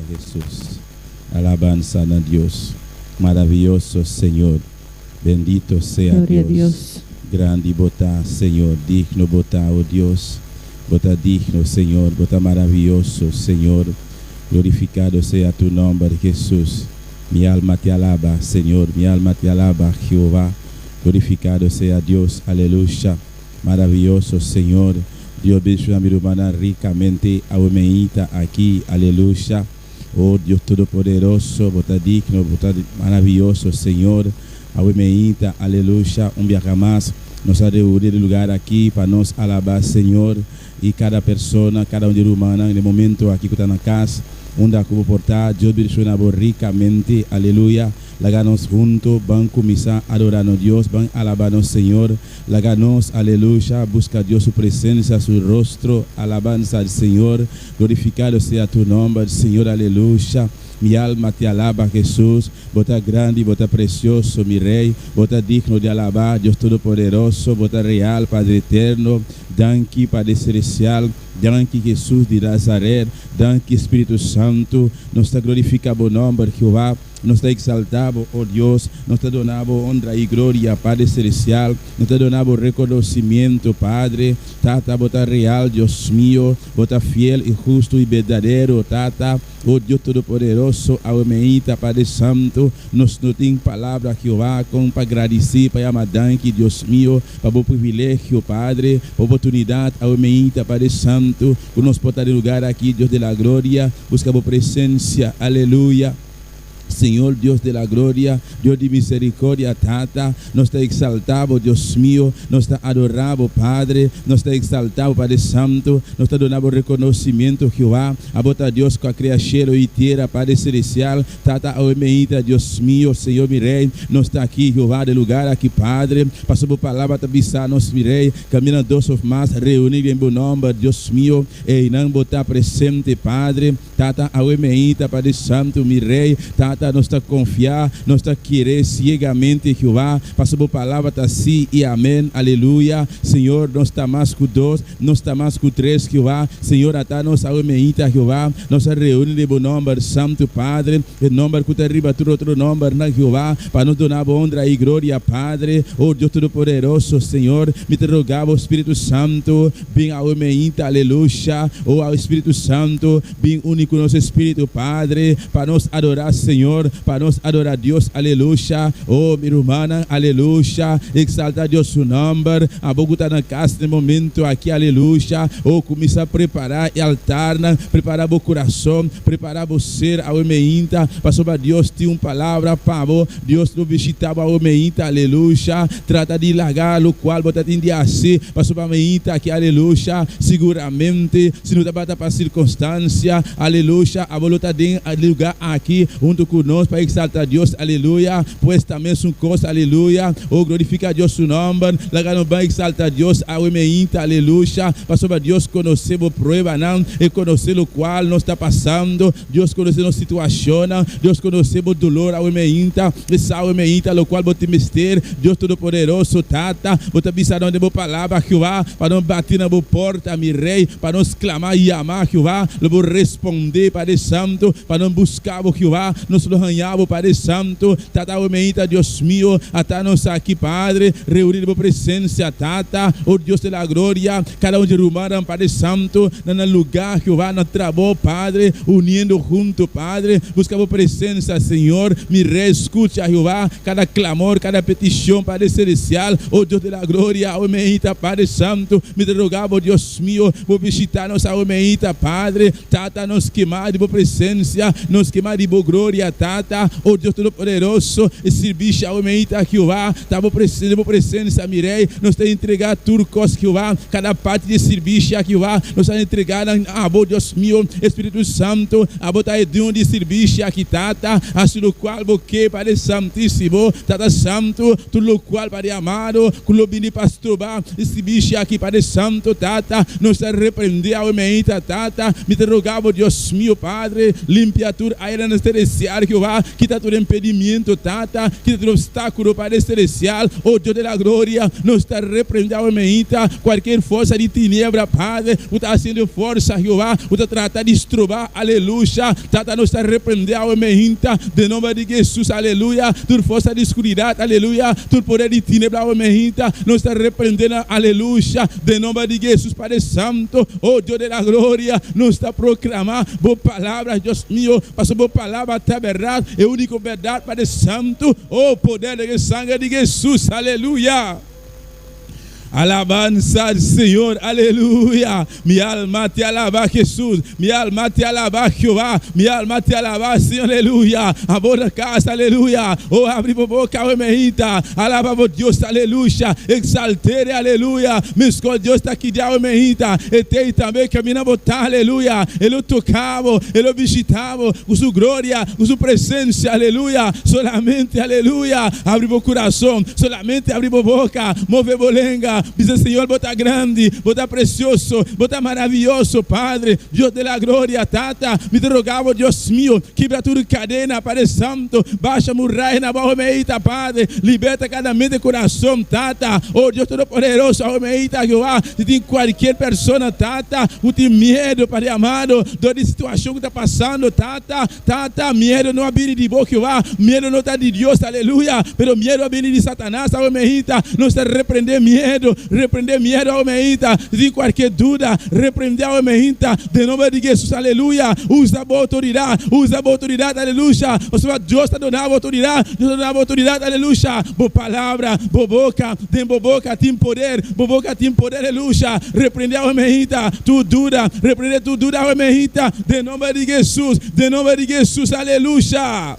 Jesús. Alabanza na Dios. Maravilloso Señor. Bendito sea Gloria a Dios. Dios. Grandi bo ta, Señor. Digno bo ta, oh Dios. Bo ta digno, Señor. Bo ta maraviyoso, Señor. Glorificado sea tu nomber, Jesús. Mi alma te alaba, Señor. Mi alma te alaba, Jehová. Glorificado sea Dios. Aleluya. Maraviyoso, Señor. Dios bendiciona mi rumannan ricamente. Awe mainta aki. Aleluya. Oh Dios Todopoderoso, bo ta digno, bo ta maraviyoso, Señor. Awe mainta, aleluya, un biaha mas nos a reuni den lugar aki pa nos alaba Señor y cada persona, cada un di rumannan den momento aki cu ta na cas, unda cu bo por ta, Dios bendiciona bo ricamente, aleluya. Laga nos hunto ban cuminsa adora nos Dios, ban alaba nos Señor. Laga nos, aleluya, busca Dios su presencia, su rostro, alabanza al Señor. Glorificado sea tu nomber, Señor, aleluya. Mi alma te alaba, Jesús. Bo ta grandi, bo ta precioso, mi Rey. Bo ta digno di alaba, Dios Todopoderoso. Bo ta real, Padre Eterno. Danki, Padre Celestial. Danki, Jesús di Nazaret. Danki, Spirito Santo. Nos ta glorifica bo nomber, Jehová. Nos ta exalta bo, oh Dios. Nos ta duna bo honra y gloria, Padre Celestial. Nos ta duna bo reconocimiento, Padre. Tata, bo ta real, Dios mio. Bo ta fiel y husto y berdadero, Tata. Oh Dios Todopoderoso, awe mainta, Padre Santo, nos no tin palabra, Jehová, con pa gradici, pa yama danki, Dios mio, pa bo privilegio, Padre, pa oportunidad, awe mainta, Padre Santo, cu nos por ta den lugar aki, Dios de la gloria, busca bo presencia, aleluya. Señor Dios de la gloria, Dios di misericordia, Tata, nos ta exalta bo, Dios mio, nos ta adora bo, Padre, nos ta exalta bo, Padre Santo, nos ta duna bo reconocimiento, Jehová. Abo ta Dios cu a crea cielo y tera, Padre Celestial. Tata, awe mainta, Dios mio, Señor mi Rey, nos ta aki, Jehová, den lugar aki, Padre, pasobra bo palabra ta bisa nos, mi Rey, caminda dos of mas reuni den bo nomber, Dios mio, eynan bo ta presente, Padre. Tata, awe mainta, Padre Santo, mi Rey, Tata, nos ta confia, nos ta kere ciegamente, Jehová, pasobra bo palabra ta sí y amén, aleluya. Señor, nos ta mas cu dos, nos ta mas cu tres, Jehová. Señor, ata nos awe mainta, Jehová, nos a reuni den bo nomber santo, Padre, e nomber cu ta riba tur otro nombernan, Jehová, pa nos duna bo honra y gloria, Padre. Oh Dios Todopoderoso, Señor, mi ta roga bo, Spiritu Santo, bin awe mainta, aleluya. Oh, awe Spiritu Santo, bin uni cu nos espíritu, Padre, pa nos adora Señor, pa nos adora Dios, aleluya. Oh, mi rumannan, aleluya, exalta Dios su nomber. Abo cu ta na cas den momento aki, aleluya. Oh, cuminsa prepara e altarnan, prepara bo curason, prepara bo ser awe mainta, pasobra Dios tin un palabra pa bo. Dios lo bishita bo awe mainta, aleluya. Trata di laga locual bo ta tin di haci, pasobra mainta aki, aleluya, siguramente, si no tabata pa circunstancia, aleluya, abo lo ta den e lugar aki hunto cu nos pa exalta Dios, aleluya. Pues ta mesun cos, aleluya. Oh, glorifica Dios su nomber. Laga nos ban exalta Dios awe mainta, aleluya, pasobra Dios conoce bo pruebanan, E conoce locual nos ta pasando. Dios conoce nos situacionnan, Dios conoce bo dolor awe meinta, E sa awe meinta locual bo tin mester. Dios Todopoderoso, Tata, bo ta bisa nos den bo palabra, Jehová, pa nos bati na bo porta, mi Rey, pa nos clama y yama, Jehová, lo bo responde, Padre Santo, pa nos busca bo, Jehová, nos lo haña bo, Padre Santo. Tata, awe meinta, Dios mio, ata nos aki, Padre, reuni den bo presencia, Tata, o Dios de la gloria. Cada un di rumannan, Padre Santo, na nan lugar, Jehová, na trabou, Padre, uniendo hunto, Padre, busca bo presencia, Señor, mi Rey, scucha, Jehová, cada clamor, cada peticion, Padre Celestial, oh Dios de la gloria, awe meinta, Padre Santo, mi ta roga bo, Dios mio, bo bishita nos awe meinta, Padre, Tata, nos kema di bo presencia, nos kema di bo gloria, Tata, oh Dios Todopoderoso, e sirbishi awe meinta, Jehová, Ta bo den bo presencia, mi Rey, nos ta entrega tur cos, Jehová, cada parti di e sirbishi aki, Jehová, nos ta entrega nan abo, Dios mio. Espíritu Santo, abo ta e duño di e sirbishi aki, Tata, haci locual bo ke, Padre Santísimo, Tata Santo, tur locual, Padre amado, cu lo bini pa stroba e sirbishi aki, Padre Santo, Tata, nos ta reprende awe meinta, Tata, mi ta roga bo, Dios mio, Padre, limpia tur airenan celestial. lugar, Jehová. Kita tur impedimento, Tata. Kita tur obstáculo, Padre Celestial. Oh Dios de la gloria, nos ta reprende awe meinta cualkier forsa di tiniebla, Padre, cu ta haciendo forsa, Jehová, cu ta trata di stroba, aleluya. Tata, nos ta reprende awe meinta den nomber di Jesus, aleluya, tur forsa di scuridad, aleluya, tur poder di tiniebla awe meinta, nos ta reprende nan, aleluya, den nomber di Jesus, Padre Santo, oh Dios de la gloria, nos ta proclama Bo palabra, Dios mio, pasobra Bo palabra ta berdad, e unico berdad, Padre Santo, oh poder den e sanger di Jesus, aleluya. Alabansa al Señor, aleluya. Mi alma te alaba, Jesús. Mi alma te alaba, Jehová. Mi alma te alaba, Señor, aleluya. Abo na cas, aleluya. Oh, abri bo boca, awe meinta. Alaba bo Dios, aleluya. Exaltere, aleluya. Mescos Dios ta aki di awe meinta. E t'ey tambe camina bo ta, aleluya. E lo toca bo, e lo bishita bo cu su gloria, cu su presencia, aleluya. Solamente, aleluya, abri bo curason. Solamente abri bo boca, move bo lenga, bisa, Señor, bo ta grandi, bo ta precioso, bo ta maraviyoso, Padre, Dios de la gloria. Tata, mi ta roga bo, Dios mio, kibra tur cadena, Padre Santo, basha muraya na bao meita, Padre, liberta cada mente y corazon, Tata, oh Dios Todopoderoso, awe meita, Jehová, si tin cualkier persona, Tata, cu tin miedo, Padre amado, dor di situacion cu ta pasando, Tata, Tata, miedo no a bini di bo, Jehová, miedo no ta di Dios, aleluya, pero miedo a bini di Satanas, awe mehita, nos ta reprende miedo, reprende miedo awe mehita, si tin cualkier duda, reprende awe mehita, den nomber di Jesus, aleluya, usa bo autoridad, usa bo autoridad, aleluya, pasobra Dios ta duna bo autoridad, Dios ta duna bo autoridad, aleluya, bo palabra, bo boca, den bo boca tin poder, bo boca tin poder, aleluya, reprende awe mehita, tur duda, reprende tur duda awe mehita, den nomber di Jesus, den nomber di Jesus, aleluya.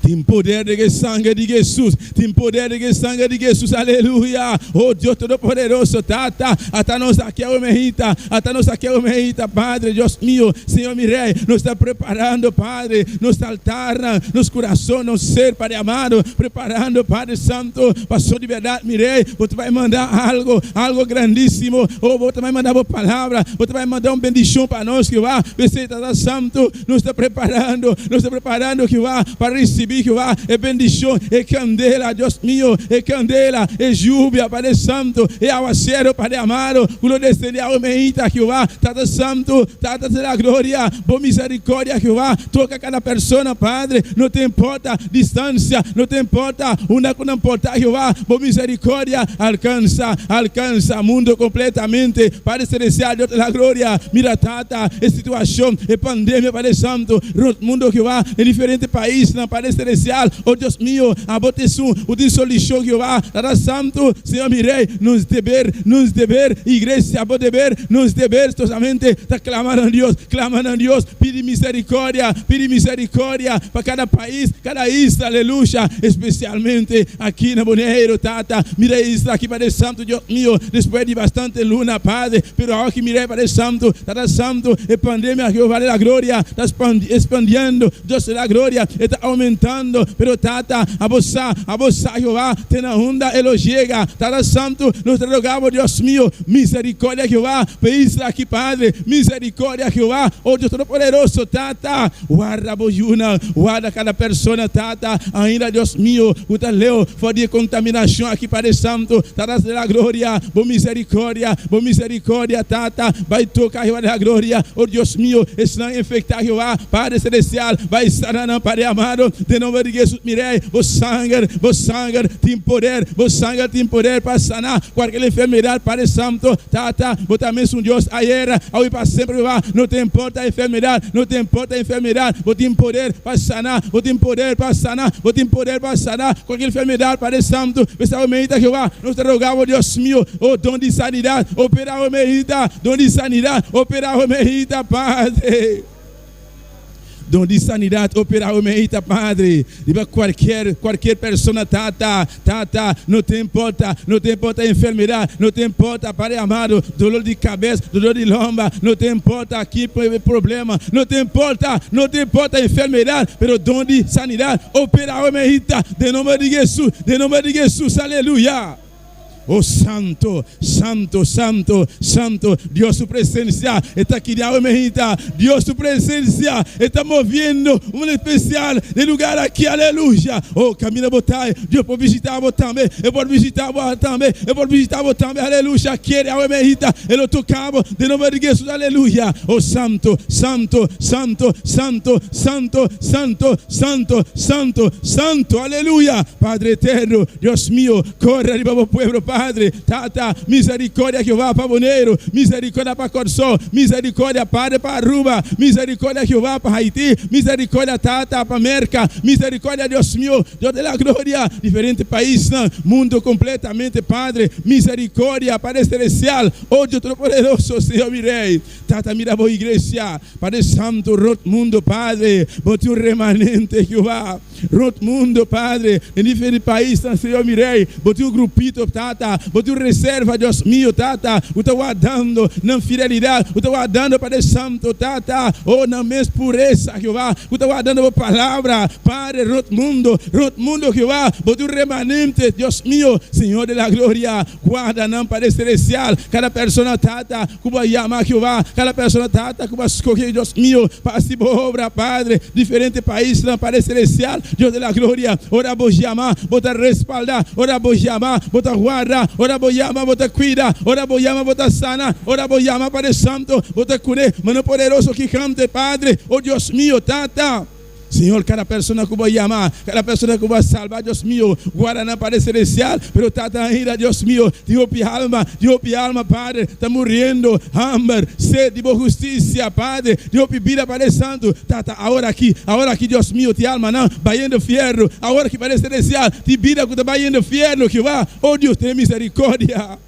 Tin poder den e sanger di Jesus, tin poder den e sanger di Jesus, aleluya. Oh Dios Todopoderoso, Tata, ata nos aki awe mehita, ata nos aki awe mehita, Padre, Dios mio, Señor mi Rey, nos ta preparando, Padre, nos altarnan, nos curason, nos ser, Padre amado, preparando, Padre Santo, paso di berdad, mi Rey, bo ta bay manda algo, algo grandisimo, oh, bo ta bay manda bo palabra, bo ta bay manda un bendicion pa nos, Jehová, p'esei, Tata Santo, Nos ta preparando, nos ta preparando, Jehová, pa ricibi, Jehová, e bendicion, e candela, Dios mio, e candela, e lluvia, Padre Santo, e awacero, Padre amado, cu lo descende awe meita, Jehová, Tata Santo, Tata de la gloria, bo misericordia, Jehová, toca cada persona, Padre, no ta importa distancia, no ta importa unda cu nan por ta, Jehová, bo misericordia alcansa, alcansa mundo completamente, Padre Celestial, Dios de la gloria, mira, Tata, e situacion, e pandemia, Padre Santo, rond mundo, Jehová, den diferente paisnan, Padre Celestial, oh Dios mio, abo ta esun cu tin solucion, Jehová, Tata Santo, Señor mi Rey, nos deber, nos deber, Iglesia, bo deber, nos deber solamente ta clama na Dios, clama na Dios, pidi misericordia, pidi misericordia pa cada pais, cada isla, aleluya, especialmente aki na Boneiru, Tata, mira e isla aki, Padre Santo, Dios mio, despues di bastante luna, Padre, Pero awor ki mira e Padre Santo, Tata Santo, e pandemia, Jehová de la Gloria, ta expandiendo, Dios de la Gloria, e ta aumentando, pero Tata, abo sa, abo sa, Jehová, te na unda e lo yega, Tata Santo, nos ta roga bo, Dios mio, misericordia, Jehová, pa e isla aki, Padre, misericordia, Jehová, oh Dios Todopoderoso, Tata, warda bo yunan, warda cada persona, Tata, ainda, Dios mio, cu ta leu for di e contaminacion aki, Padre Santo, Tata de la Gloria, bo misericordia, bo misericordia, Tata, bai toca Jehová de la Gloria, oh Dios mio, esnan infecta, Jehová, Padre Celestial, bai sana nan, Padre amado, den nomber di Jesus, mi Rey, bo sanger, bo sanger tin poder, bo sanger tin poder pa sana cualkier enfermedad, Padre Santo, Tata, bo ta mesun Dios ayer, awe y pa semper, Jehová, no ta importa enfermedad, no ta importa enfermedad, bo tin poder pa sana, bo tin poder pa sana, bo tin poder pa sana cualkier enfermedad, Padre Santo, P'esei medita, Jehová, nos ta roga bo, Dios mio, o don di sanidad, opera awe medita, don di sanidad, opera awe medita, Padre. Don di sanidad, opera awe medita, Padre. Riba cualkier, cualkier persona, Tata, Tata, no ta importa, no ta importa enfermedad, no ta importa, Padre amado, dolor di cabes, dolor di lomba, no ta importa ki problema, no ta importa, no ta importa enfermedad, pero don di sanidad, opera awe medita, Den nomber di Jesus, den nomber di Jesus, aleluya. Oh santo, santo, santo, santo, Dios su presencia ta aki den awe mainta. Dios su presencia ta moviendo un manera especial den lugar aki, aleluya. Oh, caminda bo ta, Dios por bishita bo tambe, E por bishita bo tambe, E por bishita bo tambe, aleluya. Kere awe mainta, E lo toca bo den nomber di Jesus, aleluya. Oh, santo, santo, santo, santo, santo, santo, santo, santo, santo, aleluya. Padre eterno, Dios mio, Kore riba bo pueblo, Padre, Tata, misericordia Jehová pa Boneiru, misericordia pa Kòrsou, misericordia, Padre, pa Aruba, misericordia Jehová pa Haiti, misericordia, Tata, pa Merka, misericordia, Dios mio, Dios de la gloria, diferente paisnan, mundo completamente, Padre, misericordia, Padre celestial, oh Dios todopoderoso, Señor mi Rey, Tata, mira bo iglesia, Padre santo, rond mundo, Padre, bo tin un remanente, Jehová. Rond mundo, Padre, den diferente paisnan, Señor mi Rey, Bo tin un grupito, Tata, Bo tin un reserva, Dios mio, Tata, ku ta wardando nan fidelidad, ku ta wardando, Padre Santo, Tata, oh, nan mes puresa, Jehová, ku ta wardando Bo palabra, Padre, rond mundo, rond mundo, Jehová, Bo tin un remanente, Dios mio, Señor de la gloria, guarda nan, Padre Celestial, kada persona, Tata, Ku bo a yama, Jehová, kada persona, Tata, ku bo a skohe, Dios mio, pa hasi bo obra, Padre, diferente paisnan, Padre Celestial, Dios de la gloria, ora bo yama, bo ta respalda, ora bo yama, bo ta guarda, ora bo yama, bo ta kuida, ora bo yama, bo ta sana, ora bo yama, Padre Santo, bo ta kune, mano poderoso, gigante, Padre, o Dios mio, Tata. Señor, cada persona cu Bo a yama, cada persona cu Bo a salba, Dios mio, guarda nan Padre Celestial. Pero Tata ainda, Dios mio, tin hopi alma, tin hopi alma, Padre, ta muriendo, hamber, sed di Bo husticia, Padre, tin hopi bida, Padre Santo. Tata, awor aki, awor aki, Dios mio, tin almanan bayendo fierno, awor aki, Padre Celestial, tin bida cu ta bayendo fierno, Jehová. Oh Dios, tene misericordia.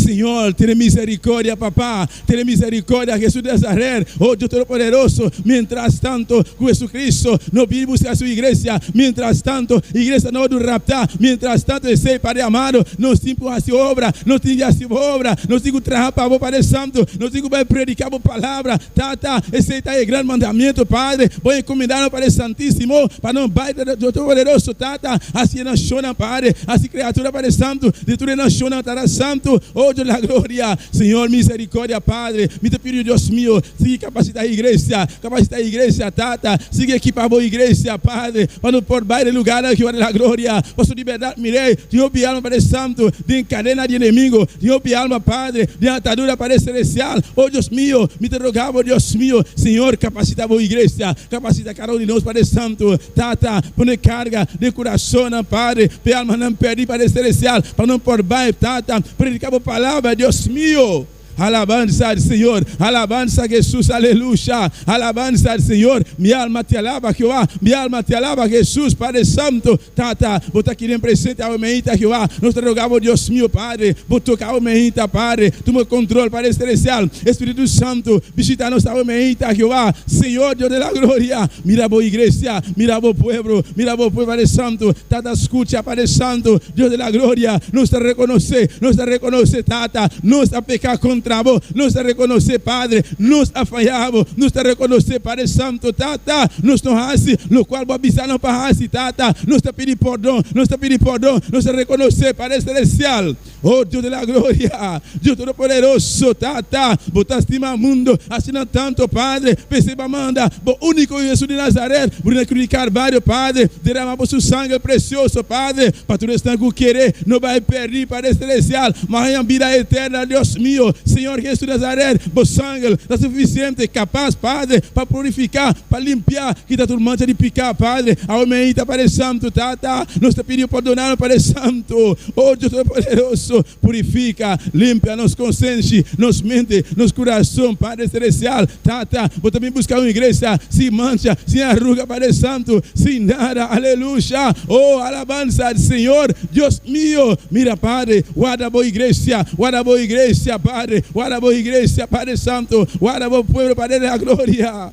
Señor, tene misericordia, Papá, tene misericordia, Jesús de Nazaret, oh Dios Todopoderoso. Mientras tanto, cu Jesucristo no bini busca su iglesia, mientras tanto, iglesia no wordo rapta, mientras tanto, esey, Padre amado, nos tin cu haci obra, nos tin di haci bo obra, nos tin cu traha pa bo, Padre Santo, nos tin cu bay predica bo palabra, Tata, esey ta e gran mandamiento, Padre, bo encomenda nos, Padre Santisimo, pa nos bay, Dios Todopoderoso, Tata, haci e nacionnan, Padre, haci criatura, Padre Santo, Di tur e nashonnan ta santu, oh Dios di la gloria. Señor misericordia Padre, mi ta pidi Dios mio, sigui capacita e iglesia, capacita e iglesia Tata, sigui equipa bo iglesia Padre, pa nos por bai den lugarnan Jehová di la gloria, pasobra di berdad mi Rey, tin hopi alma Padre Santo den cadena di enemigo, tin hopi alma Padre den atadura Padre Celestial, oh Dios mio, mi ta roga bo Dios mio, Señor capacita bo iglesia, capacita cada un di nos Padre Santo. Tata, pone karga den kurasonnan, Padre, pa e almanan pèrdí pa Celestial, pa nan por bai, Tata, prediká Bo palabra, Dios mio. Alabansa al Señor, alabansa Jesús, aleluya, alabansa al Señor, mi alma te alaba, Jehová, mi alma te alaba, Jesús, Padre Santo, Tata, Bo ta aki den presente awe meinta, Jehová, nos ta roga Bo, Dios mio, Padre, Bo toka awe meinta, Padre, tuma control, Padre Celestial, Espíritu Santo, bishita nos awe meinta, Jehová, Señor Dios de la gloria, Mira bo iglesia, mira bo pueblo, mira bo pueblo, Padre Santo, Tata scucha, Padre Santo, Dios de la gloria, nos ta reconoce, nos ta reconoce, Tata, nos a peca contra bo, nos ta reconoce, Padre, nos a faya bo, nos ta reconoce, Padre Santo, Tata, nos no haci locual bo a bisa nos pa haci, Tata, nos ta pidi pordon, nos ta pidi pordon, nos ta reconoce, Padre Celestial. Oh Dios de la gloria, Dios todopoderoso, Tata, bo ta stima mundo asina tanto, Padre, p'esei bo a manda bo úniko Yu Hesus di Nazaret muri na krus di Kalvario, Padre, derama bo su sangre presioso, Padre, pa tur esnan ku kere no bai pèrdí, Padre Celestial, ma haña bida eterna, Dios mio, Señor Hesus di Nazaret, bo sangre ta sufisiente, kapas, Padre, pa purifiká, pa limpiá, kita tur mancha di piká, Padre, awe meinta, Padre Santo, Tata, nos ta pidi bo pordona nos, Padre Santo. O Dios Todopoderoso, purifica, limpia nos consenshi, nos mente, nos curason, Padre Celestial, Tata, Bo ta bin busca un iglesia sin mancha, sin arruga, Padre Santo, sin nada, aleluya, oh, alabanza al Señor, Dios mio, mira, Padre, warda Bo iglesia, warda Bo iglesia, Padre, warda Bo iglesia, Padre Santo, warda Bo pueblo, Padre de la gloria.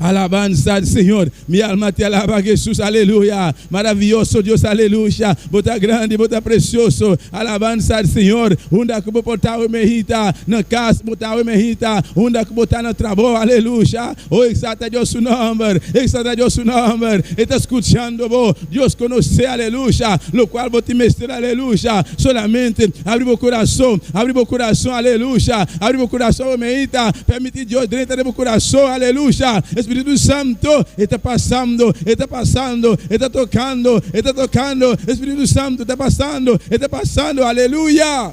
Alabanza al Señor. Mi alma te alaba, Jesús. Aleluya. Maravilloso Dios, aleluya. Bo ta grandi, bo ta precioso. Alabanza al Señor. Unda cu bo por ta mehita. Na cas bo ta mehita. Unda cu bo ta na trabou, aleluya. Oh, exalta Dios su nomber. Exalta Dios su nomber. E ta scuchando bo. Dios conoce, aleluya. Locual bo tin mester, aleluya. Solamente habri bo curason. Habri bo curason, aleluya. Habri bo curason, mehita. Permiti Dios drenta den bo curason, aleluya. Spirito Santo ta pasando, ta pasando, ta tocando, ta tocando. Spirito Santo ta pasando, ta pasando, aleluya.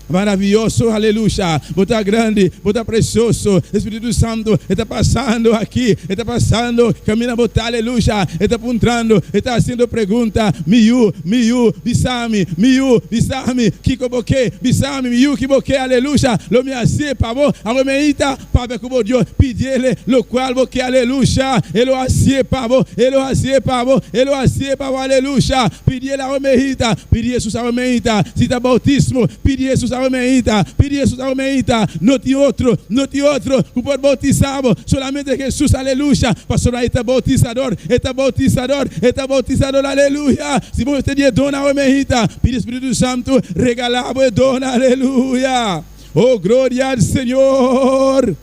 Maravilloso, aleluya. Bo ta grandi, bo ta precioso. Spirito Santo ta pasando aki, ta pasando. Camina bo ta, aleluya. Ta apuntando, ta haciendo pregunta. Mi yu, mi yu, bisami, mi yu, bisami. Kico bo ke, bisami, mi yu, kico bo ke, aleluya. Lo mi haci pa bo, awe mehita, papia cu Dios, pidiele, locual bo ke, aleluya. E lo haci pa bo, e lo haci pa bo, e lo haci pa bo, aleluya. Pidiele awe mehita, pidi Jesus awe mehita. Si ta bautismo, pidi Jesus awe mehita, pidi Jesus awe mehita. No tin otro, no tin otro cu por bautisa bo, solamente Jesus, aleluya. Pasobra e ta bautisador, e ta bautisador, e ta bautisador, aleluya. Si bo ta di don awe mehita, pidi Spirito Santo, regala bo don, aleluya. Oh, gloria al Señor.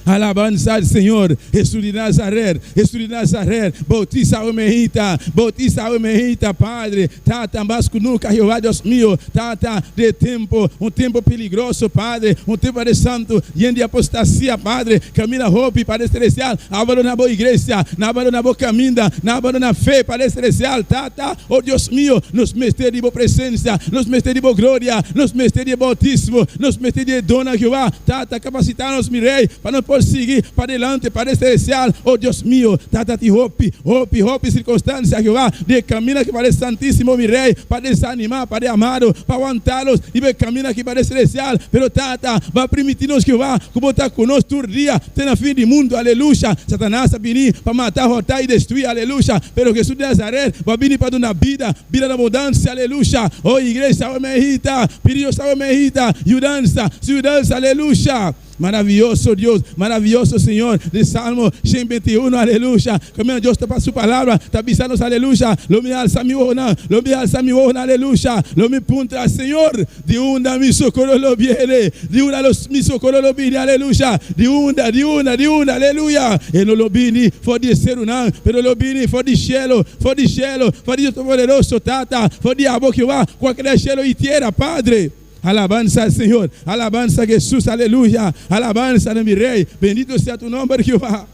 Alabanza al Señor, Jesús de Nazaret, Jesús de Nazaret, bautiza mehita, bautiza mehita, Padre, Tata, mas cu nunca, Jehová Dios mío, Tata, di tempo, un tempo peligroso, Padre, un tempo di santo, yen di apostasia, Padre, camina hopi, Padre Celestial, abandona bo iglesia, no abandona bo caminda, no abandona fe, Padre Celestial, Tata, oh Dios mío, nos mester di bo presencia, nos mester di bo gloria, nos mester di bautismo, nos mester di don, Jehová, Tata, capacita nos, mi Rey, pa nos por sigui pa adelante, Padre Celestial, oh Dios mío, Tata tin hopi, hopi, hopi circunstancia, Jehová, di camina aki, Padre Santísimo, mi Rey, pa desanima, Padre amado, pa wanta nos, y camina aki, Padre Celestial, pero Tata, bo a permiti nos, Jehová, cu bo ta cu nos tur dia, te na fin di mundo, aleluya. Satanas a bini pa mata, horta y destrui, aleluya. Pero Jesus de Nazaret a bini pa duna bida, bida na abundancia, aleluya. Oh iglesia, oh mehita, pidi Dios, oh mehita, yudansa, yudansa, aleluya. Maravilloso Dios, maravilloso Señor. Di Salmo 121, aleluya. Como Dios ta su palabra, ta bisando, aleluya. Lo mi halsa mi wowonan, lo mi halsa mi wowonan, aleluya. Lo mi puntra, Señor, di unda mi socorro lo viene, di unda los mi socorro lo viene, aleluya. Di unda, di unda, di unda, aleluya. E no lo bini for di serunan, pero lo bini for di cielo, for di cielo, for di Dios poderoso, Tata, for di abo Jehová, cual crea cielo y tierra, Padre. Alabanza al Señor, alabanza a Jesús, aleluya, alabanza de mi Rey, bendito sea tu nombre, Jehová.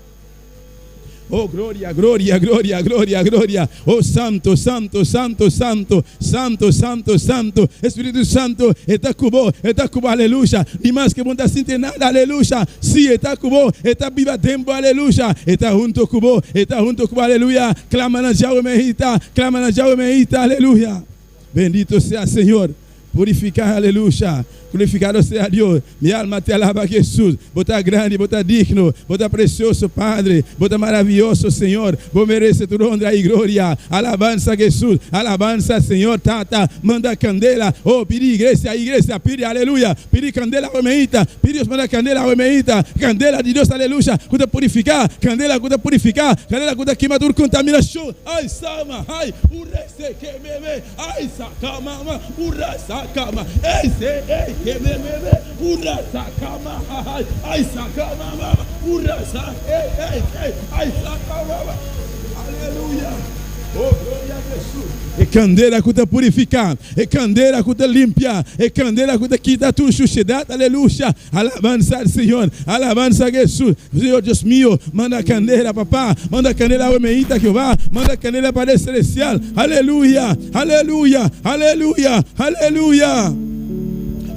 Oh, gloria, gloria, gloria, gloria, gloria. Oh, santo, santo, santo, santo, santo, santo, santo. Spirito Santo, ta cu bo, ta cu bo, aleluya. Ni mas cu bo no ta sinti nada, aleluya. Si, ta cu bo, ta biba den bo, aleluya. Ta hunto cu bo, ta hunto cu bo, aleluya. Clama na Yahweh mehita, clama na Yahweh mehita, aleluya. Bendito sea Señor. Purifica, aleluya. Glorificado sea Dios. Mi alma te alaba, Jesús. Bo ta grandi, bo ta digno, bo ta precioso, Padre. Bo ta maravilloso, Señor. Bo merece tur honra y gloria. Alabanza, Jesús. Alabanza, Señor. Tata, manda candela. Oh, pidi iglesia, iglesia, pidi, aleluya. Pidi candela, omeita. Pidi Dios, manda candela, omeita. Candela di Dios, aleluya. Cu ta purifica. Candela, cu ta purifica. Candela, cu ta kima tur contaminacion. Ay, sama, ay, urese, que me, me. Ay, sakama, ura, sakama. Ey, se, ey, que me, me, me. Ura, sakama, ay, ay, sakama, ura, sa, ey, ey, ey, ay, sakama. Aleluya. Oh, gloria a Jesús. E candela cu ta purifica, e candela cu ta limpia, e candela cu ta kita tur suciedad, aleluya. Alabanza al Señor, alabanza a Jesús. Señor Dios mío, manda candela, papá, manda candela, a Jehová, manda candela Padre Celestial. Aleluya, aleluya, aleluya, aleluya.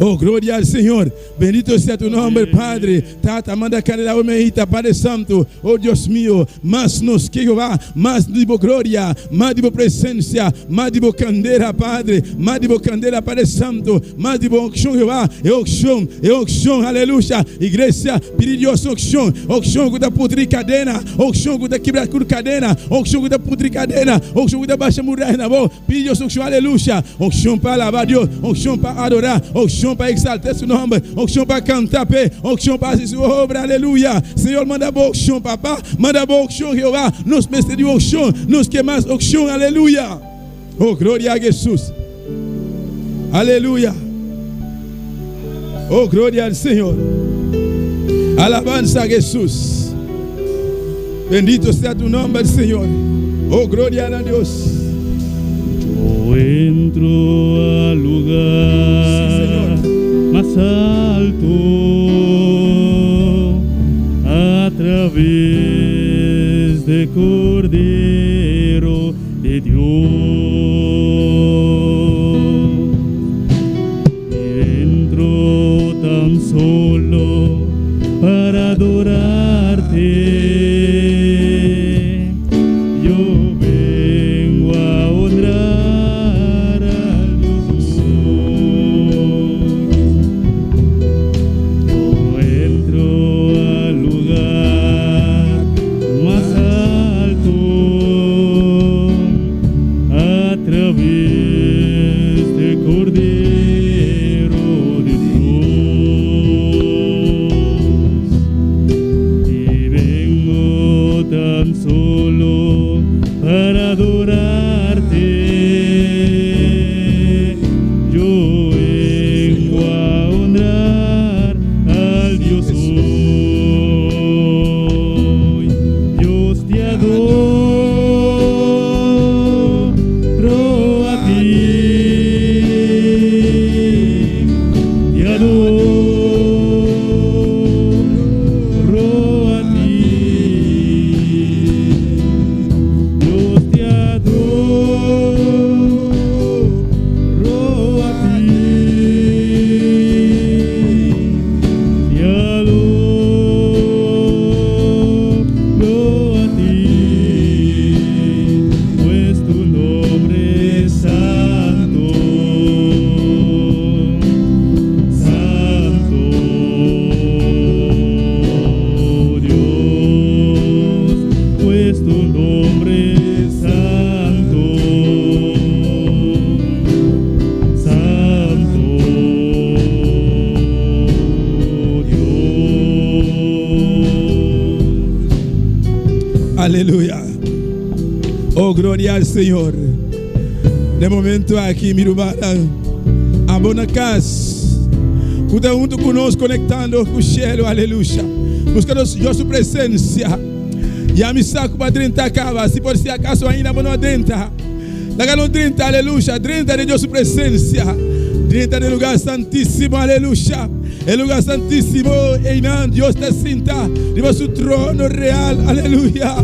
Oh, gloria al Señor. Bendito sea tu nombre, Padre. Tata, manda candela, omehita, Padre Santo. Oh, Dios mío, mas nos ke Jehová, mas di bo gloria, mas di bo presencia, mas di bo candela, Padre, mas di bo candela, Padre Santo, mas di bo unción, Jehová, e unción, e unción, aleluya. Iglesia, pidi Dios unción, unción cu ta putri cadena, unción cu ta kibra cadena, unción cu ta putri cadena, unción cu ta basha muraya na bo. Pidi Dios unción, aleluya. Unción pa alaba Dios, unción pa adora, unción. Onccion pa exalta su nomber, onccion pa canta p'e, onccion pa haci su obra, aleluya. Señor manda bo onccion papa, manda bo onccion Jehová, nos mester di onccion, nos ke mas onccion, aleluya. Oh gloria a Jesus, aleluya. Oh gloria al Señor, alabanza a Jesus. Bendito sea tu nomber Señor, oh gloria na Dios. Yo entro al lugar mas alto a través de Cordero de Dios. Entro tan solo para adorarte. Yo vengo a honrar al Dios hoy. Yo entro al lugar mas alto a través del Cordero de Dios. Y vengo tan solo para adorarte. Yo vengo a honrar al Dios hoy. Dios te adoro a ti. Te adoro a ti. Dios te adoro a ti. Te adoro a ti, pues tu nombre es santo, santo Dios, pues tu nombre es santo, santo Dios. Aleluya. Oh, gloria al Señor. De momento aki, mi rumannan, abo na cas, cu ta hunto cu nos conectando cu cielo, aleluya. Buscando Dios su presencia. Ya mi sa cu bo a drenta caba, si por si acaso ainda bo no a drenta. Laga nos drenta, aleluya, drenta den Dios su presencia. Drenta den lugar santísimo, aleluya. E lugar santísimo, einan Dios ta sinta riba su trono real, aleluya.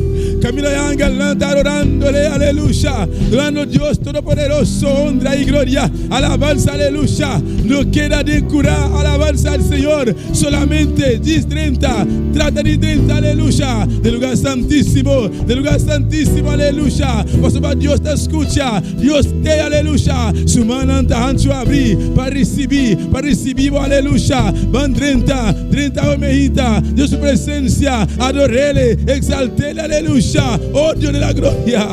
Camino e angelnan ta adorándole, aleluya. Dunando Dios Todopoderoso honra y gloria, alabanza, aleluya. No keda den cura, alabanza al Señor. Solamente djis drenta, trata di drenta, aleluya, den lugar santísimo, den lugar santísimo, aleluya. Pasobra Dios ta scucha, Dios t'ei, aleluya. Su mannan ta hanchu abrí pa ricibí, pa ricibí bo, aleluya. Ban drenta, drenta awe mehita den su presencia, ador'Ele, exalt'Ele, aleluya. Oh Dios de la gloria.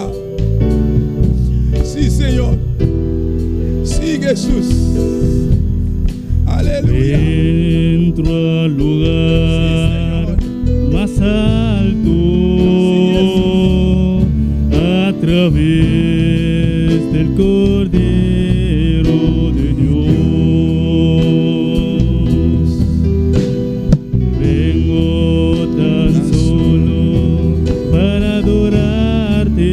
Sí, Señor. Sí, Jesús. Aleluya. Entro al lugar mas alto a través del Cordero de Dios. Vengo tan solo para adorarte.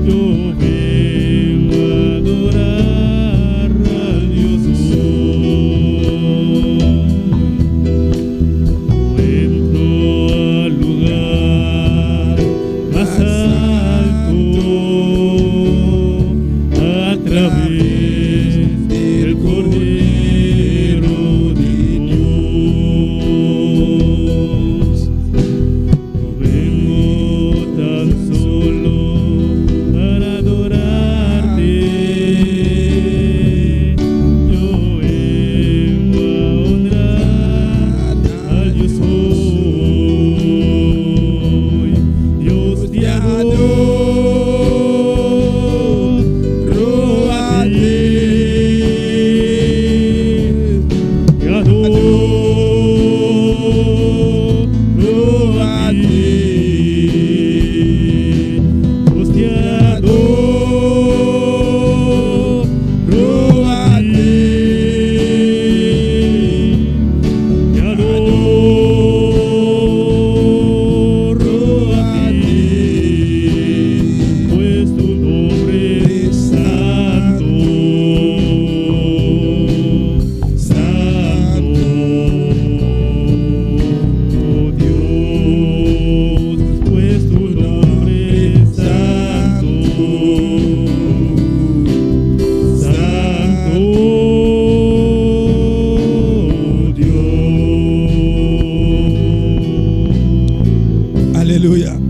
Yo vengo a adorar al Dios hoy. Entro al lugar mas alto. Aleluya.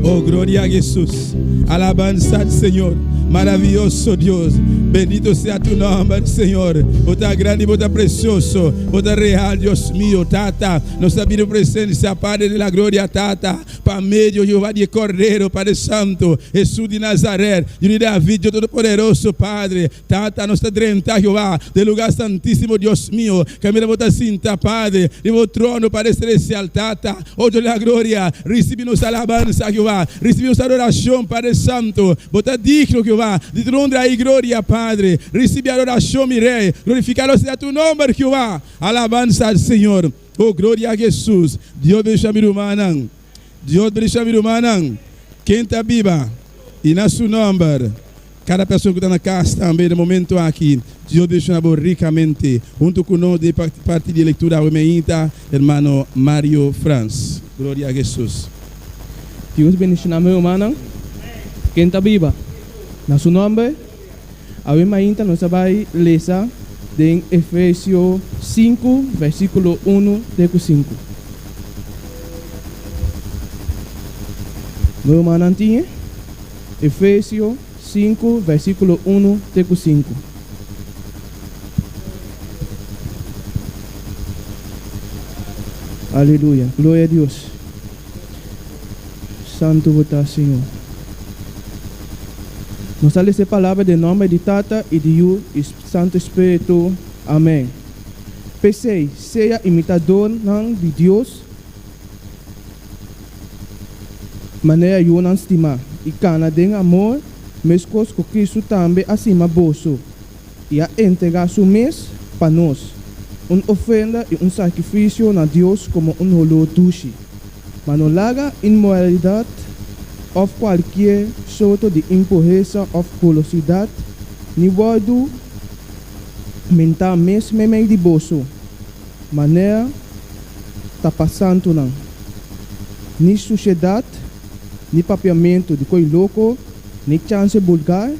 Oh, gloria a Jesús. Alabanza al Señor. Maravilloso Dios. Bendito sea tu nombre, Señor. Bo ta grandi, bo ta precioso. Bo ta real, Dios mío, Tata. Nos ta bin presencia, Padre de la gloria, Tata. Pa medio, Jehová, di Cordero, Padre Santo, Jesús de Nazaret, Yu di David, Dios Todopoderoso, Padre. Tata, nos ta drenta, Jehová, den lugá santísimo, Dios mio, kaminda bo ta sinta, Padre, riba bo trono, Padre Celestial, Tata, o Dios di la gloria, risibí nos alabansa, Jehová, risibí nos adorashon, Padre Santo, bo ta digno, Jehová, di tur honra i gloria, Padre, risibí adorashon, mi Rei, glorifikado sea tu nomber, Jehová, alabansa al Señor, o gloria a Jesús, Dios bendiciona mi rumannan, Dios bendiciona mi rumannan, ken ta biba i na su nomber. Kada persona ku ta na kas tambe na momento aki, Dios bendiciona bo ricamente. Hunto ku nos den parti di lectura awe meinta, hermano Mario Frans. Gloria a Jesus. Dios bendiciona mi rumannan. Ken ta biba? Na su nomber. Awe mainta nos a bai lesa den Efesio sinku versikulo unu te ku sinku. Mi rumannan tin e? Efesio sinku versíkulo unu te ku sinku. Aleluya, gloria a Dios. Santu bo ta, Señor. Nos ta lesa e palabra den nòmber di Tata i di Yu i Santu Spiritu. Amèn. P'esei, sea imitadornan di Dios. Manera yunan stimá, i kana den amor, meskos ku Kristu tambe a stima boso i a entregá su mes pa nos, un ofrenda i un sakrifisio na Dios komo un holó dushi. Ma no laga inmoralidat òf kualkier sorto di impuresa òf golosidat ni wòrdu mentá mes meimei di boso, Manera ta pa santunan. Ni sushedat, ni papiamentu di koi loko, ni chanse bulgar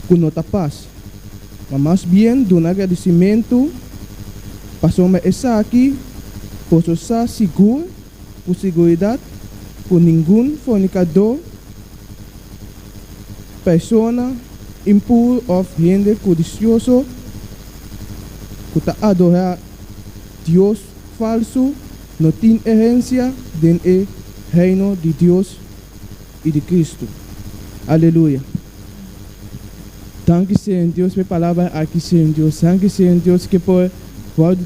ku no ta pas, ma mas bien duna agradisimentu, pasobra esaki boso sa sigur ku siguridat ku ningun fornikadó, persona impuru òf hende kudisioso ku ta adorá dios falsu no tin herensia den e Reino di Dios i di Kristu. Aleluya! Danki Señor Dios pa e palabra aki Señor Dios. Danki Señor Dios ke por wòrdu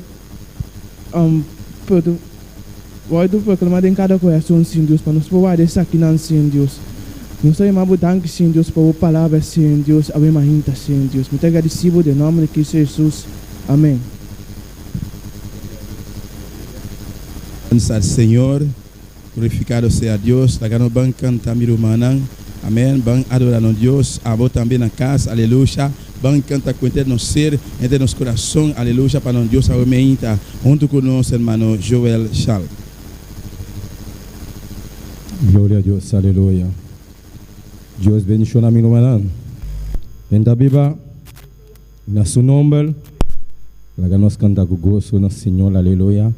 wòrdu proklamá den kada kurason Señor Dios pa nos por warda esakinan Señor Dios. Nos ta yama bo danki Señor Dios pa bo palabra Señor Dios awe mahinta Señor Dios. Mi ta agradeci bo den nomber di Cristo Jesus. Amen. Alabanza al Señor, glorificado sea Dios, laga nos ban canta mi rumannan, amen, ban adora nos Dios, abo tambe na cas, aleluya, ban canta cu henter nos ser, henter nos corazon, aleluya, pa nos Dios awe meinta hunto cu nos hermano Joel Schal. Gloria a Dios, aleluya. Dios bendiciona mi rumannan. Den ta biba na su nomber. Laga nos canta cu goso na Señor, aleluya.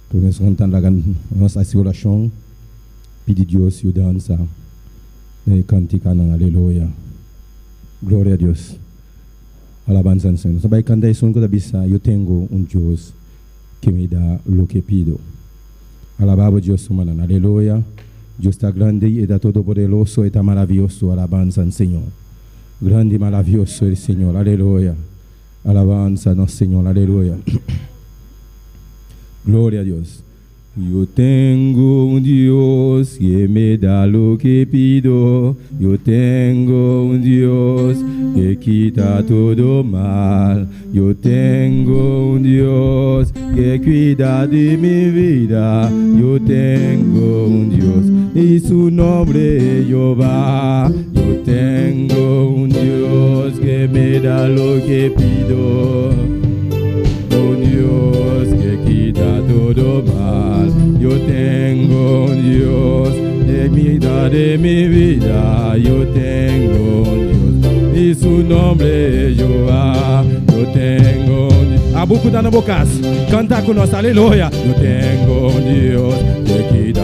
Prome nos canta laga nos haci oracion, pidi Dios yudansa na e canticanan, aleluya. Gloria a Dios. Alabanza na Señor. Nos ta bay canta esun cu ta bisa, Yo tengo un Dios que me da lo que pido. Alabá bo Dios rumannan. Aleluya. Dios ta grandi i e ta todopoderoso, e ta maravioso. Alabansa na Señor. Grandi i maravioso el Señor. Aleluya. Alabansa nos Señor. Aleluya. Gloria a Dios. Yo tengo un Dios que me da lo que pido. Yo tengo un Dios que quita todo mal. Yo tengo un Dios que cuida de mi vida. Yo tengo un Dios y su nombre es Jehová. Yo tengo un Dios que me da lo que pido. Un Dios que quita todo mal. Yo tengo un Dios que cuida de mi vida. Yo tengo un Dios y su nombre es Jehová. Yo tengo un Dios. Abo ku ta na bo kas, kanta ku nos, aleluya. Yo tengo un Dios que quita.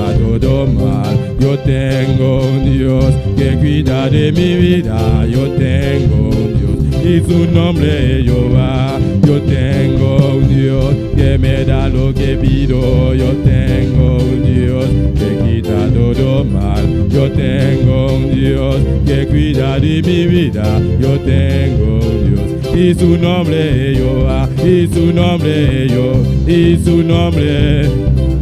todo mal. Yo tengo un Dios que cuida de mi vida. Yo tengo un Dios y su nombre es Jehová. Yo tengo un Dios que me da lo que pido. Yo tengo un Dios que quita todo mal. Yo tengo un Dios que cuida de mi vida. Yo tengo un Dios y su nombre es Jehová. Y su nombre es yo. Y su nombre.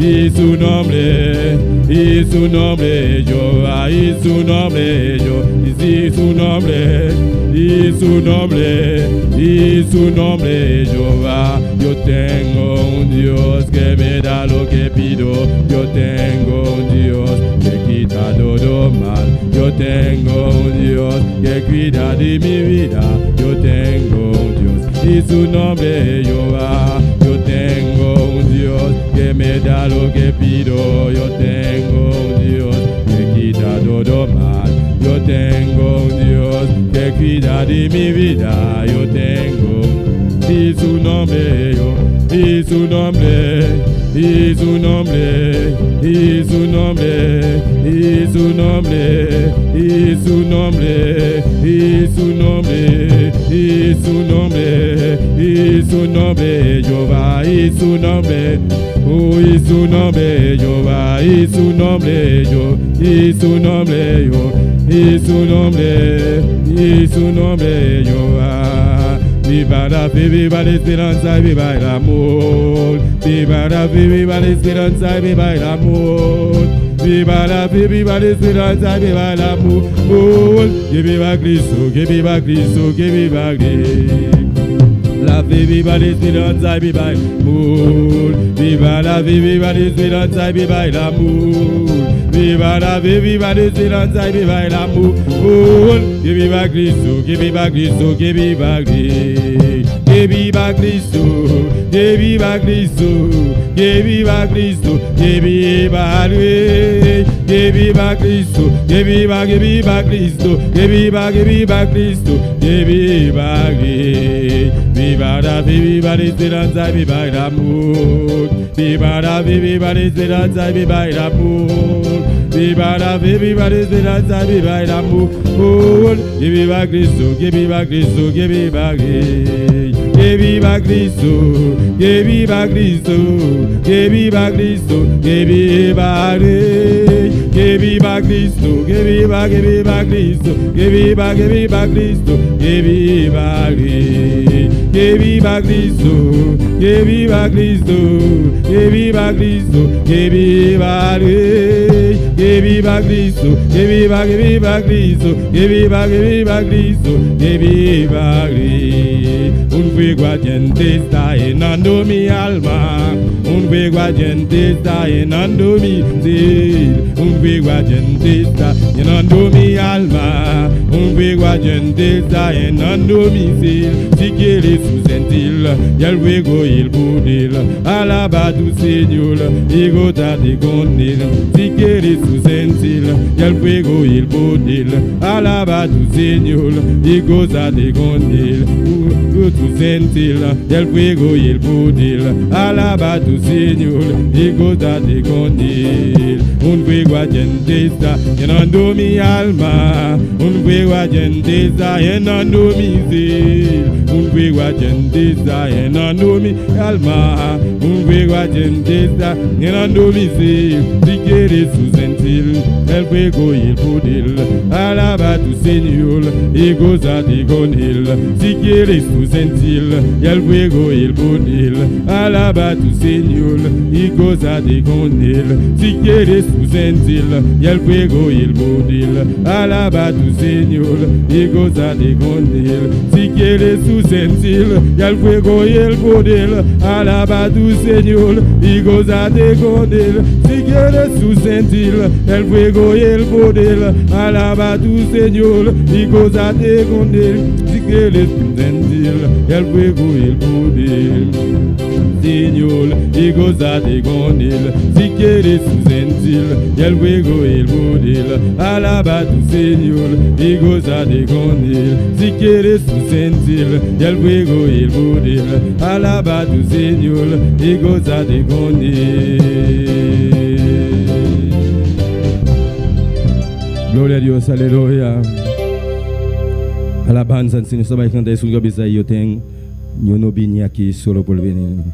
Y su nombre, y su nombre es Jehová, y su nombre es yo, y su nombre, y su nombre, y su nombre es Jehová. Yo tengo un Dios que me da lo que pido, yo tengo un Dios que quita todo mal, yo tengo un Dios que cuida de mi vida, yo tengo un Dios y su nombre es Jehová. Yo tengo un Dios que me da lo que pido, yo tengo un Dios que quita todo mal, yo tengo un Dios que cuida de mi vida, yo tengo y su nombre yo, y su nombre, y su nombre, y su nombre, y su nombre, y su nombre, y su nombre, y su nombre, y su nombre, Jehová, y su nombre, oh, y su nombre, Jehová, y su nombre, yo, y su nombre, yo, y su nombre, y su nombre, Jehová. Viva la fe, viva la esperanza y viva el amor. Viva la fe, viva la esperanza y viva el amor. Viva la fe, viva la esperanza y viva el amor. Que viva Cristo, que viva Cristo, que viva Cristo. La fe, viva la esperanza y viva el amor. Viva la fe, viva la esperanza y viva el amor. Viva la fe, viva la esperanza y viva el amor. Que viva Cristo, que viva Cristo, que viva Cristo. Que viva Cristo, que viva Cristo, que viva Cristo, que viva Rey, que viva Cristo, que viva Cristo, que viva Cristo, que viva Rey. Viva la fe, viva la esperanza y viva el amor. Viva la fe, viva la esperanza y viva el amor. Viva la fe, viva la esperanza, viva el amor. Que viva Cristo, que viva Cristo, que viva Cristo. Que viva Cristo, que viva Cristo, que viva Cristo, que viva Rey. Que viva Cristo, que viva Cristo, que viva Cristo, que viva Rey. Que viva Cristo, que viva Cristo, que viva Cristo, que viva Rey. Que viva Cristo, que viva Cristo, que viva Cristo, que viva Cristo. Un fuego ardiente está llenando mi alma, un fuego ardiente está llenando mi ser, un fuego ardiente está llenando mi alma, un fuego ardiente está llenando mi ser. Si quieres su sentir, y el fuego y el poder, alaba tu Señor y gózate con él. Si quieres su sentir, y el fuego y el poder, alaba tu Señor y gózate con él. Tu sentir, y el fuego y el poder, alaba tu Señor y gózate con él. Un fuego ardiente está llenando mi alma, un fuego ardiente está llenando mi ser, un fuego ardiente está llenando mi alma, un fuego ardiente está llenando mi ser. Si quieres su sentir, el fuego y el poder, alaba tu Señor y gózate con él. Si quieres tu sentir, el fuego y el poder, alaba tu Señor y gózate con él. Si quieres tu sentir, el fuego y el poder, alaba tu Señor y gózate con él. Si quieres tu sentir, el fuego y el poder, alaba tu Señor y gózate con él. Si quieres tu sentir, el fuego y el poder, alaba tu Señor y gózate con él. Si quieres tu sentir, el fuego y el poder, Señor, y gózate con él. Si quieres tu sentir, el fuego y el poder, alaba tu Señor y gózate con él. Si quieres tu sentir, el fuego y el poder, alaba tu Señor y gózate con él. Gloria a Dios, aleluya. Alabanza al Señor. Nos ta canta esun cu bisa yo ten, yo no bini aki solo por bini.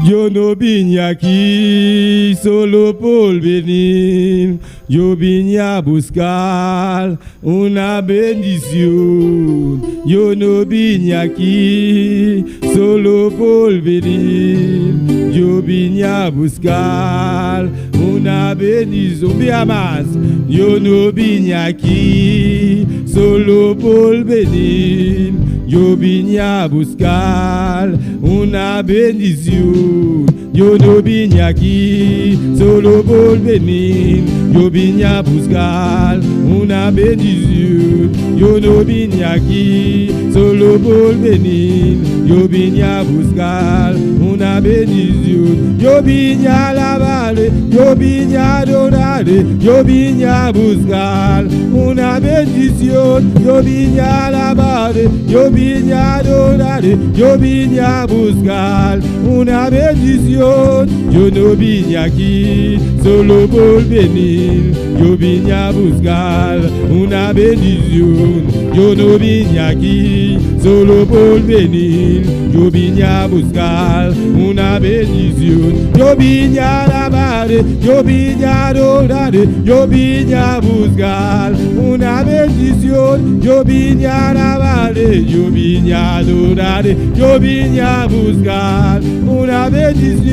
Yo no vine aquí solo por venir, yo vine a buscar una bendición. Yo no vine aquí solo por venir, yo vine a buscar una bendición. Vea más, yo no vine aquí solo por venir, yo vine a buscar una bendición. Yo no vine aquí solo por venir, yo vine a buscar una bendición. Yo no vine aquí solo por venir, yo vine a buscar una bendición. Yo vine a alabarle, yo vine a adorarle, yo vine a buscar una bendición. Yo vine a alabarle, yo vine a adorarle, yo vine a buscar una bendición. Yo no vine aquí solo por venir, yo vine a buscar una bendición. Yo no vine aquí solo por venir, yo vine a buscar una bendición. Yo vine a alabar, yo vine a adorar, yo vine a buscar una bendición. Yo vine a alabar, yo vine a adorar, yo vine a buscar una bendición.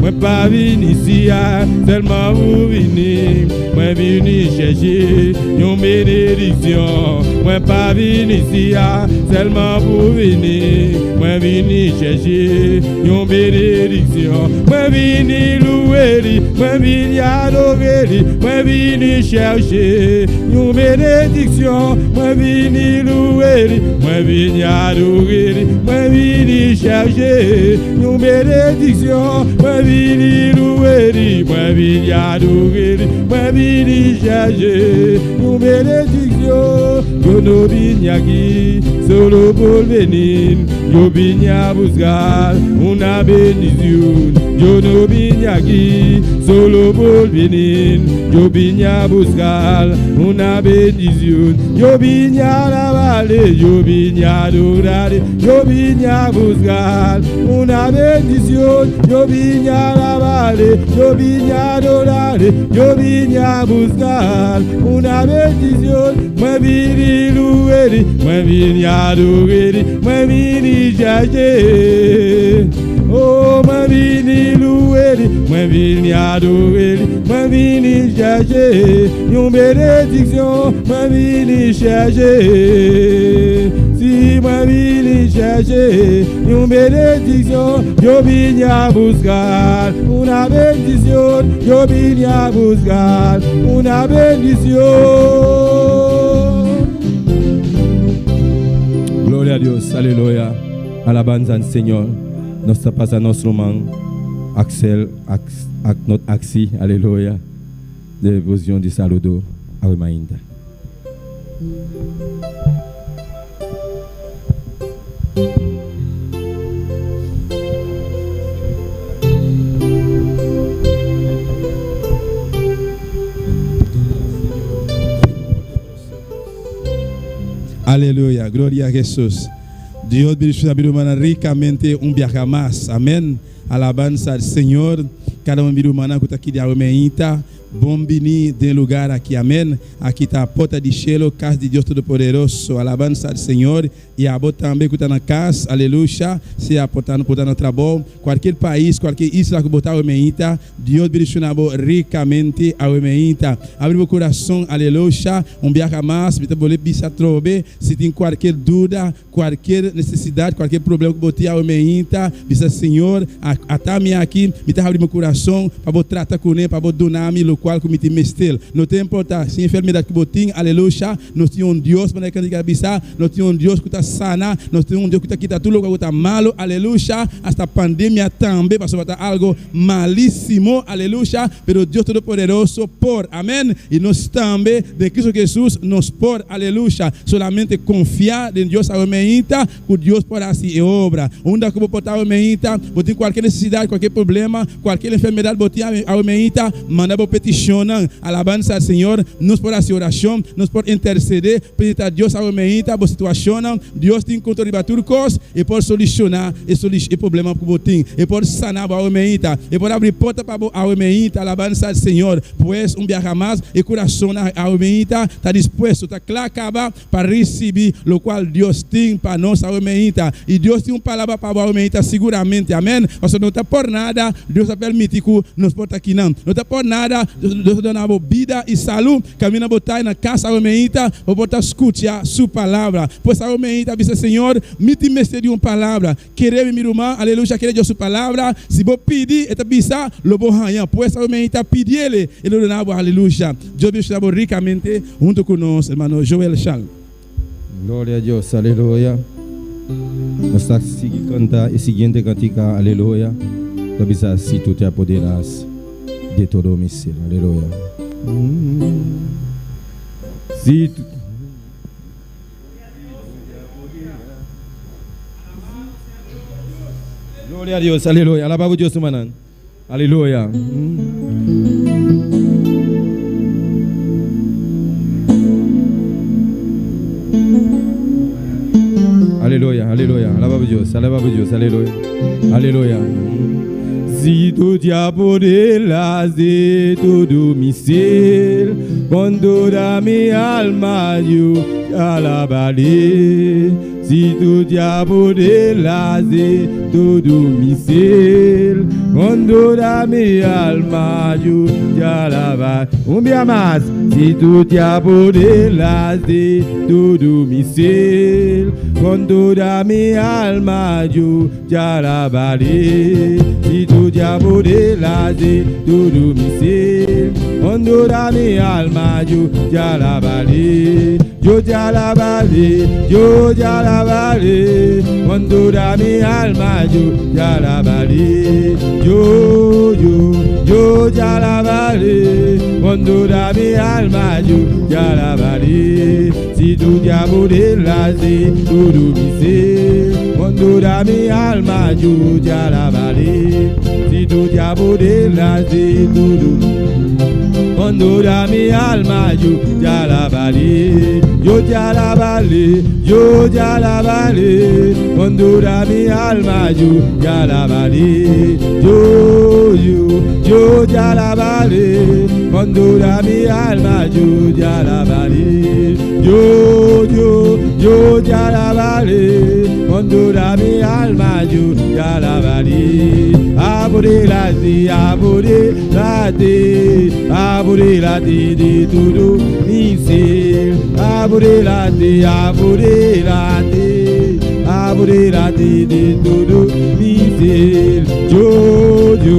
Mwen pa vini isi a sèlman pou vini, mwen vini chèche yon benediksyon. Mwen pa vini isi a sèlman pou vini, mwen vini chèche yon benediksyon. Mwen vini louwe li, mwen vini adore li, mwen vini chèche yon benediksyon. Mwen vini louwe li, mwen vini adore li, mwen vini chèche yon benediksyon. Mwen vini louwe li, mwen vini adore li, mwen vini chèche yon benediksyon. Yo no vine aquí solo por venir, yo vine a buscar una bendición. Yo no vine aquí solo por venir, yo vine a buscar una bendición. Yo vine a alabarle, yo vine a adorar, yo vine a buscar una bendición. Yo vine a alabarle, yo vine a adorar, yo vine a buscar una bendición. Mwen vini louwe li, mwen vini adore li, mwen vini chèche. Oh, mwen vini louwe li, mwen vini adore li, mwen vini chèche yon benediksyon, mwen vini chèche. Si mwen vini chèche yon benediksyon, yo vine a buscar una bendición, yo vine a buscar una bendición. Gloria a Dios, aleluya. Alabanza al Señor. Nos ta pasa nos ruman Axel, Ax, not Axi, aleluya. Devocion di saludo awe mainta. Aleluya, gloria a Jesus. Dios bendiciona mi rumannan ricamente un biaha mas. Amen. Alabanza al Señor. Cada un mi rumannan cu ta aki di awe mainta, bon bini den lugar aki. Amen. Aki ta Porta di Cielo, cas di Dios Todopoderoso. Alabanza al Señor. Y abo tambe cu ta na cas, aleluya, sea por ta por ta na trabou, cualkier pais, cualkier isla cu bo ta awe mainta, Dios bendiciona bo ricamente awe mainta. Abri bo curason, aleluya. Un biaha mas, mi ta bolbe bisa atrobe, si tin cualkier duda, cualkier necesidad, cualkier problema cu bo tin awe mainta, bisa Señor, ata mi aki, mi ta habri mi curason pa bo trata cune, pa bo duna mi locual. lokual ku mi tin mester. No ta importá si enfermedat ku bo tin, aleluya, nos tin un Dios, manera kantika a bisa, nos tin un Dios ku ta sana, nos tin un Dios ku ta kita tur lokual ku ta malu, aleluya, asta pandemia tambe, pasobra ta algu malísimo, aleluya, pero Dios Todopoderoso por, amèn, i nos tambe den Cristo Jesus nos por, aleluya, solamente konfia den Dios awe meinta. Ku Dios por hasi e obra. Unda ku bo por ta awe meinta, bo tin kualke nesesidat, kualke problema, kualke enfermedat bo tin awe meinta, manda bo petishonnan. Alabansa al Señor. Nos por hasi orashon, nos por intersedé, presentá Dios awe meinta bo situashonnan. Dios tin kontrol riba tur kos. E por solushoná e e problema ku bo tin. E por sana bo awe meinta. E por abri porta pa bo awe meinta. Alabansa al Señor. Pues, un biaha mas, e kurasonnan awe meinta ta dispuesto, ta kla kaba pa ricibi locual Dios tin pa nos awe meinta. Y Dios tin un palabra pa bo awe meinta siguramente. Amen. Pasobra no ta por nada Dios a permiti cu nos por ta akinan. No ta por nada Dios a duna bo bida y salu. Camina bo ta na cas awe meinta, bo por ta scucha su palabra. Pues awe meinta bisa, Señor, mi tin mester di un palabra. Kere mi, mi ruman, aleluya, kere Dios su palabra. Si bo pidi, e ta bisa, lo bo haña. Pues awe meinta pidiele, e lo duna bo, aleluya. Dios bendiciona bo ricamente hunto cu nos, hermano Joel Schal. Gloria a Dios, aleluya. Nos ta sigui canta e siguiente cantica, aleluya. Ta bisa, Si tu te apoderas de todo mi ser, aleluya. Si tu. Gloria a Dios, aleluya. Alaba bo Dios, rumannan. Aleluya. Aleluya, aleluya. Alaba bo Dios, alaba bo Dios, aleluya. Aleluya. Si tu te apoderas de todo mi ser, con toda mi alma yo te alabaré. Si tu te apoderas de todo mi ser, con toda mi alma yo te alabaré. Un día más. Si tú te apoderas de todo mi ser, con toda mi alma yo te alabaré. Si tú te apoderas de todo mi ser, con toda mi alma yo te alabaré. Yo te alabaré, yo te alabaré, con toda mi alma yo te alabaré. Yo, yo, yo te alabaré, con toda mi alma yo te alabaré. Si tú te apoderas de todo mi ser, con toda mi alma yo te alabaré. Si tú te apoderas de todo, con toda mi alma yo te alabaré. Yo te alabaré, yo te alabaré, con toda mi alma yo te alabaré. Yo, yo, yo te alabaré, con toda mi alma yo te alabaré. Yo, yo, yo te alabaré, con toda mi alma yo te alabaré. Apodérate, apodérate, apodérate de todo mi ser. Apodérate, apodérate, apodérate de todo mi ser. Yo, yo,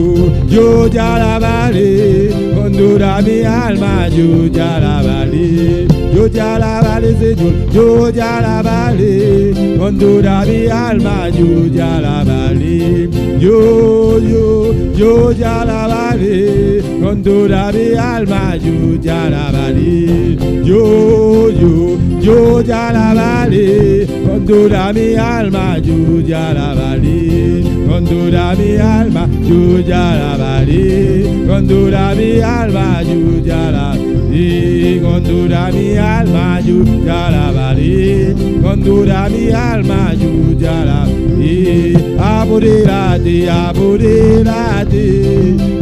yo te alabaré, con toda mi alma yo te alabaré. Yo te alabaré, Señor, yo te alabaré, con toda mi alma yo te alabaré. Yo, yo, yo te alabaré, con toda mi alma yo te alabaré. Yo, yo, yo te alabaré, con toda mi alma yo te alabaré. Con toda mi alma yo te alabaré, con toda mi alma yo te alabaré. Con toda mi alma yo te alabaré, con toda mi alma yo te alabaré. Apodérate, apodérate,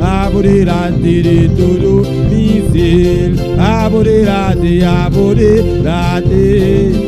apodérate de todo mi ser. Apodérate, apodérate,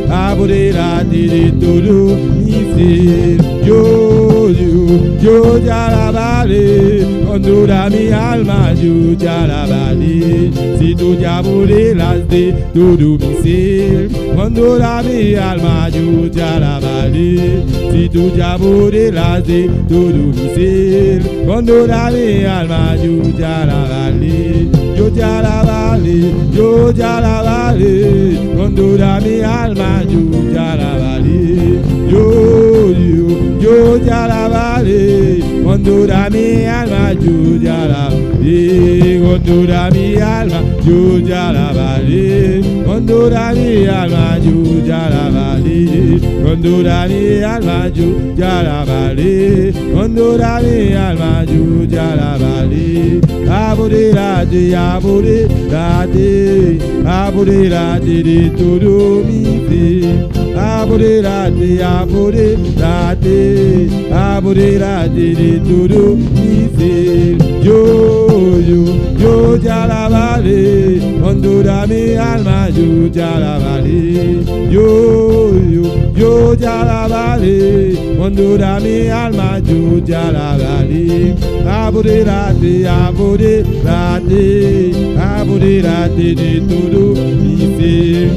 apodérate de todo mi ser. Yo, yo, yo te alabaré, con toda mi alma yo te alabaré. Si tú te apoderas de todo mi ser, con toda mi alma yo te alabaré. Si tú te apoderas de todo mi ser, con toda mi alma yo te alabaré. Yo te alabaré, yo te alabaré, con toda mi alma yo te alabaré. Yo, yo, yo te alabaré, con toda mi alma yo te alabaré, con toda mi alma yo te alabaré, con toda mi alma yo te alabaré, con toda mi alma yo te alabaré, con toda mi alma yo te alabaré. Apodérate, apodérate, apodérate de todo mi ser. Apodérate, apodérate, apodérate de todo mi ser. Yo, yo, yo te alabaré, con toda mi alma yo te alabaré. Yo, yo, yo te alabaré, con toda mi alma yo te alabaré. Apodérate, apodérate, apodérate de todo mi ser.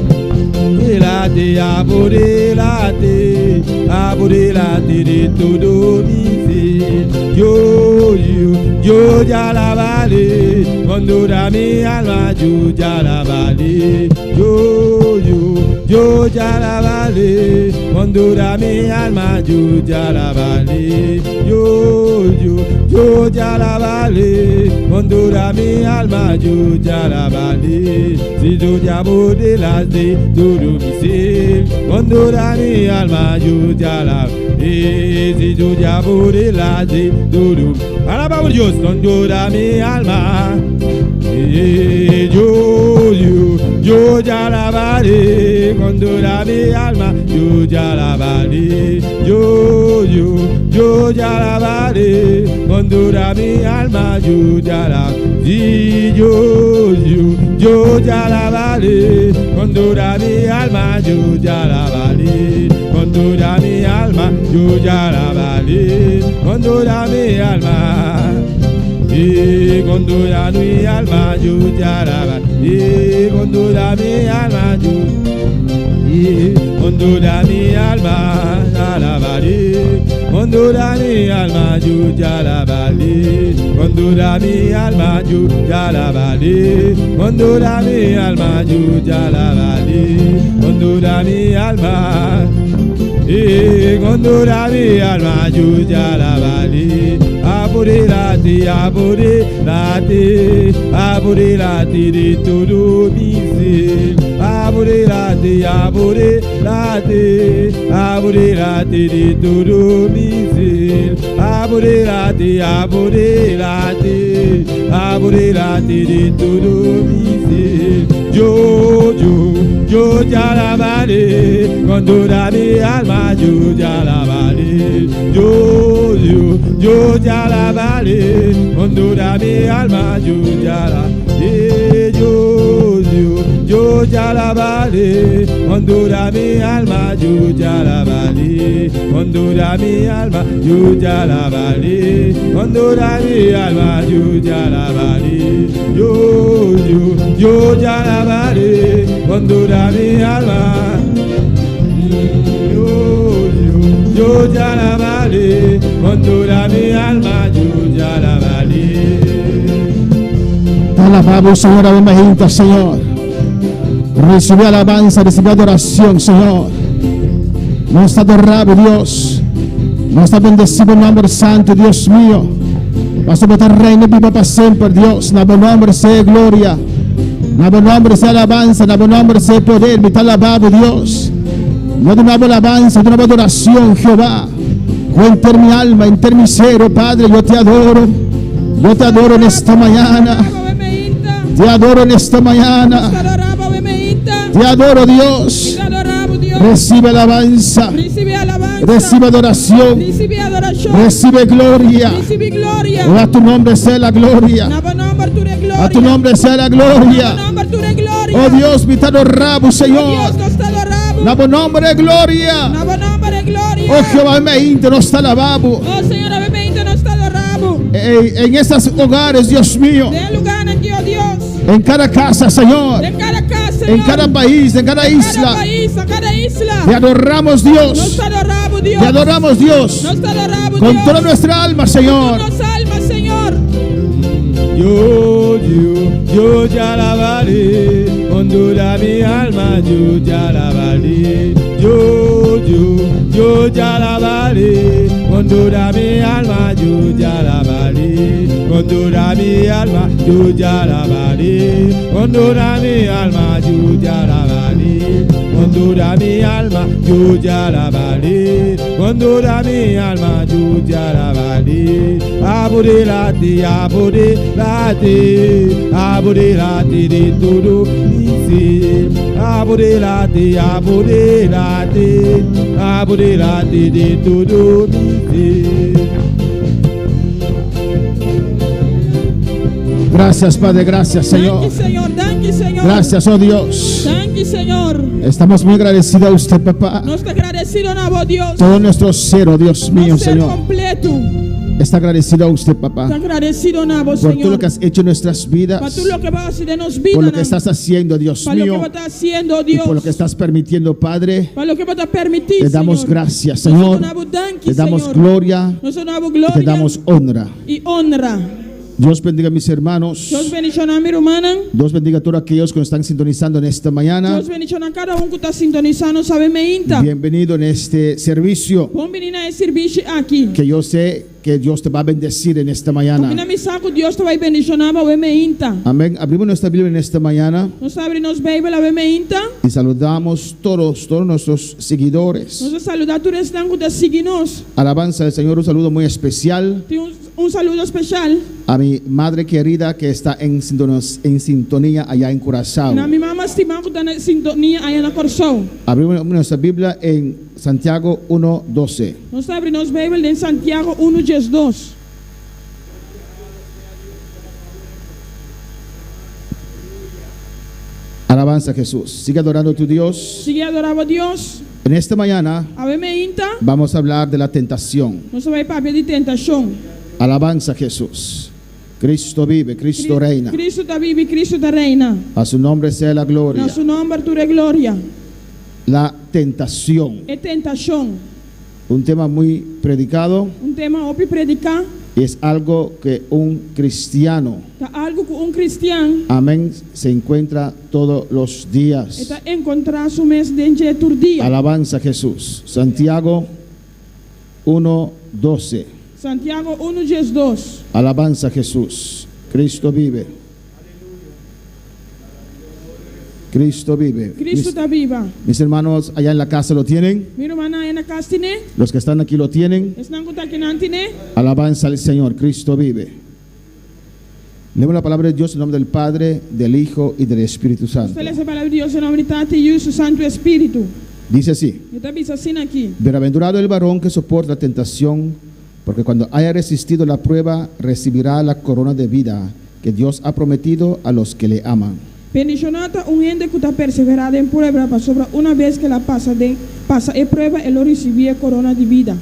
Apodérate, apodérate, apodérate de todo mi ser. Yo, yo, yo te alabaré, con toda mi alma yo te alabaré. Yo, yo, yo te alabaré, con toda mi alma yo te alabaré. Yo, yo, yo te alabaré, con toda mi alma yo te alabaré. Si tú te apoderas de todo mi ser, con toda mi alma yo te alabaré. Si tú te apoderas de todo, alabamos Dios con toda mi alma. Yo, yo, yo te alabaré con toda mi alma, yo te alabaré. Yo, yo, yo te alabaré con toda mi alma, yo te alabaré. Sí, yo, yo, yo te alabaré con toda mi alma, yo te alabaré. Con toda mi alma, yo te alabaré. Con toda mi alma. Y con toda mi alma yo te alabaré, con toda mi alma yo, y con toda mi alma alabaré, con toda mi alma yo te alabaré, con toda mi alma yo te alabaré, con toda mi alma yo te alabaré, con toda mi alma. Y con toda mi alma yo te alabaré. Apodérate, apodérate, apodérate de todo mi ser. Apodérate, apodérate, apodérate de todo mi ser. Apodérate, apodérate, apodérate de todo mi ser. Yo, yo, yo te alabaré con toda mi alma, yo te alabaré. Yo, yo, yo te alabaré con toda mi alma, yo te alabaré. Yo, yo, yo te alabaré con toda mi alma, yo te alabaré. Con toda mi alma, yo te alabaré. Con toda mi alma, yo te alabaré. Yo, yo, yo te alabaré con toda mi alma. Yo, yo, yo te alabaré con toda mi alma, yo te alabaré. Te alabamos, Señor, awe mainta, Señor. Recibe alabanza, recibe adoración, Señor. Nos ta adora Bo, Dios. Nos ta bendeci Bo nomber santo, Dios mio. Pasobra Bo ta reina biba pa semper, Dios. Na Bo nomber sea gloria. Na Bo nomber sea alabanza. Na Bo nomber sea poder. Mi ta alaba Bo, Dios. Mi ta duna Bo alabanza, duna Bo adoración, Jehová. Cu henter mi alma, henter mi ser, oh Padre, yo te adoro. Yo te adoro en esta mañana. Te adoro en esta mañana. Te adoro, Dios. Recibe alabanza. Recibe adoración. Recibe gloria. Oh, a tu nombre sea la gloria. A tu nombre sea la gloria. Oh Dios, mi ta adora Bo, Señor. Na Bo nomber e gloria. Oh Jehová, mainta nos ta alaba Bo. En esos hogares, Dios mío. En cada casa, Señor. En cada país, en cada isla. Te adoramos, Dios. Te adoramos, Dios. Con toda nuestra alma, Señor. Yo Yo, yo, yo te alabaré, con toda mi alma yo te alabaré. Yo, yo, yo te alabaré, con toda mi alma yo te alabaré. Con toda mi alma yo te alabaré, con toda mi alma yo te alabaré. Con toda mi alma yo te alabaré, con toda mi alma yo te alabaré. Apoderate, apoderate, apoderate de todo mi ser. Apoderate, apoderate, apoderate de todo mi ser. Gracias, Padre, gracias, Señor. Danki, Señor. Danki, Señor. Gracias, oh Dios. Danki, Señor. Estamos muy agradecidos a usted, papá. Nos ta gradesido na bo, Dios. Todo nuestro ser, oh Dios mío, Nos ser Señor. kompleto. Está agradecido a usted, Ta papá. gradesido na bo, Por todo Señor. lo que has hecho en nuestras Pa vidas. tur loke bo a hasi den nos bida. Por lo que estás haciendo, Dios Pa loke mío. bo ta hasiendo, Y Dios. por lo que estás permitiendo, Padre. Pa loke bo ta permití, Te damos Señor. gracias, Nos Señor. ta duna bo danki, Te damos Señor. gloria. Nos ta duna bo Y gloria te damos honra. i honra. Dios bendiga a mis hermanos. Dios bendishoná mi rumannan. Dios bendiga a todos aquellos que nos están sintonizando en esta mañana. Dios bendishoná kada un ku ta sintonisando awe mainta. Bienvenido en este servicio. Bon biní na e servisio aki. Que yo sé que Dios te va a bendecir en esta mañana. Ami sa ku Dios ta bai bendishoná bo awe mainta. Amén. Abrimos nuestra Biblia en esta mañana Nos ta habri nos Beibel awe mainta. y saludamos todos nuestros seguidores. Nos ta saludá tur esnan ku ta sigui nos. Alabanza al Señor, un saludo muy especial Tin un saludo spesial. a mi madre querida que está en sintonía allá en Curazao. Na mi mama stimá ku ta na sintonia aya na Kòrsou. Abrimos nuestra Biblia en Santiago 1:12. Nos ta habri nos Beibel den Santiago 1 12. Alabanza a Jesús. Sigue adorando a tu Dios. Sigui adorá bo Dios. En esta mañana Awe mainta. vamos a hablar de la tentación. Nos ta bai papia di tentashon. Alabanza a Jesús. Cristo vive, Cristo reina. Kristu ta biba, Kristu ta reina. A su nombre sea la gloria. Na su nòmber tur gloria. La tentación. E tentashon. Un tema muy predicado Un tema hopi prediká. y es algo que un cristiano, Ta algu ku un kristian amén, se encuentra todos los días. ta enkontrá su mes den dje tur dia. Alabanza a Jesús. Santiago 1:12. Santiago 1 12. Alabanza a Jesús. Cristo vive. Cristo vive. Kristu Mis, ta biba. mis hermanos allá en la casa lo tienen. Mi rumannan na kas tin'é. Los que están aquí lo tienen. Esnan ku ta akinan tin'é. Alabanza al Señor. Cristo vive. Leemos la palabra de Dios en nombre del Padre, del Hijo y del Espíritu Santo. Nos ta lesa palabra di Dios den nòmber di Tata, Yu i Santu Spiritu. Dice así. E ta bisa asina aki. Bienaventurado el varón que soporta la tentación, porque cuando haya resistido la prueba, recibirá la corona de vida que Dios ha prometido a los que le aman. Bendishoná ta un hende ku ta perseverá den prueba, pasobra unabes ku el a pasa den pasa e prueba, e lo risibí e korona di bida.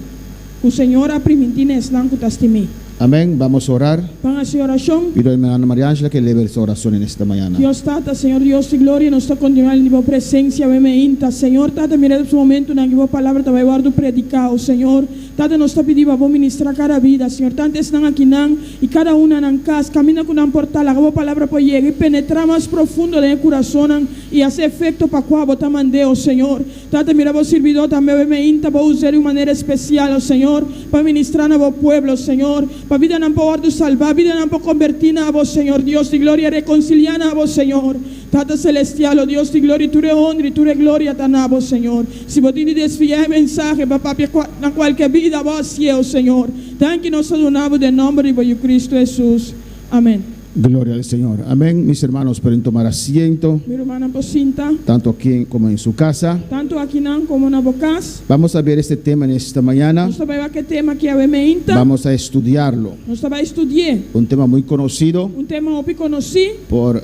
Ku Señor a primintí na esnan ku ta stim'é. Amén. Vamos a orar. Ban hasi orashon. Pido a mi hermana María Ángela que eleve su oración en esta mañana. Dios Tata, Señor Dios di gloria, nos ta kontinuá den bo presensia awe mainta. Señor Tata, mira e momentonan ku bo palabra ta bai wòrdu prediká, o Señor. Tata, nos ta pidi pa bo ministrá kada bida, Señor. Tantu esnan akinan i kada un na nan kas, kaminda ku nan por ta, laga bo palabra por yega i penetrá mas profundo den e kurasonnan i hasi efekto pa kua bo ta mand'é, o Señor. Tata, mira bo sirbidó tambe awe mainta, bo us'é di un manera espesial, o Señor, pa ministrá na bo pueblo, Señor, pa bidanan por wòrdu salbá, bidanan por kombertí na abo, Señor Dios di gloria, rekonsiliá na abo, Señor. Tata Selestial, o Dios di gloria, tur e honra i tur e gloria ta na bo, Señor. Si bo tin di desviá e mensahe pa papia na kualke bida, bo hasié, o Señor. Danki nos ta duna bo den nòmber di bo Yu Kristu Hesus. Amèn. Gloria al Señor. Amén. Mis hermanos pueden tomar asiento. Mi rumannan por sinta. Tanto aquí como en su casa. Tantu akinan komo na bo kas. Vamos a ver este tema en esta mañana. Nos ta bai wak e tema aki awe mainta. Vamos a estudiarlo. Nos ta bai studi'é. Un tema muy conocido. Un tema hopi konosí. Por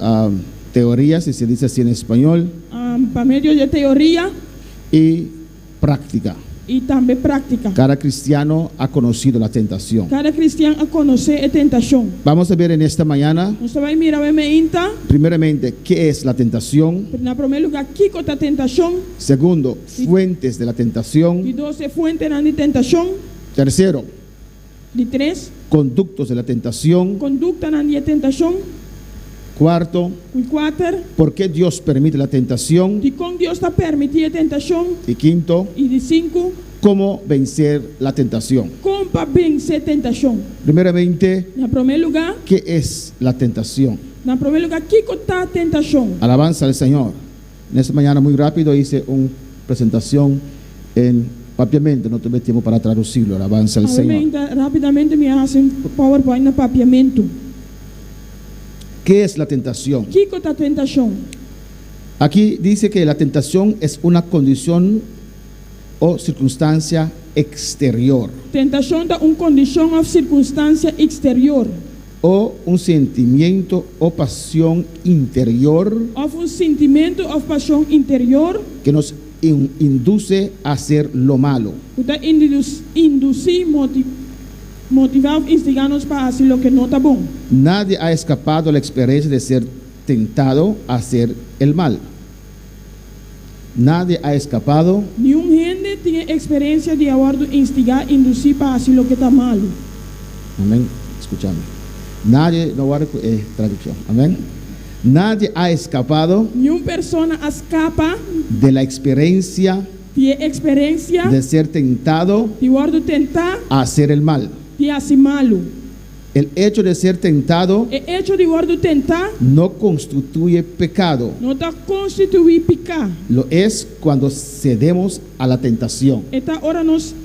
teoría, si se dice así en español. Pa medio di teoria. Y práctica. I tambe práktika. Cada cristiano ha conocido la tentación. Kada kristian a konosé e tentashon. Vamos a ver en esta mañana. Nos ta bai mira awe mainta. Primeramente, ¿qué es la tentación? Na promé lugá, kiko ta tentashon? Segundo, fuentes de la tentación. Di dos, e fuentenan di tentashon. Tercero, Di tres, conductos de la tentación. Konduktanan di e tentashon. Cuarto, Di cuater, ¿por qué Dios permite la tentación? Dicon Dios ta permiti e tentacion? Y quinto, Y di cinco, ¿cómo vencer la tentación? Con pa vence tentacion? Primeramente, Na prome lugar, ¿qué es la tentación? Na prome lugar, kico ta tentacion? Alabanza al Señor. En esta mañana muy rápido hice una presentación en papiamento, no tuve tiempo para traducirlo. Alabanza al Señor. Obviamente, Rapidamente mi a haci un PowerPoint na papiamento. ¿Qué es la tentación? Kico ta tentacion? Aquí dice que la tentación es una condición o circunstancia exterior Tentacion ta un condicion of circunstancia exterior o un sentimiento o pasión interior of un sentimento of pasion interior que nos induce a hacer lo malo. Cu ta induci, motiva of instiga nos pa haci loke no ta bon. Nadie ha escapado a la experiencia de ser tentado a hacer el mal. Nadie ha escapado. Niun hende tin e experiencia di a wordo instiga, induci pa haci loke ta malo. Amén. Escúchame. Nadie, no guarde traducción. Amén. Nadie ha escapado Niun persona a scapa de la experiencia di e experiencia de ser tentado di wordo tenta a hacer el mal. di haci malo. El hecho de ser tentado E hecho di wordo tenta no constituye pecado. no ta constitui pica. Lo es cuando cedemos a la tentación. E ta ora nos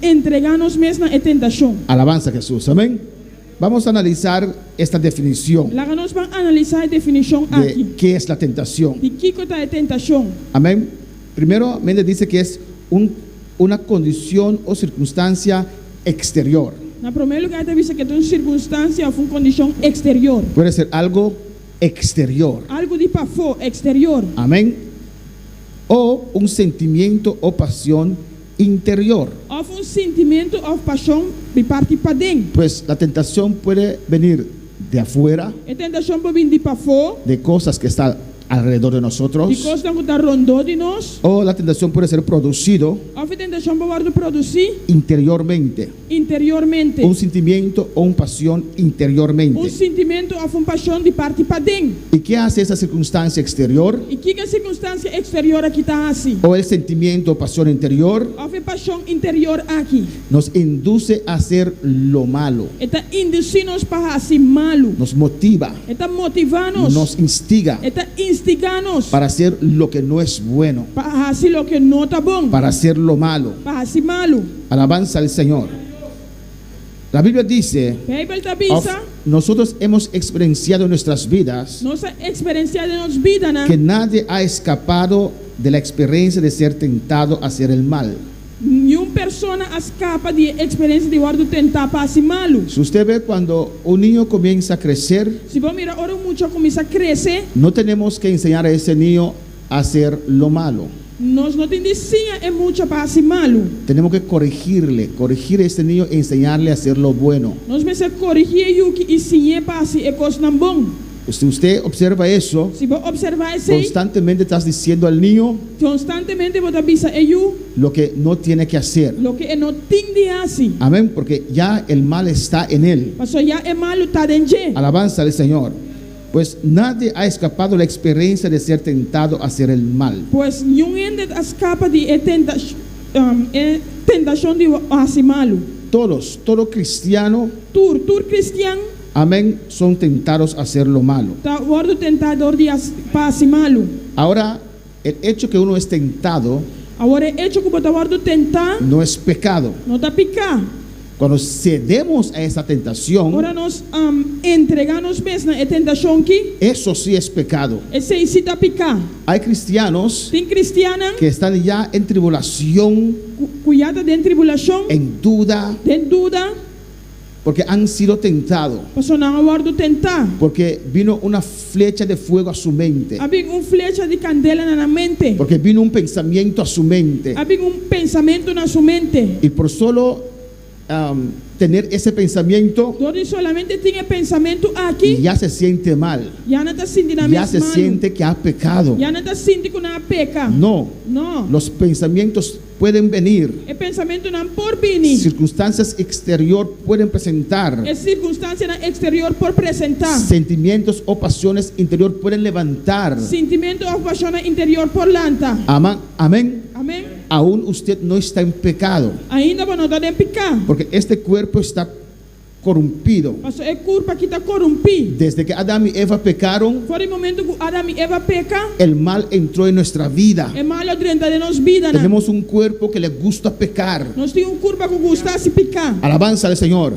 entrega nos mes na e tentacion. Alabanza a Jesús. Amén. Vamos a analizar esta definición Laga nos ban analisa e definicion de aki qué es la tentación. di kico ta e tentacion. Amén. Primero, Méndez dice que es una condición o circunstancia exterior. Na prome lugar e ta bisa cu ta un circunstancia of un condicion exterior. Puede ser algo exterior. Algo di pafó, exterior. Amén. O un sentimiento o pasión interior. Of un sentimiento of pasión di parti paden. Pues la tentación puede venir de afuera, E tentacion por bin di pafó, de cosas que están alrededor de nosotros. Di cosnan cu ta rondó di nos. O la tentación puede ser producido Of e tentacion por wordo produci interiormente. interiormente. Un sentimiento o un pasión interiormente. Un sentimiento of un pasión di parti paden. ¿Y qué hace esa circunstancia exterior? Y kico e circunstancia exterior aki ta haci? O el sentimiento o pasión interior Of e pasión interior aki. nos induce a hacer lo malo. E ta induci nos pa haci malo. Nos motiva. E ta motiva nos. Nos instiga. E ta instiga nos. Para hacer lo que no es bueno. Pa haci loke no ta bon. Para hacer lo malo. Pa haci malo. Alabanza al Señor. La Biblia dice, Bijbel ta bisa, nosotros hemos experienciado en nuestras vidas Nos a experiencia den nos bidanan que nadie ha escapado de la experiencia de ser tentado a hacer el mal. Niun persona a scapa di e experiencia di wordo tenta pa haci malo. Si usted ve cuando un niño comienza a crecer, Si bo mira ora un mucha cuminsa crece, no tenemos que enseñar a ese niño a hacer lo malo. Nos no tin di siña e mucha pa haci malo. Tenemos que corregirle, corregir a este niño e enseñarle a hacer lo bueno. Nos mester corrigi e yuki y siñ'e pa haci e cosnan bon. Si usted observa eso, Si bo observa esey, constantemente estás diciendo al niño constantemente bo ta bisa e yu lo que no tiene que hacer. loke e no tin di haci. Amén, porque ya el mal está en él. Pasobra ya e malu ta den dje. Alabanza al Señor. Pues nadie ha escapado la experiencia de ser tentado a hacer el mal. Pues niun hende a scapa di e e tentacion di haci malu. Todos, todo cristiano, Tur, tur cristian, amén, son tentados a hacer lo malo. Ta wordo tenta dor di pa haci malu. Ahora, el hecho que uno es tentado Awor e hecho cu bo ta wordo tenta no es pecado. no ta pica. Cuando cedemos a esa tentación, Ora nos entrega nos mes na e tentacion ki, eso sí es pecado. Esey sí ta pica. Hay cristianos Tin cristiannan que están ya en tribulación, cu ya ta den tribulacion, en duda, den duda, porque han sido tentados. Pasobra nan a wordo tenta. Porque vino una flecha de fuego a su mente. A bin un flecha di candela na nan mente. Porque vino un pensamiento a su mente. A bin un pensamento na su mente. Y por solo tener ese pensamiento, Dor di solamente tin e pensamento aki, ya se siente mal. Ya nan ta sinti nan Ya mes se malu. siente que ha pecado. Ya nan ta sinti ku nan a peka. No. No. Los pensamientos pueden venir. E pensamentunan por bini. Circunstancias exterior pueden presentar. E sirkunstansianan eksterior por presentá. Sentimientos o pasiones interior pueden levantar. Sintimentu òf pashonnan interior por lanta. Amén. Amén. Amén. Aún usted no está en pecado. Ainda bo no ta den piká. Porque este cuerpo está corrompido. Paso e kurpa aki ta korumpí. Desde que Adán y Eva pecaron, For di momentu ku Adam i Eva peka, el mal entró en nuestra vida. e mal a drenta den nos bidanan. Tenemos un cuerpo que le gusta pecar. Nos tin un kurpa ku gusta hasi piká. Alabanza al Señor.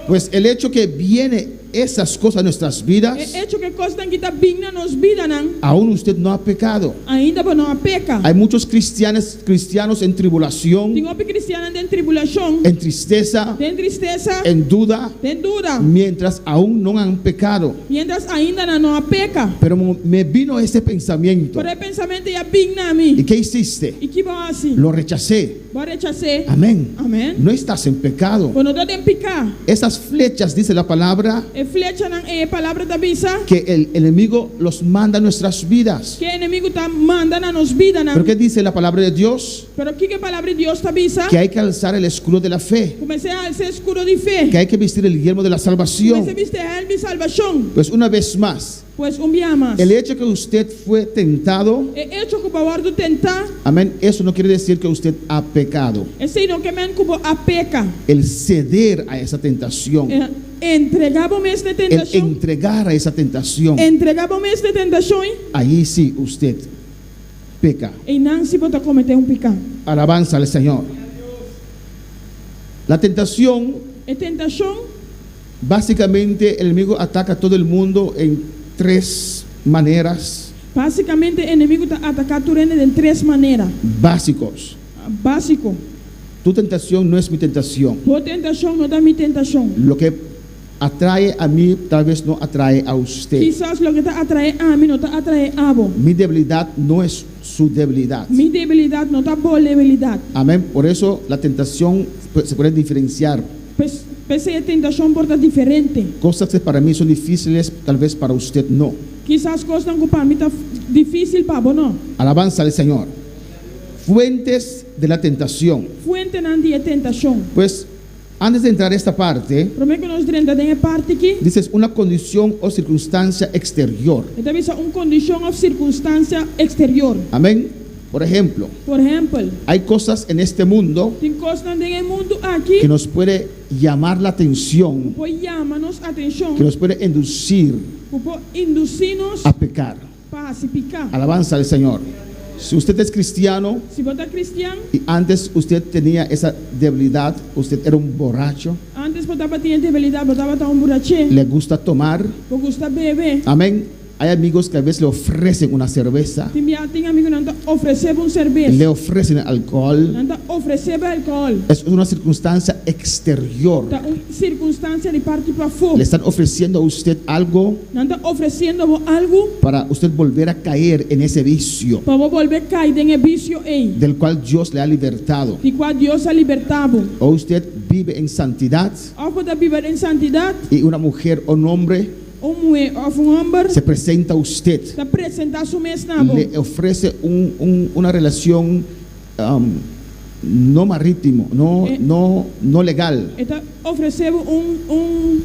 Pues el hecho que viene esas cosas a nuestras vidas, E echo ku e kosnan aki ta bin na nos bidanan, aún usted no ha pecado. ainda bo no a peka. Hay muchos cristianos, cristianos en tribulación, Tin hopi kristiannan den tribulashon, en tristeza, den tristesa, en duda, den duda, mientras aún no han pecado. miéntras ainda nan no a peka. Pero me vino ese pensamiento. Pero e pensamentu ei a bin na mi. ¿Y qué hiciste? I ki bo a hasi? Lo rechacé. Bo a rechas'é. Amén. Amén. No estás en pecado. Bo no ta den piká. Esas flechas, dice la palabra, E flechanan ei, e palabra ta bisa. Que el enemigo los manda a nuestras vidas. Ku e enemigu ta manda na nos bidanan. Pero ¿qué dice la palabra de Dios? Pero kiko e palabra di Dios ta bisa? Que hay que alzar el escudo de la fe. Ku mester alsa e eskudo di fe. Que hay que vestir el yelmo de la Ku salvación. mester bisti e hèlm di salbashon. Pues una vez más. Pues un bia mas. El hecho que usted fue tentado. E echo ku bo a wòrdu tentá. Amén, eso no quiere decir que usted ha pecado. Esei no ke men ku bo a peka. El ceder a esa tentación. E entregá bo mes na e El tentashon. entregar a esa tentación. Entregá bo mes na e tentashon. Ahí sí usted peca. Einan sí bo ta kometé un piká. Alabanza al Señor. La tentación. E tentashon. Básicamente el enemigo ataca a todo el mundo en tres maneras. Básicamente e enemigo ta ataká tur hende den tres manera. Básicos. Básiko. Tu tentación no es mi tentación. Bo tentashon no ta mi tentashon. Lo que atrae a mí tal vez no atrae a usted. Kisas loke ta atraé ami no ta atraé abo. Mi debilidad no es su debilidad. Mi debilidat no ta bo debilidat. Amén. Por eso la tentación se puede diferenciar. Pues, p'esei e tentashon por ta diferente. Cosas que para mí son difíciles, tal vez para usted no. Kisas kosnan ku pa mi ta difísil, pa bo no. Alabanza al Señor. Fuentes de la tentación. Fuentenan di e tentashon. Pues, antes de entrar a esta parte, Promé ku nos drenta den e parti aki. Dice es una condición o circunstancia exterior. E ta bisa un kondishon òf sirkunstansia eksterior. Amén. Por ejemplo, Por ehèmpel, hay cosas en este mundo tin kosnan den e mundu aki que nos puede llamar la atención, ku por yama nos atenshon, que nos puede inducir ku por indusí nos a pecar. pa hasi piká. Alabanza al Señor. Si usted es cristiano Si bo ta kristian, y antes usted tenía esa debilidad, usted era un borracho, antes bo tabatin e debilidat, bo tabata un buraché, le gusta tomar, bo gusta bebe. Amén. Hay amigos que a veces le ofrecen una cerveza. Tin bia tin amigunan ta ofresé bo un serbes. Le ofrecen alcohol. Nan ta ofresé bo alcohol. Es una circunstancia exterior. Ta un circunstancia di parti pafó. Le están ofreciendo a usted algo. Nan ta ofresiendo bo algu. Para usted volver a caer en ese vicio. Pa bo bolbe kai den e bisio ei. Del cual Dios le ha libertado. Di kua Dios a libertá bo. O usted vive en santidad. Òf bo ta biba den santidat. Y una mujer o un hombre. Un muhé òf un hòmber. Se presenta a usted. Ta presentá su mes na bo. Le ofrece un, un, una relación no marítimo, no, no, no legal. E ta ofresé bo un, un,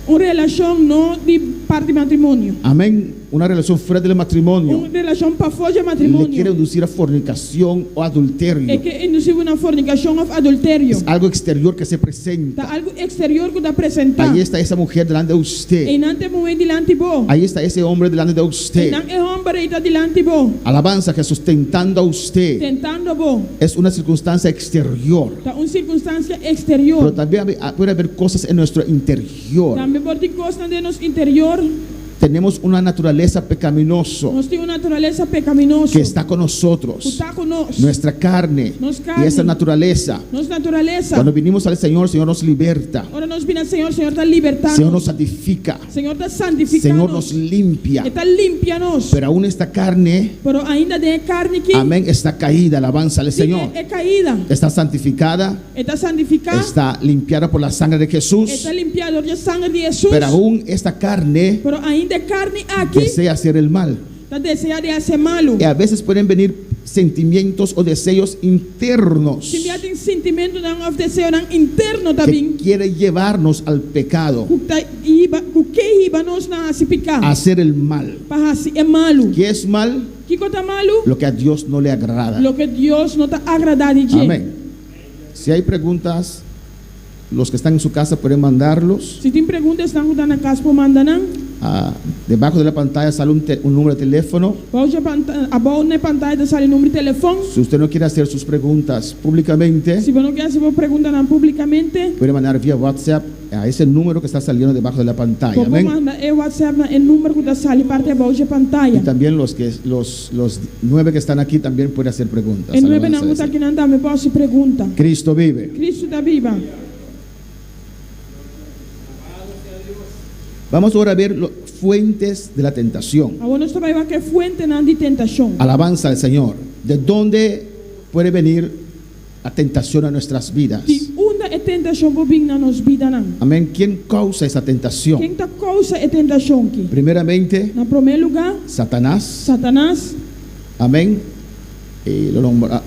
un relashon no di parti matrimonio. Amén. Una relación fuera del matrimonio. Un relashon pafó dje matrimonio. Le quiere inducir a fornicación o adulterio. E ke indusí bo na fornikashon òf adulterio. Es algo exterior que se presenta. Ta algu eksterior ku ta presentá. Ahí está esa mujer delante de usted. Einan ta e muhé dilanti bo. Ahí está ese hombre delante de usted. Einan e hòmber ei ta dilanti bo. Alabanza a Jesús, tentando a usted. Tentando bo. Es una circunstancia exterior. Ta un sirkunstansia eksterior. Pero también puede haber cosas en nuestro interior. Tambe por tin kosnan den nos interior. Tenemos una naturaleza pecaminoso. Nos tin un naturalesa pecaminoso. Que está con nosotros. Cu ta cu nos. Nuestra carne. Nos carne. Y esa naturaleza. Nos naturalesa. Cuando vinimos al Señor, Señor nos liberta. Ora nos bini al Señor, Señor ta liberta nos. Señor nos santifica. Señor ta santifica Señor nos. nos limpia. E ta limpia nos. Pero aún esta carne. Pero ainda den e carne aki. Amén, está caída, alabanza al Señor. E caída. Está santificada. E ta santificá. Está limpiada por la sangre de Jesús. E ta limpiá dor di e sanger di Hesus. Pero aún esta carne. Pero ainda e karni aki. Desea hacer el mal. Ta deseá di hasi malu. Y a veces pueden venir sentimientos o deseos internos Tin bia tin sintimentunan òf deseonan interno ta que bin quiere llevarnos al pecado, ku ta hiba ku ke hiba nos na hasi piká, a hacer el mal. pa hasi e malu. ¿Qué es mal? Kiko ta malu? Lo que a Dios no le agrada. Loke Dios no ta agradá di dje. Amén. Si hay preguntas, los que están en su casa pueden mandarlos. Si tin pregunta esnan ku ta na kas por manda nan. Ah, debajo de la pantalla sale un, te- un número de teléfono. Bou dje panta, abou na e pantaya ta sali number di telefòn. Si usted no quiere hacer sus preguntas públicamente, Si bo no ke hasi bo preguntanan públikamente, puede mandar vía WhatsApp a ese número que está saliendo debajo de la pantalla. bo por Amén. manda e WhatsApp na e number ku ta sali parti abou dje Y pantaya. también los que los, los nueve que están aquí también pueden hacer preguntas. E nuebenan Alabanza ku al ta Señor. akinan tambe por hasi pregunta. Cristo vive. Kristu ta biba. Vamos ahora a ver lo- fuentes de la tentación. Awor nos ta bai wak e fuentenan di tentashon. Alabanza al Señor. ¿De dónde puede venir la tentación a nuestras vidas? Di unda e tentashon por bin na nos bidanan? Amén. ¿Quién causa esa tentación? Ken ta kousa e tentashon ki? Primeramente, Na promé lugá, Satanás. Satanas. Amén. Eh, lo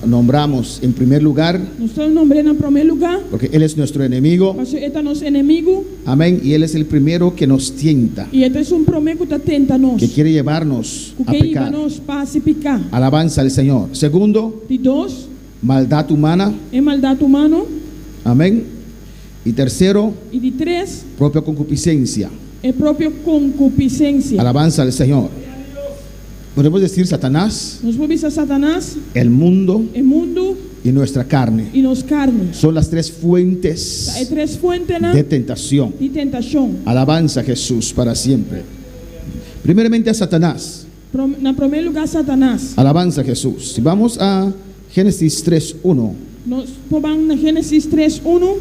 nombramos en primer lugar Nos ta nombr'é na promé lugá, porque él es nuestro enemigo. pasobra e ta nos enemigu Amén. Y él es el primero que nos tienta, i e ta esun promé ku ta tenta nos, que quiere llevarnos ku a ke hiba pecar. nos pa hasi piká. Alabanza al Señor. Segundo, Di dos, maldad humana. e maldat humano. Amén. Y tercero, I di tres, propia concupiscencia. e propio konkupisensia. Alabanza al Señor. Podemos decir Satanás, Nos por bisa Satanas, el mundo e mundu y nuestra carne. i nos karni. Son las tres Ta e fuentes tres fuentenan de tentación. di tentashon. Alabanza a Jesús para siempre. Primeramente a Satanás. Na promé lugá Satanas. Alabanza a Jesús. Si vamos a Génesis 3.1, Nos por ban na Génesis 3, 1.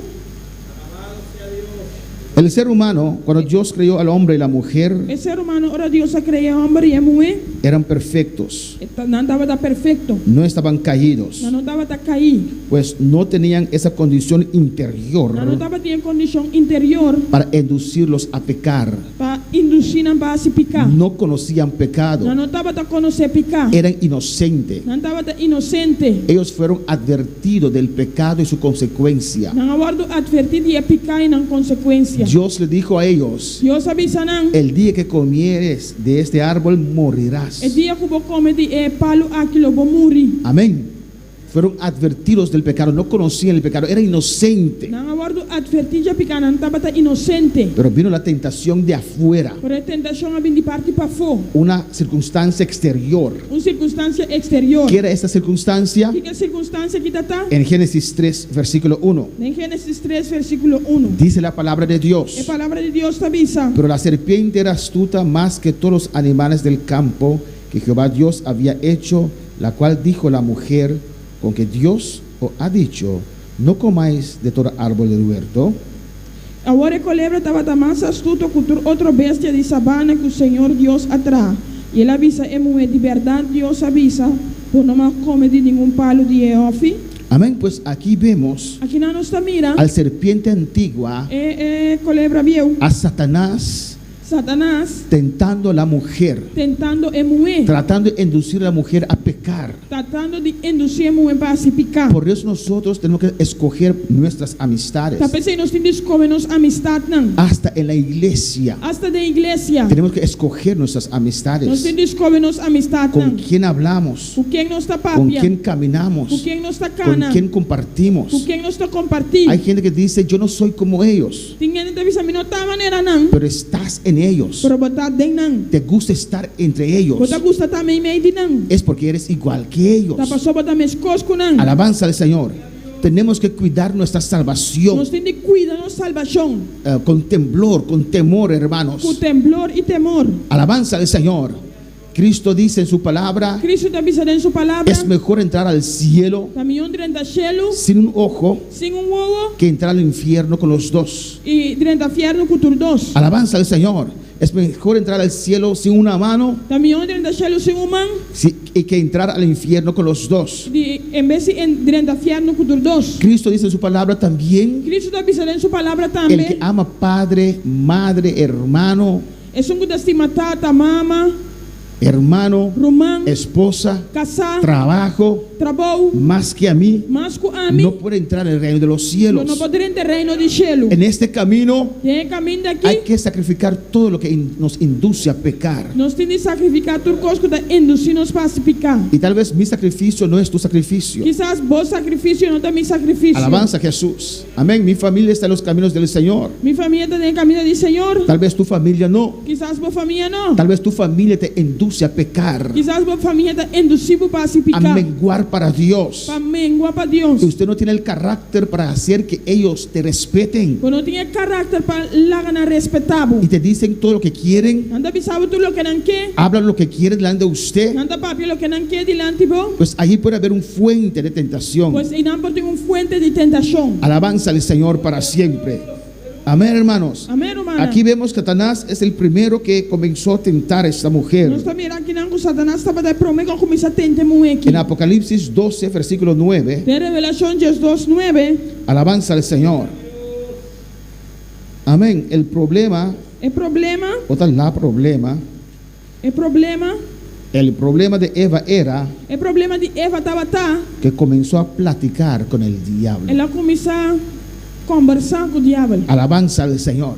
el ser humano, cuando Dios creó al hombre y la mujer, E ser humano, ora Dios a krea e hòmber i e muhé, eran perfectos, nan tabata perfekto. no estaban caídos, Nan no tabata kaí. pues no tenían esa condición Nan no interior tabatin e kondishon interior para inducirlos a pecar. pa indusí nan pa hasi piká. No conocían pecado, Nan no tabata konosé piká. eran inocentes. Nan tabata inosente. Ellos fueron advertidos del pecado y su consecuencia. Nan a wòrdu atvertí di e piká i nan konsekuensia. Dios le dijo a ellos, Dios a bisa nan, el día que comieres de este árbol morirás. E dia ku bo kome di e palu aki lo bo muri. Amén. Fueron advertidos del pecado, no conocían el pecado, eran inocentes. Nan a wòrdu atvertí dje piká, nan tabata inosente. Pero vino la tentación de afuera, Pero e tentashon a bin di parti pafó, una circunstancia exterior. un sirkunstansia eksterior. ¿Qué era esta circunstancia? Kiko e sirkunstansia aki tabata? En Génesis 3, versículo 1, Den Génesis 3, versíkulo 1. dice la palabra de E Dios. palabra di Dios ta bisa. Pero la serpiente era astuta más que todos los animales del campo que Jehová Dios había hecho, la cual dijo la mujer, con que Dios os ha dicho, no comáis de todo árbol del huerto. Awor e kolebra tabata mas astuto ku tur otro bestia di sabana ku Señor Dios a traha. I el a bisa e muhé, Di bèrdat Dios a bisa, Bo no mag kome di ningun palu di e hòfi? Amén. Pues aquí vemos Akinan nos ta mira al serpiente antigua, e e kolebra bieu, a Satanás, Satanas, tentando a la mujer, tentando e muhé, tratando de inducir a la mujer a pecar. tratando di indusí e muhé pa hasi piká. Por eso nosotros tenemos que escoger nuestras amistades. Ta p'esei nos tin di skohe nos amistatnan. Hasta en la iglesia. Asta den iglesia. Tenemos que escoger nuestras Nos amistades. tin di skohe nos Con amistatnan. quién hablamos, Ku ken nos ta con papia. quién Ku caminamos, ken nos ta con kana. quién Ku compartimos. ken nos ta kompartí. Hay gente que dice, yo no soy como ellos, Tin hende ta bisa mi no ta manera nan, pero estás en ellos. pero bo ta den nan. Te gusta estar entre ellos. Bo ta gusta ta meimei di nan. Es porque eres igual que ellos. Ta pasobra bo ta meskos ku nan. Alabanza al Señor. Tenemos que cuidar nuestra salvación Nos tin di kuida nos salbashon con temblor, con temor, hermanos. ku temblor i temor. Alabanza al Señor. Cristo dice en su palabra, Kristu ta bisa den su palabra, es mejor entrar al cielo ta mihó drenta shelu sin un ojo sin un wowo que entrar al infierno con los dos. i drenta fièrnu ku tur dos. Alabanza al Señor. Es mejor entrar al cielo sin una mano Ta mihó drenta shelu sin un man y que entrar al infierno con los dos. di en bes di drenta fièrnu ku tur dos. Cristo dice en su palabra también, Kristu ta bisa den su palabra el que tambe, ama padre, madre, hermano, esun ku ta stima tata, mama, Hermano, Ruman, esposa, kasá, trabajo, trabou, más que a mí, mas ku ami, no puede entrar en el reino de los lo cielos. no por drenta reino di shelu. En este camino Den e kaminda hay aki, que sacrificar todo lo que nos induce a pecar. nos tin di sakrifiká tur kos ku ta indusí nos pa hasi piká. Y tal vez mi sacrificio no es tu sacrificio. Kisas bo sakrifisio no ta mi sakrifisio. Alabanza a Jesús. Amén. Mi familia está en los caminos del Señor. Mi famia ta den e kaminda di Señor. Tal vez tu familia no. Kisas bo famia no. Tal vez tu familia te induce a pecar, Kisas bo famia ta indusí bo pa hasi a piká, menguar para Dios. pa mengua pa Dios. Y usted no tiene el carácter para hacer que ellos te respeten. Bo no tin e karakter pa laga nan respetá bo. Y te dicen todo lo que quieren, Nan ta bisa bo tur loke nan ke. hablan lo que quieren delante de usted. Nan ta papia loke nan ke dilanti bo. Pues allí puede haber un fuente de tentación. Pues einan por tin un fuente di tentashon. Alabanza al Señor para siempre. Amén, hermanos. Amén, rumannan. Aquí vemos que Satanás es el primero que comenzó a tentar a esta mujer. Nos ta mira akinan ku Satanas tabata e promé ku a kuminsá tenta e muhé aki. En Apocalipsis 12, versículo 9, Den Revelashon diesdos, nuebe, alabanza al Señor. Amén. El problema, e problema, o tal la problema, e problema, el problema de Eva era e problema di Eva tabata, que comenzó a platicar con el diablo. el a kuminsá kombersá ku diabel. Alabanza al Señor.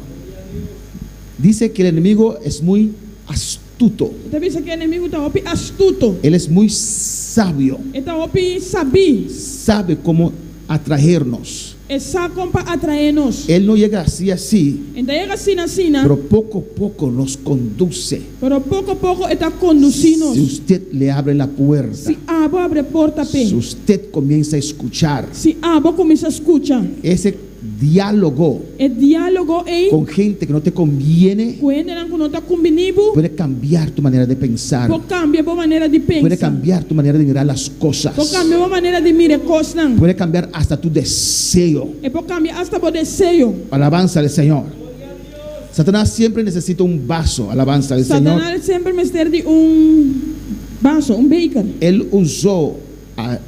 Dice que el enemigo es muy astuto. E ta bisa ku e enemigu ta hopi astuto. Él es muy sabio. E ta hopi sabí. Sabe cómo atraernos. E sa kon pa atraé nos. Él no llega así, así, E no ta yega asina asina, pero poco a poco nos conduce. pero poko poko e ta kondusí nos. Si usted le abre la puerta, Si abo habri porta p'e. si usted comienza a escuchar Si abo kuminsá skucha. ese diálogo E diálogo ei con gente que no te conviene, ku hendenan ku no ta kumbiní bo, puede cambiar tu manera de pensar, por kambia bo manera di puede pensa. cambiar tu manera de mirar las cosas, Por kambia bo manera di mira e kosnan. puede cambiar hasta tu deseo. E por kambia asta bo deseo. Alabanza al Señor. Satanás siempre necesita un vaso, alabanza al Señor. Satanas semper mester di un vaso, un beker. Él usó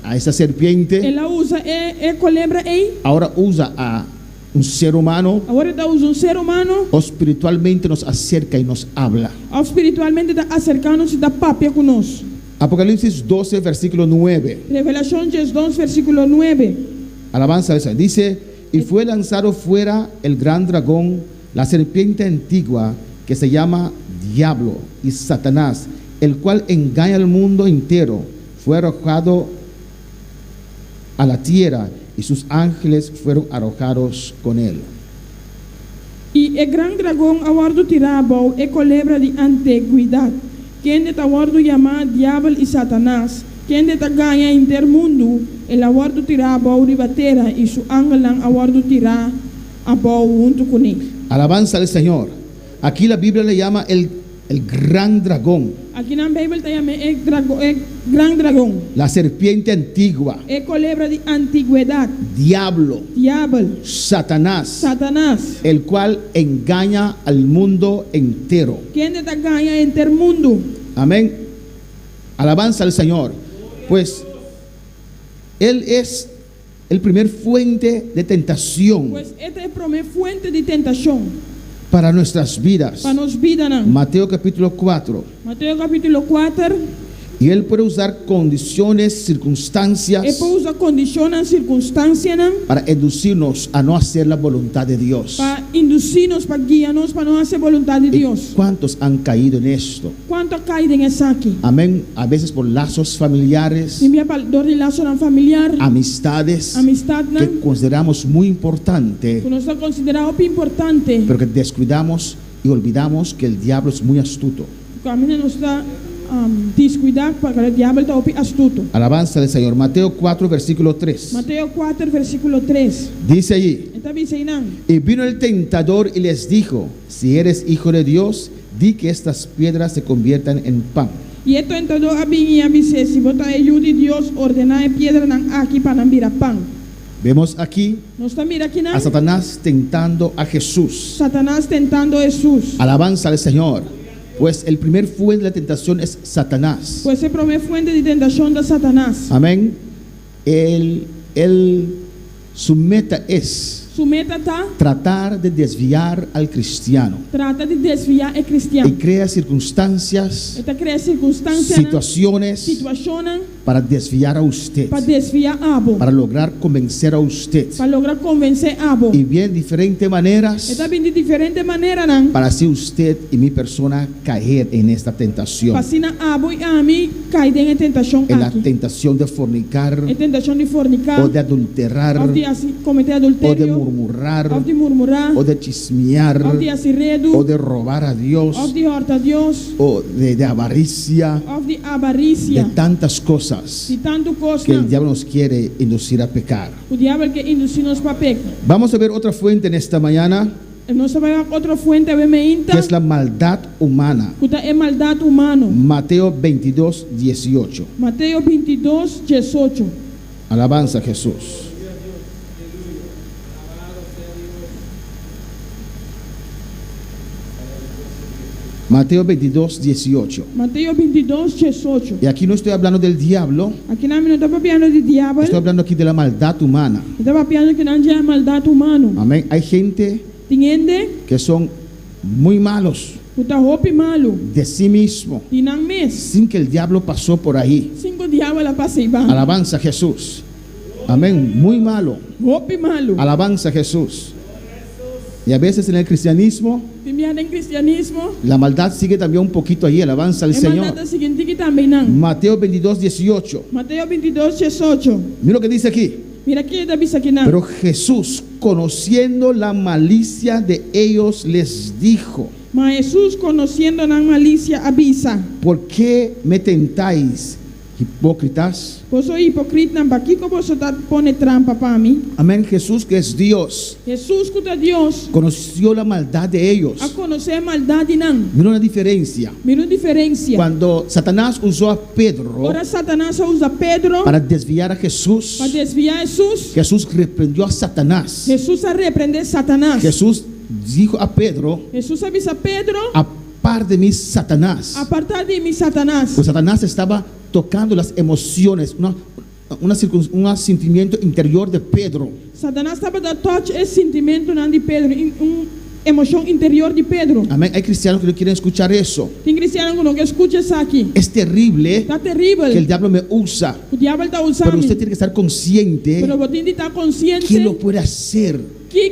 a esa serpiente, El a usa e, e kolebra ei. ahora usa a un ser humano Awor e ta usa un ser humano. o espiritualmente nos acerca y nos habla. Òf spiritualmente ta aserká nos i ta papia ku nos. Apocalipsis 12, versículo 9. Revelashon 12, versíkulo 9. Alabanza al Señor. Dice, y fue lanzado fuera el gran dragón, la serpiente antigua, que se llama Diablo y Satanás, el cual engaña al mundo entero. Fue arrojado a la tierra y sus ángeles fueron arrojados con él. I e gran dragon a wòrdu tirá abou, e kolebra di antigwedat, kende ta wòrdu yamá Diabel i Satanas, kende ta gaña henter mundu, el a wòrdu tirá abou riba tera i su angelnan a wòrdu tirá abou huntu kuné. Alabanza al Señor. Aquí la Biblia le llama el, el gran dragón, Akinan Beibel ta yam'é e drago, e gran dragon, la serpiente antigua, e kolebra di antigwedat, diablo, Diabel, Satanás, Satanas, el cual engaña al mundo entero. kende ta gaña henter mundu. Amén. Alabanza al Señor. Pues Él es el primer fuente de tentación Pues e ta e promé fuente di tentashon para nuestras vidas. pa nos bidanan. Mateo capítulo 4. Mateo kapítulo 4, Y Él puede usar condiciones, circunstancias E por usa kondishonnan, sirkunstansianan para inducirnos a no hacer la voluntad de Dios. pa indusí nos, pa guia nos pa no hasi boluntat di ¿Y Dios. ¿Cuántos han caído en esto? Kuantu a kai den esaki? Amén. A veces por lazos familiares, Tin bia pa dor di lasonan familiar, amistades que amistatnan, consideramos muy importante, ku nos ta konsiderá hopi importante, pero que descuidamos y olvidamos que el diablo es muy astuto. Kaminda nos ta deskuidá pasobra e diabel ta hopi astuto. Alabanza del Señor. Mateo 4, versículo 3. Mateo 4, versíkulo 3. Dice allí, E ta bisa einan. y vino el tentador y les dijo, si eres hijo de Dios, di que estas piedras se conviertan en pan. I e tentadó a bin i a bis'é, Si bo ta e yu di Dios, ordená e piedranan aki pa nan bira pan. Vemos aquí Nos ta mira akinan a Satanás tentando a Jesús. Satanas tentando Hesus. Alabanza al Señor. Pues el primer fuente de la tentación es Satanás. Pues e promé fuente di tentashon ta Satanas. Amén. Él, él, su meta es Su meta ta. Tratar de desviar al cristiano. Trata di desviá e kristian. Y crea circunstancias. E ta krea sirkunstansianan. Situaciones. Situashonnan. Para desviar a usted. Pa desviá abo. Para lograr convencer a usted. Pa logra konvensé abo. Y viene diferente maneras. E ta bin di diferente maneranan. Para así usted y mi persona caer en esta tentación. Pa asina abo i ami kai den e tentashon En la aki. tentación de fornicar. E tentashon di forniká. O de adulterar. Òf di hasi kometé O de adulterio. murmurar. Òf di murmurá. O de chismear. Òf di hasi redu. O de robar a Dios. Òf di hòrta Dios. O de avaricia. Òf di avarisia. De tantas cosas. Di tantu Que el kosnan. diablo nos quiere inducir a pecar. Ku diabel ke indusí nos pa peka. Vamos a ver otra fuente en esta mañana. Nos ta bai wak otro fuente awe meinta. Que es la maldad humana. Ku ta e maldat humano. Mateo 22, 18. Mateo 22, 18. Alabanza a Jesús. Mateo 22, 18. Mateo 22, 18. Y aquí no estoy hablando del diablo. Akinan mi no ta papiando di diabel. Estoy hablando aquí de la maldad humana. Mi ta papiando akinan dje e maldat humano. Amén. Hay gente Tin hende. que son muy malos. Ku ta hopi malu. De sí mismo. Di nan mes. Sin que el diablo pasó por ahí. Sin ku diabel a pasa eiban. Alabanza a Jesús. Amén. Muy malo. Hopi malu. Alabanza a Jesús. Y a veces en el cristianismo. Tin bia den cristianismo. La maldad sigue también un poquito allí. Alabanza al E Señor. maldat ta sigui un tiki tambe einan. Mateo 22, 18. Mateo 22, 18. Mira lo que dice aquí. Mira kiko e ta bisa akinan. Pero Jesús, conociendo la malicia de ellos, les dijo. Ma Hesus, conociendo nan malicia, a bisa. ¿Por qué me tentáis, hipócritas? Boso hipocritnan, pakiko boso ta pone trampa pa mi? Amén. Jesús, que es Dios. Hesus ku ta Dios. Conoció la maldad de ellos. A konosé e maldat di nan. Mira una diferencia. Mira un diferensia. Cuando Satanás usó a Pedro. Ora Satanas a usa Pedro. Para desviar a Jesús. Pa desviá Hesus. Jesús reprendió a Satanás. Hesus a reprendé Satanas. Jesús dijo a Pedro. Hesus a bisa Pedro. Apart de mí, Satanás. Apartá di mi, Satanas. Pues Satanás estaba tocando las emociones, una, una circun, un sentimiento interior de Pedro. Satanas tabata touch e sintimentunan di Pedro, un emoshon interior di Pedro. Amén. Hay cristianos que no quieren escuchar eso. Tin kristiannan ku no ke skucha esaki. Es terrible. Ta teribel. Que el diablo me usa. Ku diabel ta usa mi. Pero usted tiene que estar consciente. Pero bo tin di ta konsiente. Que lo puede hacer. Ki,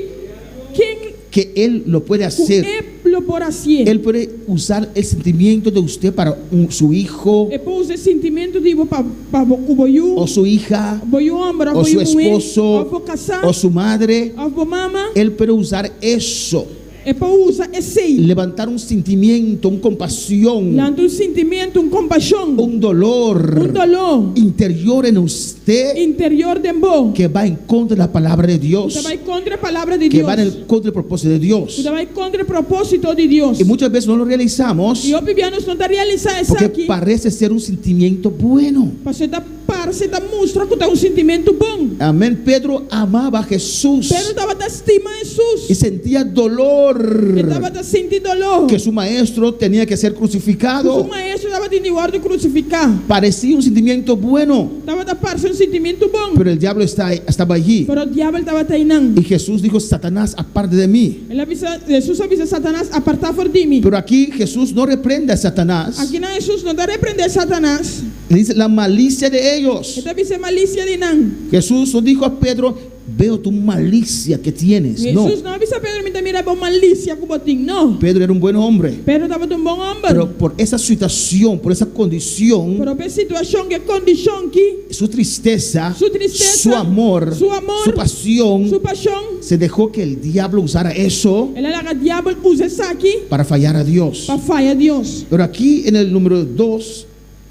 ken. Que él lo puede hacer. Ku e lo por hasié. Él puede usar el sentimiento de usted para un, su hijo. E por usa e sentimentu di bo pa, pa bo, ku bo yu. O su hija. Bo yu hòmber òf O bo su yu muhé. esposo. Òf bo kasá. O su madre. Òf bo mama. Él puede usar eso. E por usa esei. Levantar un sentimiento, un compasión. Lanta un sentimentu, un kompashon. Un dolor. Un doló. Interior en usted. Interior den bo. Que va en contra de la palabra de Dios. Ku ta bai kontra e palabra di Que Dios. va en contra del propósito de Dios. Ku ta bai kontra e propósito di Dios. Y muchas veces no lo realizamos. I hopi bia nos no ta realisá esaki. Porque parece ser un sentimiento bueno. Pasobra ta parse, ta mustra ku ta un sintimentu bon. Amén. Pedro amaba a Jesús. Pedro tabata stima Hesus. Y sentía dolor. E tabata sinti doló. Que su maestro tenía que ser crucificado. Ku su maestro tabatin di wòrdu krusifiká. Parecía un sentimiento bueno. Tabata parse un sintimentu bon. Pero el diablo está, estaba allí. Pero diabel tabata einan. Y Jesús dijo, Satanás, aparte de mí. El a bisa, Hesus a bisa Satanas, apartá for di mi. Pero aquí Jesús no reprende a Satanás. Akinan Hesus no ta reprendé Satanas. Le dice la malicia de ellos. E ta bisa e malicia di nan. Jesús no dijo a Pedro, veo tu malicia que tienes. No. Hesus no a bisa Pedro, mi ta mira bo malicia cu bo tin. No. Pedro era un buen hombre. Pedro tabata un bon homber. Pero por esa situación, por esa condición, Pero pa e situacion, e condicion ki, su tristeza, su tristeza, su amor, su amor, su pasión, su pasion, se dejó que el diablo usara eso el a laga diabel usa esaki para fallar a Dios. pa faya Dios. Pero aquí en el número 2,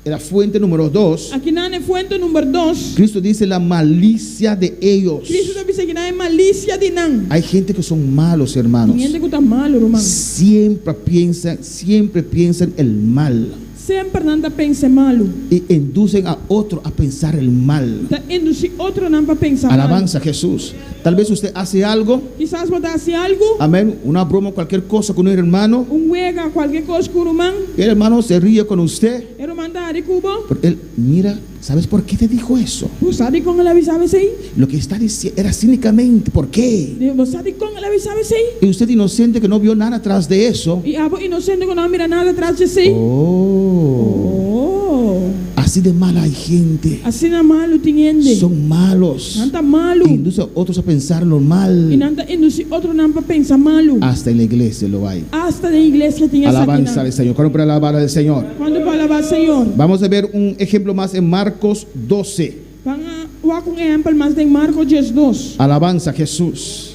en la fuente número 2, Akinan e fuente number 2, Cristo dice la malicia de ellos. Cristo ta bisa akinan e malicia di nan. Hay gente que son malos, hermanos. Tin hende ku ta malu, ruman. Siempre piensan, siempre piensan el mal. Semper nan ta pensa malu. Y inducen a otro a pensar el mal. Ta indusí otronan pa pensa mal. Alabanza a Jesús. Tal vez usted hace algo. Kisas bo ta hasi algu. Amén. Una broma, cualquier cosa con un hermano. Un wega, kualke kos ku un ruman. Y el hermano se ríe con usted. E ruman ta hari ku bo. Pero él, mira, ¿sabes por qué te dijo eso? Bo sa dikon el a bisa bo esei? Lo que está diciendo era cínicamente, ¿por qué? Bo sa dikon el a bisa bo esei? Y usted inocente que no vio nada atrás de eso. I abo inosente ku no a mira nada tras di esei? Oh. Oh. Así de mala hay gente. Asina malu tin hende. Son malos. Nan ta malu. Induce a otros a pensar lo mal. I nan ta indusí otronan pa pensa malu. Hasta en la iglesia lo hay. Asta den iglesia tin esakinan. Alabanza al Señor. ¿Cuándo para alabar al Señor? Kuantu pa alabá Señor? Vamos a ver un ejemplo más en Marcos 12. Ban a wak un ehèmpel mas den Marko 12. Alabanza a Jesús.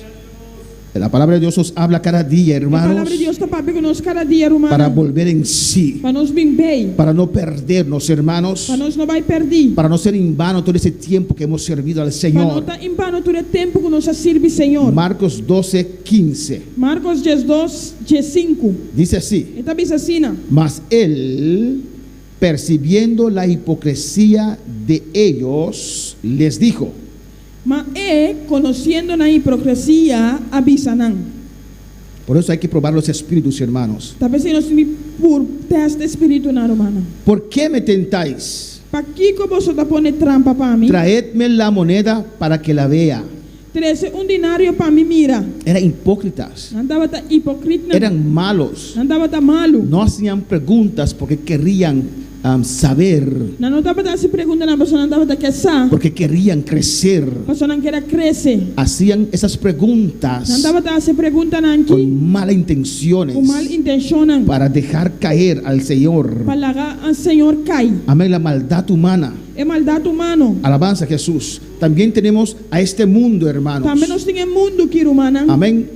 La palabra de Dios nos habla cada día, E hermanos, Palabra di Dios ta papia ku nos kada dia, para rumannan. volver en sí, Pa nos bin bei. para no perdernos, hermanos, Pa nos no bai pèrdí. para no ser en vano todo ese tiempo que hemos servido al Pa no Señor. ta en bano tur e tempu ku nos a sirbi Señor. Marcos 12, 15. Markos 12, 15. Dice así. E ta bisa asina. Mas él, percibiendo la hipocresía de ellos, les dijo, Ma e, konosiendo nan hipokresia, a bisa nan. Por eso hay que probar los espíritus, hermanos. Ta p'esei nos tin di por tèst e spiritunan, rumannan. ¿Por qué me tentáis? Pakiko boso ta pone trampa pa mi? Traedme la moneda para que la vea. Trese un dinario pa mi mira. Eran hipócritas, Nan tabata hipokritnan. eran malos, Nan tabata malu. no hacían preguntas porque querían saber, Nan no tabata hasi preguntanan pasobra nan tabata ke sa, porque querían crecer. pasobra nan ker a krese. Hacían esas preguntas Nan tabata hasi e preguntanan con aki malas intenciones ku mal intenshonnan para dejar caer al Señor. pa laga Señor kai. Amén, la maldad humana. E maldat humano. Alabanza a Jesús. También tenemos a este mundo, hermanos. Tambe nos tin e mundu aki, rumannan. Amén.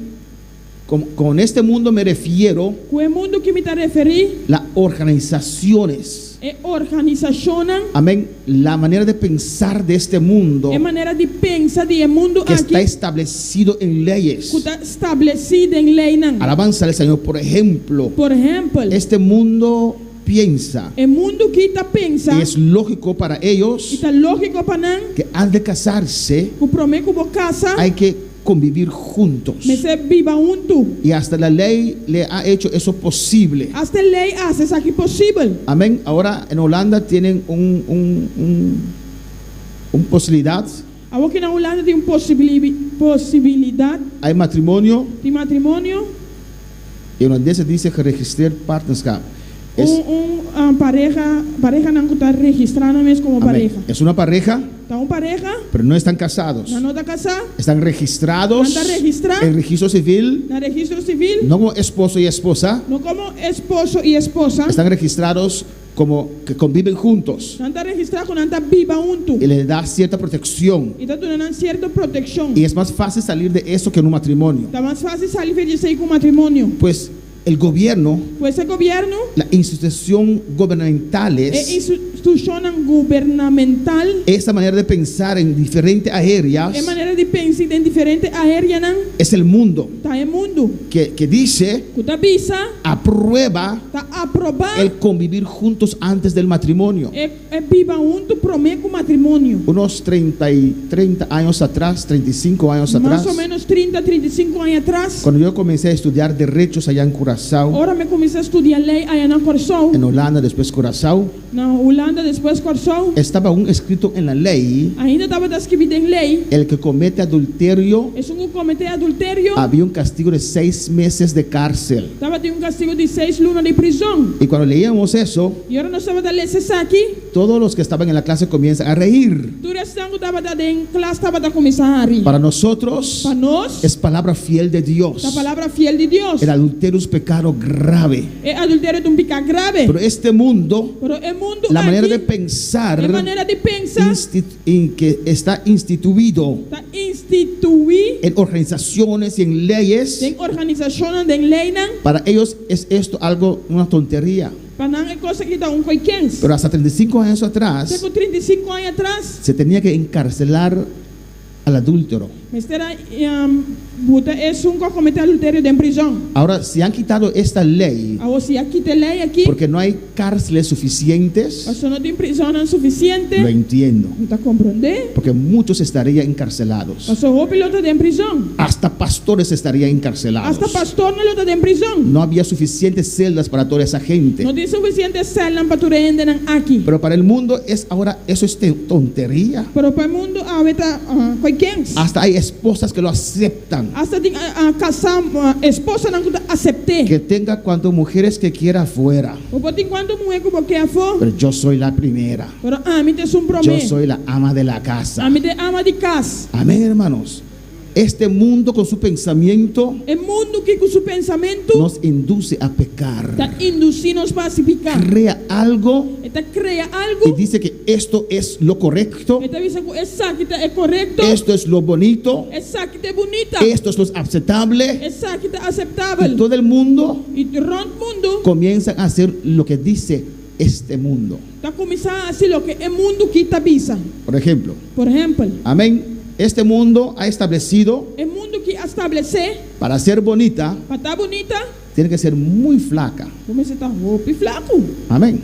Con este mundo me refiero Ku e mundu aki mi ta referí las organizaciones. e organisashonnan. Amén. La manera de pensar de este mundo E manera di pensa di e mundu que está aki establecido en leyes. ku ta establesí den leinan. Alabanza al Señor. Por ejemplo, Por ehèmpel, este mundo piensa e mundu aki ta pensa y es lógico para i ellos ta lógiko pa nan que antes de casarse ku promé ku bo kasa hay que convivir juntos. mester biba huntu. Y hasta la ley le ha hecho eso posible. Asta e lei a hasi esaki posibel. Amén. Ahora en Holanda tienen un posibilidad. Awor aki na Hulanda tin un posibilidat Hay matrimonio di matrimonio. y en holandés se dice geregistreerd partnerschap. Es, Un un ah, pareha, parehanan ku ta registrá nan mes komo amén. pareha. Es una pareja, Ta un pareha, pero no están casados. nan no ta kasá, Están registrados Nan ta registrá. en registro civil, na registro sivil, no como esposo y esposa. no komo esposo i esposa. Están registrados como que conviven juntos Nan ta registrá ku nan ta biba huntu. y les da cierta protección. I ta duna nan sierto protekshon. Y es más fácil salir de eso que en un matrimonio. Ta mas fásil sali for di esei ku matrimonio. Pues el gobierno, Pues e gobièrnu, la institución gubernamentales, e institushonnan gubernamental, esa manera de pensar en diferentes áreas e manera di pensa den diferente areanan, es el mundo ta e mundu que dice, ku ta bisa, aprueba ta aprobá el convivir juntos antes del matrimonio. e, e biba huntu promé ku matrimonio. Unos 30, y 30 años atrás, 35 años atrás, Mas o ménos 30, 35 aña atras, cuando yo comencé a estudiar derechos allá en Curazao, ora mi a kuminsá studia lei aya na Kòrsou, en Holanda, después Curazao, na Hulanda, despues Kòrsou, estaba aún escrito en la ley, ainda tabata skibí den lei, el que comete adulterio, esun ku kometé adulterio, había un castigo de seis meses de cárcel. tabatin un kastigu di seis luna di prizòn. Y cuando leíamos eso, I ora nos tabata lesa esaki, todos los que estaban en la clase comienzan a reír. tur esnan ku tabata den klas tabata kuminsá hari. Para nosotros Pa nos, es palabra fiel de Dios. ta palabra fiel di Dios. El adulterio es pecado grave. E adulterio ta un piká grave. Pero este mundo, Pero e mundu la manera aki, de pensar e manera di pensa en que está instituido ta instituí en organizaciones y en leyes, den organisashonnan, den leinan, para ellos es esto algo, una tontería. Pa nan e kos aki ta un koi kens. Pero hasta 35 años Te atrás ku 35 aña atras, se tenía que encarcelar al adúltero. Mester a buta esun ku a kometé adulterio den prizòn. Ahora, si han kitado esta ley. Awor si a kita e lei aki. Porque no hay cárceles suficientes. Pasobra no tin prizònnan sufisiente. Lo entiendo. Mi ta komprondé. Porque muchos estarían encarcelados. Pasobra hopi lo ta den prizòn. Hasta pastores estarían encarcelados. Hasta pastornan lo ta den prizòn. No había suficientes celdas para toda esa gente. No tin sufisiente sèlnan pa tur e hendenan aki. Pero para el mundo es ahora eso es tontería. Pero pa e mundu awe ta koikens. Hasta hay esposas que lo aceptan. Hasta tin kasá esposanan ku ta asept'é. Que tenga cuanto mujeres que quiera afuera. Bo por tin kuantu muhé ku bo ke afó. Pero yo soy la primera. Pero ami ta esun promé. Yo soy la ama de la casa. Ami ta e ama di kas. Amén, hermanos. Este mundo con su pensamiento. E mundu ki ku su pensamentu. Nos induce a pecar. Ta indusí nos pa hasi piká. Crea algo. E ta crea algu. Y dice que esto es lo correcto. E ta bisa ku esaki ta e korekto. Esto es lo bonito. Esaki ta e bunita. Esto es lo aceptable. Esaki ta aseptabel. Y todo el mundo. Y rònt mundu. Comienzan a hacer lo que dice este mundo. Ta kuminsá hasi loke e mundu ki ta bisa. Por ejemplo. Por ehèmpel. Amén. Este mundo ha establecido. E mundu ki a stablesé. Para ser bonita. Pa ta bunita. Tiene que ser muy flaca. Bo mester ta hopi flaku. Amén.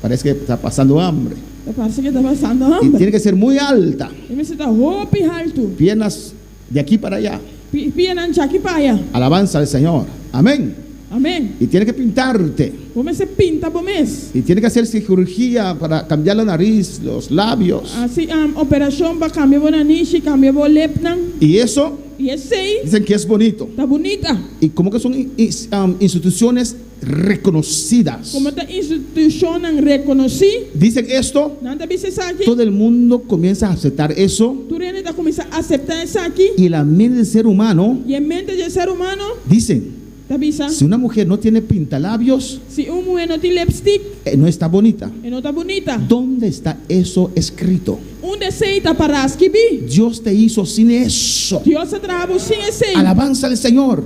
Parece que ta pasando hambre. Ta parse ke ta pasando hamber. Y tiene que ser muy alta. E mester ta hopi haltu. Piernas de aquí para allá. Pianan djaki pa aya. Alabanza al Señor. Amén. Amén. Y tiene que pintarte. Bo mester pinta bo mes. Y tiene que hacer cirugía para cambiar la nariz, los labios. Hasi operashon pa kambia bo nanishi, kambia bo lepnan. Y eso. Y esei. Dicen que es bonito. Ta bunita. Y como que son instituciones reconocidas. Como ta institucionnan reconocí. Dicen esto. Nan ta bisa esaki. Todo el mundo comienza a aceptar eso. Tur hende ta cuminsa acepta esaki. Y la mente del ser humano. Y e mente dje ser humano. Dicen. Ta bisa. Si una mujer no tiene pintalabios. Si un muher no tin lipstick. No está bonita. E no ta bunita. Donde está eso escrito? Unda esei ta pará skibí? Dios te hizo sin eso. Dios a traha bo sin esei. Alabanza al Señor.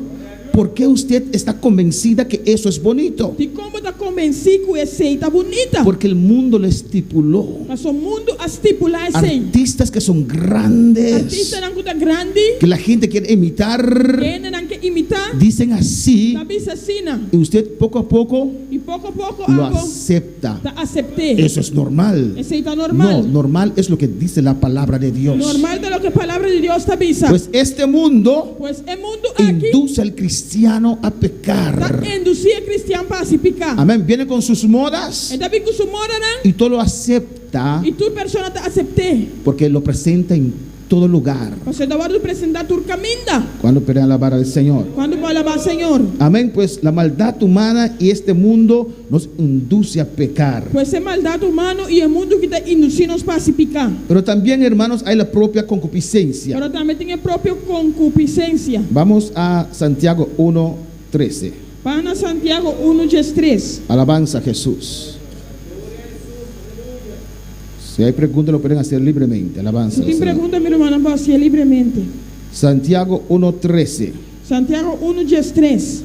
Por qué usted está convencida que eso es bonito? Dikon bo ta konvensí ku esei ta bunita? Porque el mundo lo estipuló. Pasobra mundu a stipulá esei. Artistas que son grandes. Artistanan ku ta grandi. Que la gente quiere imitar. Ku hendenan ke imitá. Dicen así. Ta bisa asina. Y usted poco a poco. Y poko poko Lo abo. acepta. Ta asept'é. Eso es normal. Esei ta normal. No, normal es lo que dice la palabra de Dios. Normal ta loke Palabra di Dios ta bisa. Pues este mundo. Pues e mundu aki. Induce al cristiano a pecar. Ta indusí e cristian pa hasi piká. Amén. Viene con sus modas. E ta bin ku su modanan. Y todo lo acepta. Y tur persona ta asept'é. Porque lo presenta en todo lugar. Pasobra e ta wòrdu presentá tur kaminda. Cuando pueden alabar al Señor. Cuando por alabá Señor. Amén. Pues la maldad humana y este mundo nos induce a pecar. Pues e maldat humano i e mundu ki ta indusí nos pa hasi piká. Pero también, hermanos, hay la propia concupiscencia. Pero tambe tin e propio konkupisensia. Vamos a Santiago uno, trece. Ban na Santiago unu, diestres. Alabanza a Jesús. Si hay pregunta lo pueden hacer libremente. Alabanza Si al tin Señor. pregunta mi rumannan por hasié libremente. Santiago uno, trece. Santiago unu, diestres.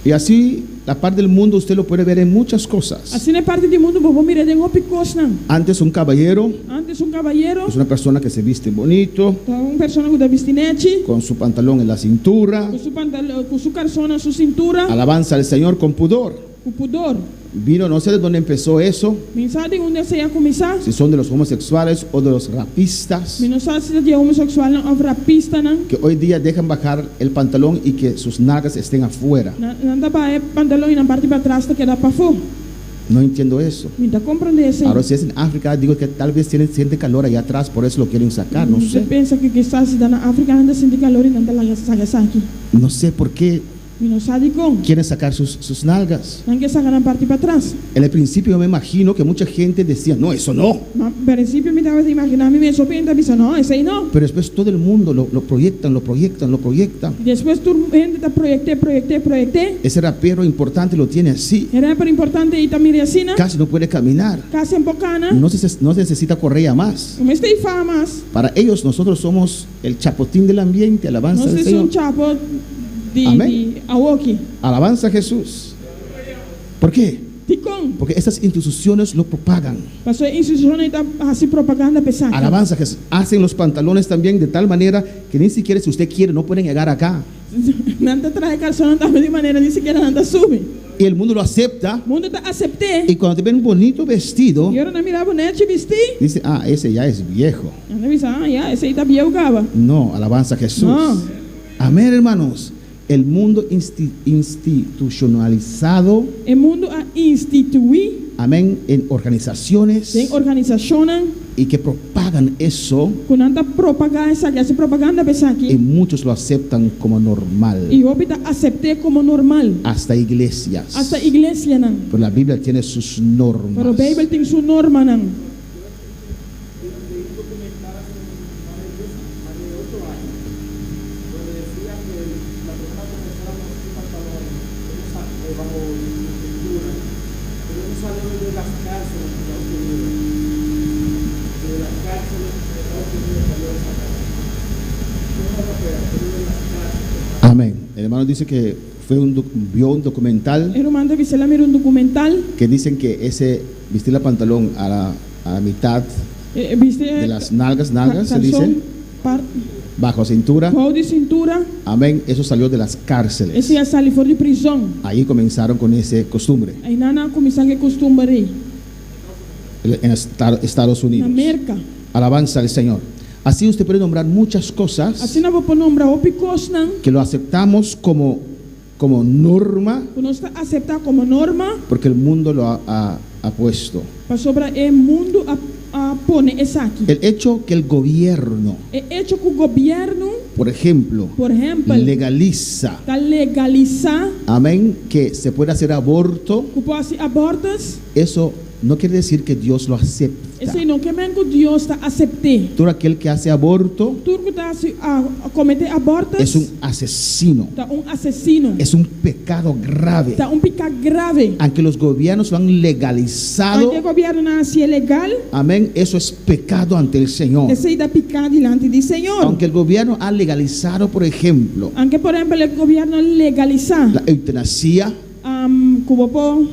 Y así la parte del mundo usted lo puede ver en muchas cosas. Asina e parti di mundu bo por mira den hopi kosnan. Antes un caballero. Antes un caballero. Es una persona que se viste bonito. Ta un persona ku ta bisti nechi. Con su pantalón en la cintura. Ku su pantalon, ku su karson na su cintura. Alabanza al Señor con pudor. Ku pudor. Vino, no sé de dónde empezó eso. Mi no sa di unda esei a kuminsá. Si son de los homosexuales o de los rapistas. Mi no sa si ta di e homosexualnan òf rapistanan. Que hoy día dejan bajar el pantalón y que sus nalgas estén afuera. Nan nan ta baha e pantalon i nan parti patras ta keda pafó. No entiendo eso. Mi ta komprendé esei. Ahora si es en África, digo que tal vez tienen siente calor allá atrás, por eso lo quieren sacar, no Mi ta sé. pensa ku kisas si ta na África nan ta sinti calor i nan ta laga saka esaki. No sé por qué. Mi no sa dikon. Quieren sacar sus sus nalgas. Nan ke saka nan parti patras. En el principio yo me imagino que mucha gente decía, no, eso no. Ma principio mi tabata imaginá mi mes hopi hende ta bisa, no, esei no. Pero después todo el mundo lo lo proyectan, lo proyectan, lo proyectan. Despues tur hende ta proyect'é, proyect'é, proyect'é. Ese rapero importante lo tiene así. E rapper importante ei ta mira asina. Casi no puede caminar. Casi en por cana. No se no se necesita correa mas. No mester faha mas. Para ellos nosotros somos el chapotín del ambiente, alabanza Nos al es Señor. un chapo di Amén. di awoki. Alabanza a Jesús. ¿Por qué? Dikon? Porque estas instituciones lo propagan. Paso e institushonnan ta hasi propaganda pa esaki. Alabanza que hacen los pantalones también de tal manera que ni siquiera si usted quiere no pueden llegar acá. Nan ta traha e kalsonnan tambe di manera ni sikiera nan ta subi. Y el mundo lo acepta. Mundu ta asept'é. Y cuando te ven bonito vestido. I ora nan mira bo nechi bistí. Dice, ah, ese ya es viejo. Nan ta bisa, ah, ya, esei ta bieu kaba. No, alabanza a Jesús. No. Amén, hermanos. El mundo institucionalizado. E mundu a instituí. Amén, en organizaciones. Den organisashonnan. Y que propagan eso. Ku nan ta propagá esaki, hasi propaganda pa esaki. Y muchos lo aceptan como normal. Y hopi ta asept'é komo normal. Hasta iglesias. Hasta iglesianan. Pero la Biblia tiene sus normas. Pero Beibel tin su normanan. Amén. El hermano dice que fue un vio un documental. E ruman ta bisa el a mira un documental. Que dicen que ese vestir la pantalón a la, a la mitad de las nalgas, nalgas se dice, bajo cintura. Bou di cintura. Amén. Eso salió de las cárceles. Esei a sali for di prizon. Ahí comenzaron con ese costumbre. Einan nan a kuminsá ku e kustumber ei. En Estados Unidos. Na Merka. Alabanza al Señor. Así usted puede nombrar muchas cosas. Asina bo por nombra hopi kosnan. Que lo aceptamos como como norma. Ku nos ta aseptá komo norma. Porque el mundo lo ha ha puesto. Pasobra e mundu a a pone esaki. El hecho que el gobierno. E echo ku gobièrnu. Por ejemplo. Por ehèmpel. Legaliza. Ta legalisá. Amén, que se puede hacer aborto. Ku por hasi abortus. Eso no quiere decir que Dios lo acepta. Esei no ke men ku Dios ta asept'é. Tur aquel que hace aborto. Tur ku ta hasi kometé abortus. Es un asesino. Ta un asesino. Es un pecado grave. Ta un piká grave. Aunque los gobiernos lo han legalizado. Aunke gobiernonan a hasié legal. Amén, eso es pecado ante el Señor. Esei ta piká dilanti di Señor. Aunque el gobierno ha legalizado, por ejemplo. Aunke por ehempel e gobierno a legalisá. La eutanasia. Ku bo por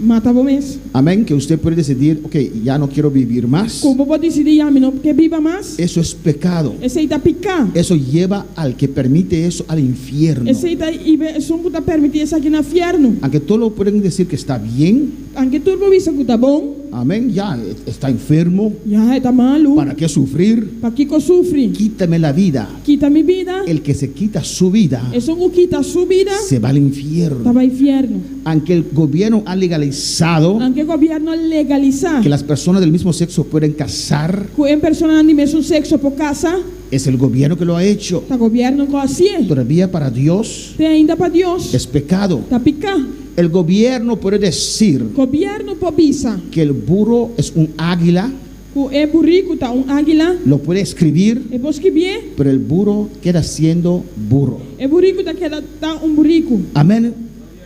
mata bo mes. Amén, que usted puede decidir, ok, ya no quiero vivir más. Ku bo por disidí, ya mi no ke biba mas. Eso es pecado. Esei ta piká. Eso lleva al que permite eso al infierno. Esei ta hiba esun ku ta permití esaki na fièrnu. Aunque todos lo pueden decir que está bien. Anke tur por bisa ku ta bon. Amén, ya está enfermo. Ya e ta malu. Para qué sufrir? Pakiko sufri? Quítame la vida. Kita mi bida. El que se quita su vida. Esun ku kita su bida. Se va al infierno. Ta bai fièrnu. Aunque el gobierno ha legalizado. Anke gobierno a legalisá. Que las personas del mismo sexo pueden casar. Ku e personanan di mesun sexo por kasa. Es el gobierno que lo ha hecho. Ta gobierno ku a hasié. Todavía para Dios. Te ainda pa Dios. Es pecado. Ta piká. El gobierno puede decir. Gobierno por bisa. Que el burro es un águila. Ku e buriku ta un águila. Lo puede escribir. E por skibié. Pero el burro queda siendo burro. E buriku ta keda ta un buriku. Amén.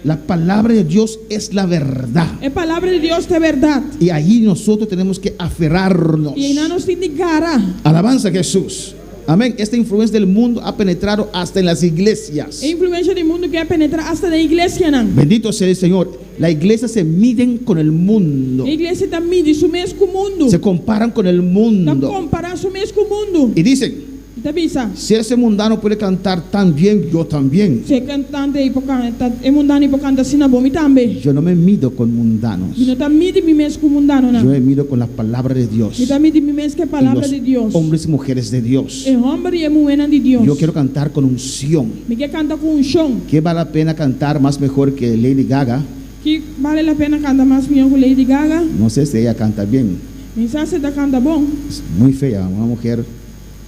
La palabra de Dios es la verdad. E palabra di Dios ta e bèrdat. Y allí nosotros tenemos que aferrarnos. I einan nos tin di gara. Alabanza a Jesús. Amén. Esta influencia del mundo ha penetrado hasta en las iglesias. E influencia di mundu ke a penetra asta den iglesianan. Bendito sea el Señor. La iglesia se miden con el mundo. E iglesia ta midi su mes ku mundu. Se comparan con el mundo. Ta kompará su mes ku mundu. Y dicen. I ta bisa. Si ese mundano puede cantar tan bien, yo también. Si e kantante ei por kanta, e mundano ei por kanta asina bon, mi tambe. Yo no me mido con mundanos. Mi no ta midi mi mes ku mundanonan. Yo me mido con la palabra de Dios. Mi ta midi mi mes ku e palabra di Dios. Y los hombres y mujeres de Dios. E hòmber i e muhénan di Dios. Yo quiero cantar con unción. Mi ke kanta ku unshon. Ke vale la pena cantar más mejor que Lady Gaga? Ki bale la pena kanta mas mihó ku Lady Gaga? No sé si ella canta bien. Mi sa si e ta kanta bon. Es muy fea, una mujer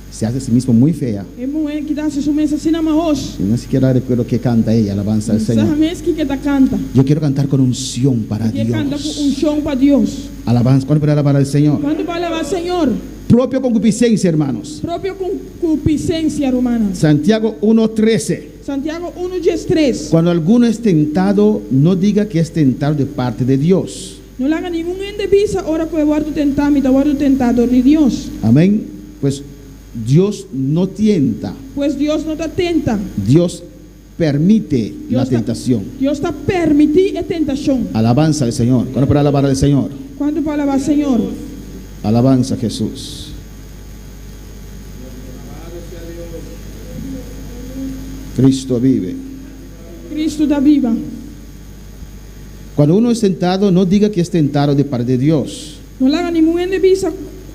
se hace a sí mismo muy fea. E muhé ki ta hasi su mes asina mahos. Y no siquiera recuerdo qué canta ella, alabanza al Mi sa Señor. mes kiko e ta kanta. Yo quiero cantar con unción para Mi ke kanta ku Dios. unshon pa Dios. Alabanza, ¿cuánto puede alabar al Señor? Kuantu por alabá Señor? Propio concupiscencia, hermanos. Propio concupiscencia, rumannan. Santiago 1:13. Santiago unu diestres. Cuando alguno es tentado, no diga que es tentado de parte de Dios. No laga ningun hende bisa ora ku e wòrdu tentá, Mi ta wòrdu tentá dor di Dios. Amén. Pues Dios no tienta. Pues Dios no ta tenta. Dios permite la Dios ta, tentación. Dios ta permití e tentashon. Alabanza al Señor. ¿Cuánto para alabar al Señor? Kuantu por alabá Señor? Alabanza a Jesús. Cristo vive. Kristu ta biba. Cuando uno es tentado, no diga que es tentado de parte de Dios. No laga ningun hende bisa,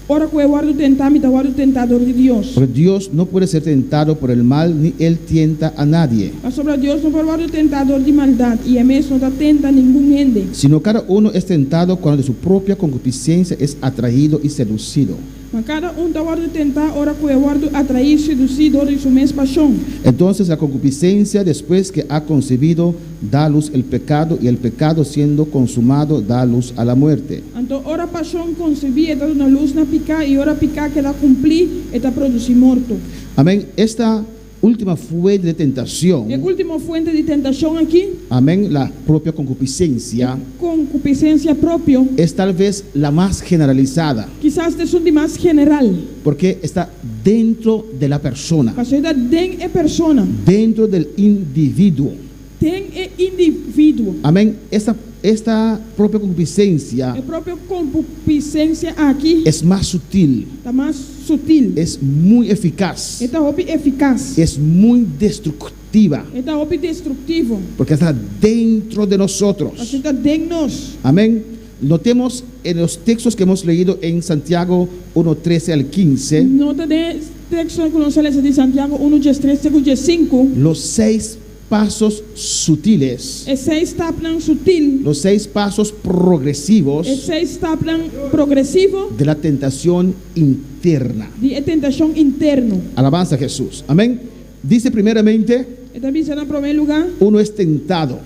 Ora ku e wòrdu tentá, mi ta wòrdu tentá dor di Dios. Porque Dios no puede ser tentado por el mal, ni Él tienta a nadie. Pasobra Dios no por wòrdu tentá dor di maldat, i E mes no ta tenta ningun hende. Sino cada uno es tentado cuando de su propia concupiscencia es atraído y seducido. Ma kada un ta wòrdu tentá ora ku e wòrdu atraí i sedusí dor di su mes pashon. Entonces la concupiscencia, despues que ha concebido, da a luz el pecado, y el pecado, siendo consumado, da a luz a la muerte. Anto ora pashon konsebí, e ta duna lus na piká, i ora piká keda kumplí, e ta produsí morto. Amén. Esta última fuente de tentacion. E último fuente di tentashon akí. Amén, la propia concupiscencia. E konkupisensia propio. Es tal vez la mas generalizada. Kisas ta esun di mas general. Porque esta dentro de la persona. Pasobra e ta den e persona. Dentro del individuo. Den e individuo. Amén. Esta, esta propio concupiscencia. E propio concupiscencia aki. Es mas sutil. Ta mas sutil. Es muy eficaz. E ta hopi eficaz. Es muy destructiva. E ta hopi destructivo. Porque esta dentro de nosotros. Pasobra e ta den nos. Amén. Notemos en los textos que hemos leído en Santiago 1, 13 al 15. Nota den e textonan cu nos a lesa di Santiago 1, 13 te cu 15. Los seis pasos sutiles. E seis stapnan sutil. Los seis pasos progresivos. E seis stapnan progresivo. De la tentacion interna. Di e tentacion interno. Alabanza a Jesús. Amén. Dice primeramente. E ta bisa na promé lugá. Uno es tentado.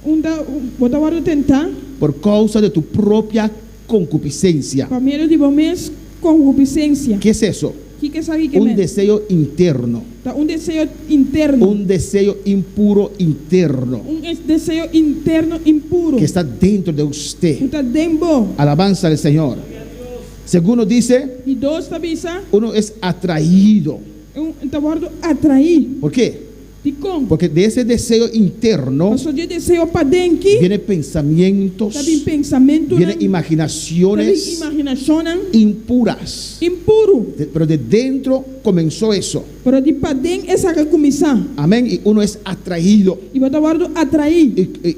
Un ta, bo ta wòrdu tentá. Por causa de tu propia concupiscencia. Pa medio di bo mes concupiscencia. Ke es eso? Kiko esaki ke Un men? deseo interno. Ta un deseo interno. Un deseo impuro interno. Un deseo interno impuro. Que está dentro de usted. Ku ta den bo. Alabanza al Señor. Segundo dice. Di dos ta bisa. Uno es atraído. Un ta wòrdu atraí. Por qué? Dikon? Porque de ese deseo interno. Pasobra di e deseo paden ki. Viene pensamientos. Ta bin pensamentunan. Viene imaginaciones. Ta bin imaginashonnan. Impuras. Impuru. Pero de dentro comenzó eso. Pero di paden esaki a kuminsá. Amén. Y uno es atraído. I bo ta wòrdu atraí.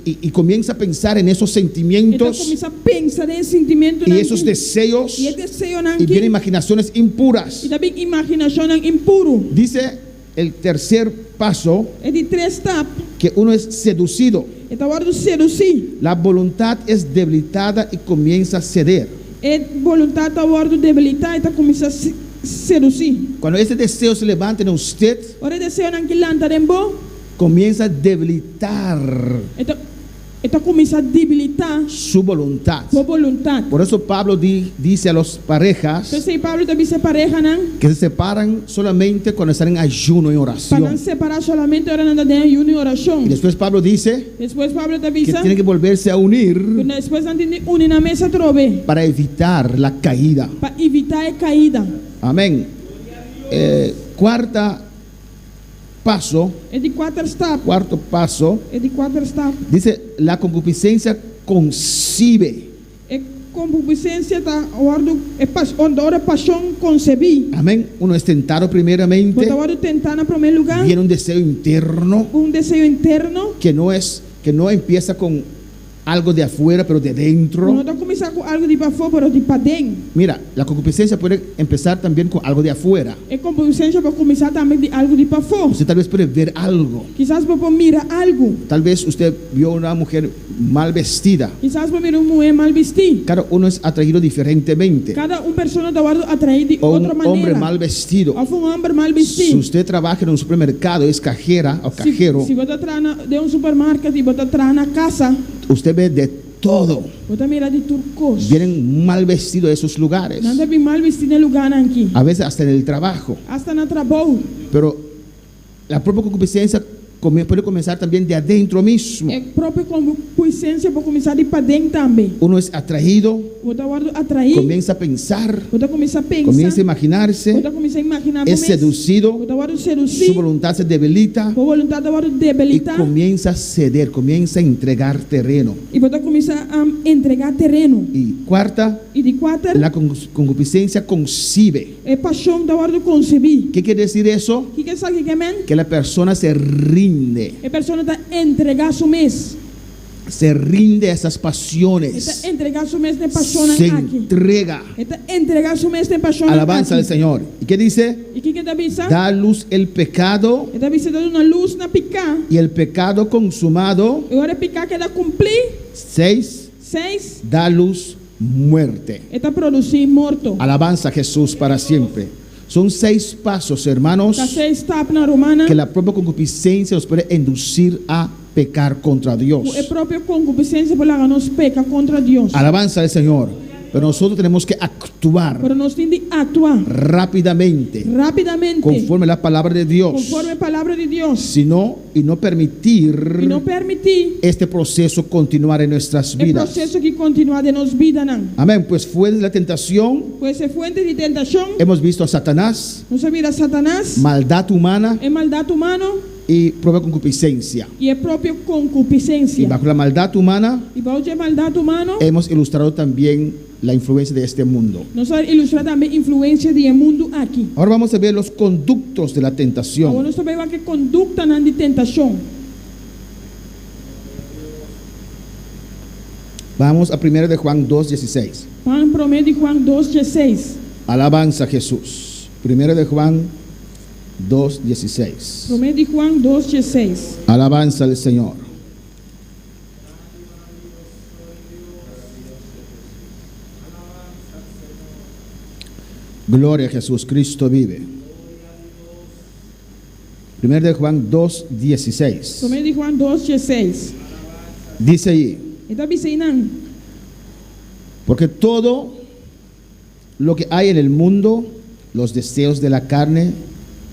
Y comienza a pensar en esos sentimientos. I ta kuminsá pensa den e sintimentunan Y esos deseos. I e deseonan ki. Y viene imaginaciones impuras. I ta bin imaginashonnan impuru. Dice el tercer paso. E di tres stap. Que uno es seducido. E ta wòrdu sedusí. La voluntad es debilitada y comienza a ceder. E boluntat ta wòrdu debilitá i ta kuminsá sedusí. Cuando ese deseo se levanta en usted. Ora e deseonan ki lanta den bo. Comienza a debilitar. E ta E ta kuminsá debilitá. Su boluntat. Bo boluntat. Por eso Pablo di dice a los parejas. P'esei Pablo ta bisa e parehanan. Que se separan solamente cuando están en ayuno y oración. Pa nan separá solamente ora nan ta den ayuno i orashon. Y después Pablo dice. Despues Pablo ta bisa. Que tienen que volverse a unir. Ku despues nan tin di uni nan mes atrobe. Para evitar la caída. Pa evitá e kaida. Amén. Cuarta. Paso. E di kuater stap. Cuarto paso. E di kuater stap. Dice, la concupiscencia concibe. E concupiscencia ta wordo, e pas, ora e pasion concebí. Amén. Uno es tentado primeramente. Bo ta wordo tentá na promé lugá. Viene un deseo interno. Un deseo interno. Que no es, que no empieza con Algo de afuera, pero de dentro. Bo no ta kuminsá ku algu di pafó, pero di paden. Mira, la concupiscencia puede empezar también con algo de afuera. E concupiscencia por kuminsá tambe di algu di pafó. Usted tal vez puede ver algo. Kisas bo por mira algu. Tal vez usted vio una mujer mal vestida. Kisas bo mira un muhé mal bistí. Cada uno es atraído diferentemente. Kada un persona ta wòrdu atraí di O un otro manera. hombre mal vestido. Òf un hòmber mal bistí. Si usted trabaja en un supermercado, es cajera o cajero. Si bo ta traha na den un supermarket i bo ta traha na kasa. Usted ve de todo. Bo ta mira di tur kos. Vienen mal vestido a esos lugares. Nan ta bin mal bistí na e lugánan aki. A veces hasta en el trabajo. Asta na trabou. Pero la propia concupiscencia. Puede comenzar también de adentro mismo. E propio konkupisensia por kuminsá di paden tambe. Uno es atraído, Bo ta wòrdu atraí. comienza a pensar, Bo ta kuminsá pensa. comienza a imaginarse, Bo ta kuminsá imaginá bo es mes. seducido, Bo ta wòrdu sedusí. su voluntad se debilita Bo boluntat ta wòrdu y debilitá. comienza a ceder, comienza a entregar terreno. I bo ta kuminsá entregá tereno. Y cuarta, I di kuater. la concupiscencia concibe. E pashon ta wòrdu konsebí. Qué quiere decir eso? Kiko esaki ke men? Que la persona se rinde. E persona ta entregá su mes. Se rinde a esas E pasiones. ta entregá su mes na e pashonnan Se aki. entrega. E ta entregá su mes na e pashonnan Alabanza al aki. Señor. Y qué dice? I kiko e ta bisa? Da luz el pecado E ta bisa e ta duna lus na piká. y el pecado consumado. I ora e piká keda kumplí. Seis. Seis. Da luz muerte. E ta produsí morto. Alabanza a Jesús para siempre. Son seis pasos, hermanos, Ta seis stapnan, rumannan. que la propia concupiscencia nos puede inducir a pecar contra Dios. Ku e propio konkupisensia por laga nos peka kontra Dios. Alabanza al Señor. Pero nosotros tenemos que actuar Pero nos tin di aktua rápidamente, rápidamente, conforme la palabra de Dios. konforme palabra di Dios. Sino y no permitir I no permití este proceso continuar en nuestras e vidas. proseso aki kontinuá den nos bidanan. Amén. Pues fue de la tentación, Pues e fuente di tentashon, hemos visto a Satanás, nos a mira Satanas, maldad humana e maldat humano y propia concupiscencia. i e propio Y konkupisensia. bajo la maldad humana I bou di e maldat humano, hemos ilustrado también la influencia de este mundo. nos a ilustrá tambe influensia di e mundu aki. Ahora vamos a ver los conductos de la Awor tentación. nos ta bai wak e konduktanan di tentashon. Vamos a 1 de Juan 2.16. Ban Promé di Juan dos diesseis. Alabanza a Jesús. 1 de Juan 2.16. Promé di Juan dos diesseis. Alabanza al Señor. Gloria a Jesús, Cristo vive. 1 de Juan 2.16. Promé di Juan dos diesseis. Dice allí, E ta bisa einan. porque todo lo que hay en el mundo, los deseos de la carne,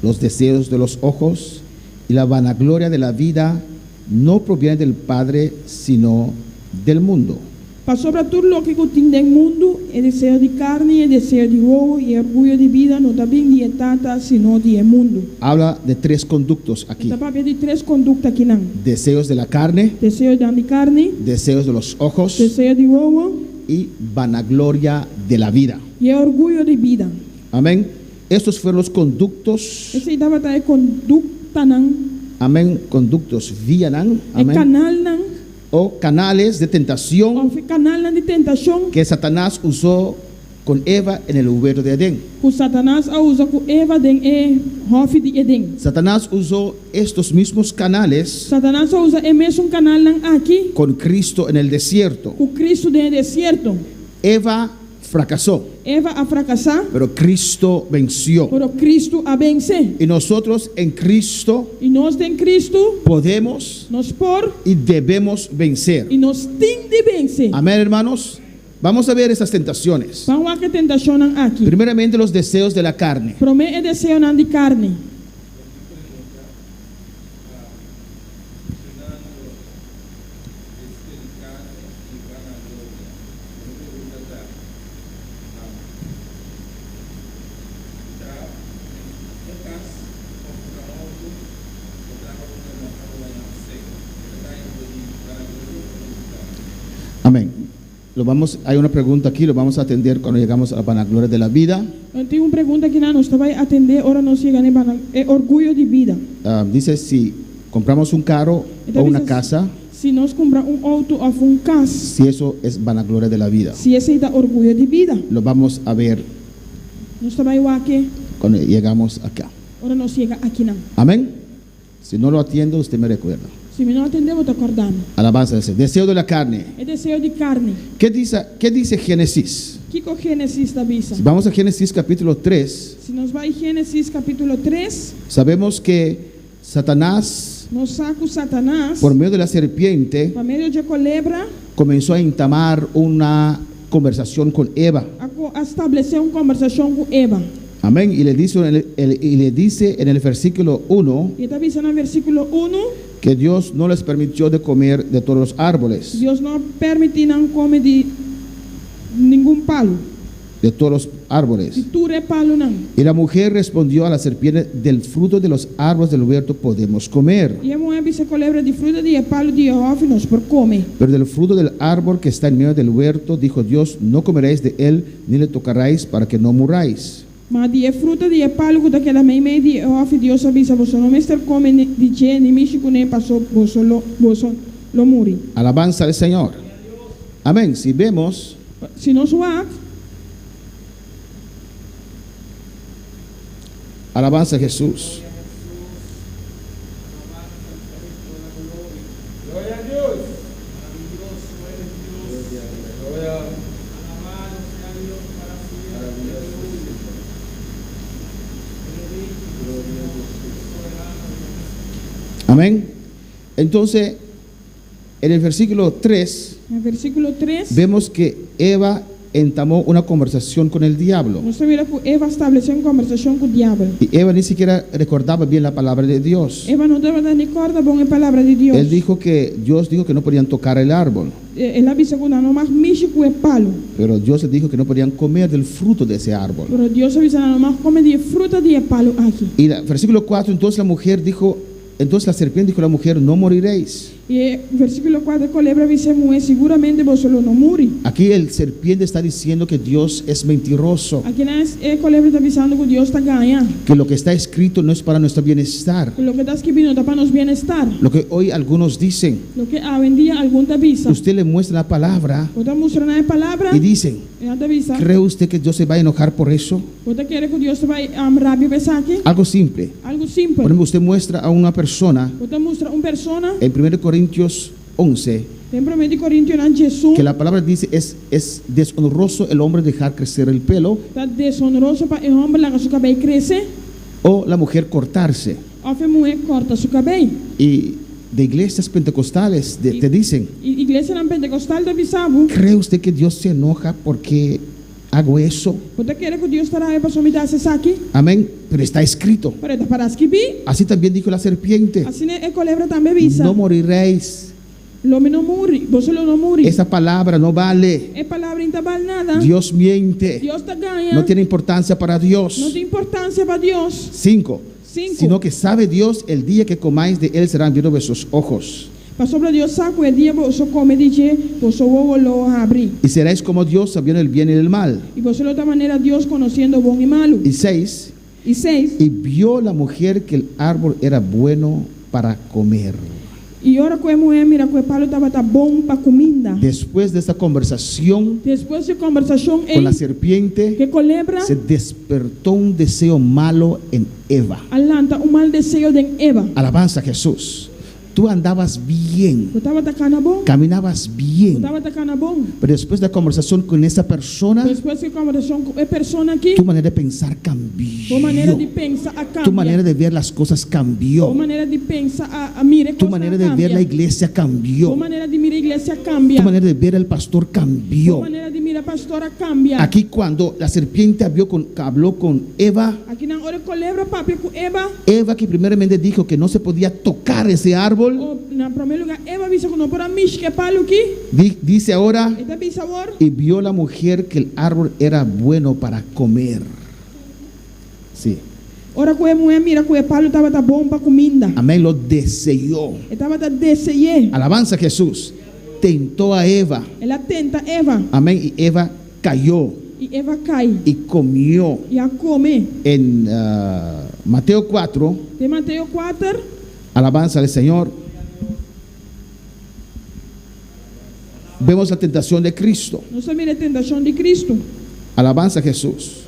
los deseos de los ojos y la vanagloria de la vida, no proviene del Padre, sino del mundo. Pasobra tur loke ku tin den mundu, e deseo di karni, e deseo di wowo i e orguyo di bida no ta bin di e Tata, sino di e mundu. Habla de tres conductos E aquí. ta papia di tres kondukta akinan. Deseos de la carne, Deseonan di karni, deseos de los ojos deseo di wowo y vanagloria de la vida. i e orguyo di bida. Amén. Estos fueron los conductos, Esei tabata e konduktanan, amén, conductos, víanan, e amén, kanalnan, o canales de tentación òf e kanalnan di tentashon que Satanás usó con Eva en el huerto de Edén. ku Satanas a usa ku Eva den e hòfi di Edén. Satanás usó estos mismos canales Satanas a usa e mesun kanalnan aki con Cristo en el desierto. ku Kristu den e desierto. Eva fracasó, Eva a frakasá, pero Cristo venció. pero Kristu a vense. Y nosotros en Cristo I nos den Kristu, podemos nos por y debemos vencer. i nos tin di vense. Amén, hermanos. Vamos a ver esas tentaciones. Ban wak e tentashonnan aki. Primeramente, los deseos de la carne. Promé e deseonan di karni. Amén. Lo vamos, hay una pregunta aquí, lo vamos a atender cuando llegamos a la vanagloria de la vida. Tin un pregunta akinan, nos ta bai atendé ora nos yega na e orguyo di bida. Ah, dice si compramos un carro o una casa, Si nos kumpra un outo òf un kas, si eso es vanagloria de la vida. si esei ta orguyo di bida. Lo vamos a ver Nos ta bai wak e cuando llegamos acá. ora nos yega akinan. Amén. Si no lo atiendo, usted me recuerda. Si mi no atendé, bo ta kòrda mi. Alabanza al Señor. Deseo de la carne. E deseo di karni. ¿Qué dice Génesis? Kiko Génesis ta bisa? Si vamos a Génesis capítulo 3, Si nos bai Génesis kapítulo 3, sabemos que Satanás, nos sa ku Satanas, por medio de la serpiente, pa medio di kolebra, comenzó a entamar una conversación con Eva. a, a establesé un kombersashon ku Eva. Amén. Y le dice en el, y le dice en el versículo 1 I e ta bisa na versíkulo 1, que Dios no les permitió de comer de todos los árboles. Dios no a permití nan kome di ningun palu, De todos los di árboles. tur e palunan. Y la mujer respondió a la serpiente, del fruto de los árboles del huerto podemos comer, I e muhé a bisa kolebra, Di fruta di e palu di e hòfi nos por kome. Pero del fruto del árbol que está en medio del huerto, dijo Dios, no comeréis de él, ni le tocaréis para que no muráis. Ma di e fruta di e palu ku ta keda meimei di e hòfi, Dios a bisa, Boso no mester kome di dje ni mishi kuné, paso boso lo boso lo muri. Alabanza al Señor. Amén. Si vemos. Si nos wak. Alabanza a Jesús. Amén. Entonces, en el versículo 3, Na versíkulo 3, vemos que Eva entamó una conversación con el diablo. nos ta mira ku Eva a stablesé un kombersashon ku Diabel. Y Eva ni siquiera recordaba bien la palabra de Dios. Eva no tabata ni kòrda bon e palabra di Dios. Él dijo que Dios dijo que no podían tocar el árbol, El a bisa ku nan no mag mishi ku e palu. pero Dios le dijo que no podían comer del fruto de ese árbol. Pero Dios a bisa nan no mag kome di e fruta di e palu aki. Y el versículo 4, entonces la mujer dijo, entonces la serpiente dijo a la mujer, no moriréis. I e versíkulo kuater kolebra bisa e muhé, Siguramente boso lo no muri. Aquí el serpiente está diciendo que Dios es mentiroso, Akinan e kolebra ta bisando ku Dios ta gaña, que lo que está escrito no es para nuestro bienestar. ku loke ta skibí no ta pa nos bienestar. Lo que hoy algunos dicen, Loke awendia algun ta bisa. usted le muestra la palabra Bo ta mustra nan e palabra y dicen, i nan ta bisa, ¿cree usted que Dios se va a enojar por eso? Bo ta kere ku Dios ta bai rabia pa esaki? Algo simple. Algu simpel. Por ejemplo, usted muestra a una persona Bo ta mustra un persona en 1 Corintios 11 den Promé di Korintionan diesun que la palabra dice es, es deshonroso el hombre dejar crecer el pelo ta deshonroso pa e hòmber laga su kabei krese o la mujer cortarse. òf e muhé kòrta su kabei. Y de iglesias pentecostales te dicen, I iglesianan pentekostal ta bisa bo, ¿cree usted que Dios se enoja porque hago eso? Bo ta kere ku Dios ta rabia pasobra mi ta hasi esaki? Amén. Pero está escrito. Pero e ta para skibí. Así también dijo la serpiente, Asina e kolebra tambe bisa, no moriréis. Lo mi no muri, boso lo no muri. Esa palabra no vale. E palabra in ta bal nada. Dios miente. Dios ta gaña. No tiene importancia para Dios. No tin importansia pa Dios. Cinco. Sinku. Sino que sabe Dios el día que comáis de él serán abiertos vuestros ojos. Pasobra Dios sa ku e dia boso kome di dje, boso wowo lo habri. Y seréis como Dios sabiendo el bien y el mal. I boso lo ta manera Dios konosiendo bon i malu. Y seis. I seis. Y vio la mujer que el árbol era bueno para comer. I ora ku e muhé mira ku e palu tabata bon pa kuminda. Después de esta conversación Despues di e kombersashon con la ei serpiente, ku e kolebra, se despertó un deseo malo en Eva. a lanta un mal deseo den Eva. Alabanza a Jesús. Tú andabas bien, Bo tabata kana bon. caminabas Bo bien, tabata kana bon. pero después de la conversación con esa persona, Despues di e kombersashon ku e persona aki, tu manera de pensar bo manera di cambió. pensa a Tu manera kambia. de ver las cosas Bo cambió. manera di pensa a a mira e Tu kosnan manera de ver la kambia. iglesia Bo cambió. manera di mira e iglesia Tu kambia. manera de ver al pastor Bo cambió. manera di mira pastor a kambia. Aquí cuando la serpiente habló con, habló con Eva, Akinan ora e kolebra papia ku Eva, Eva que primeramente dijo que no se podía tocar ese árbol, o na promé lugá Eva a bisa ku no por a mishi ku e palu aki, di- dice ahora, e ta bisa awor, y vio la mujer que el árbol era bueno para comer. Sí. ora ku e muhé mira ku e palu tabata bon pa kuminda, Amén, lo deseó. e tabata dese'é. Alabanza a Jesús. Tentó a Eva. El a tenta Eva, Amén. Y Eva cayó i Eva kai y comió. i a kome. En ah, Mateo 4, Den Mateo kuater, alabanza al Señor. Vemos la tentación de Cristo. nos ta mira e tentashon di Kristu. Alabanza a Jesús.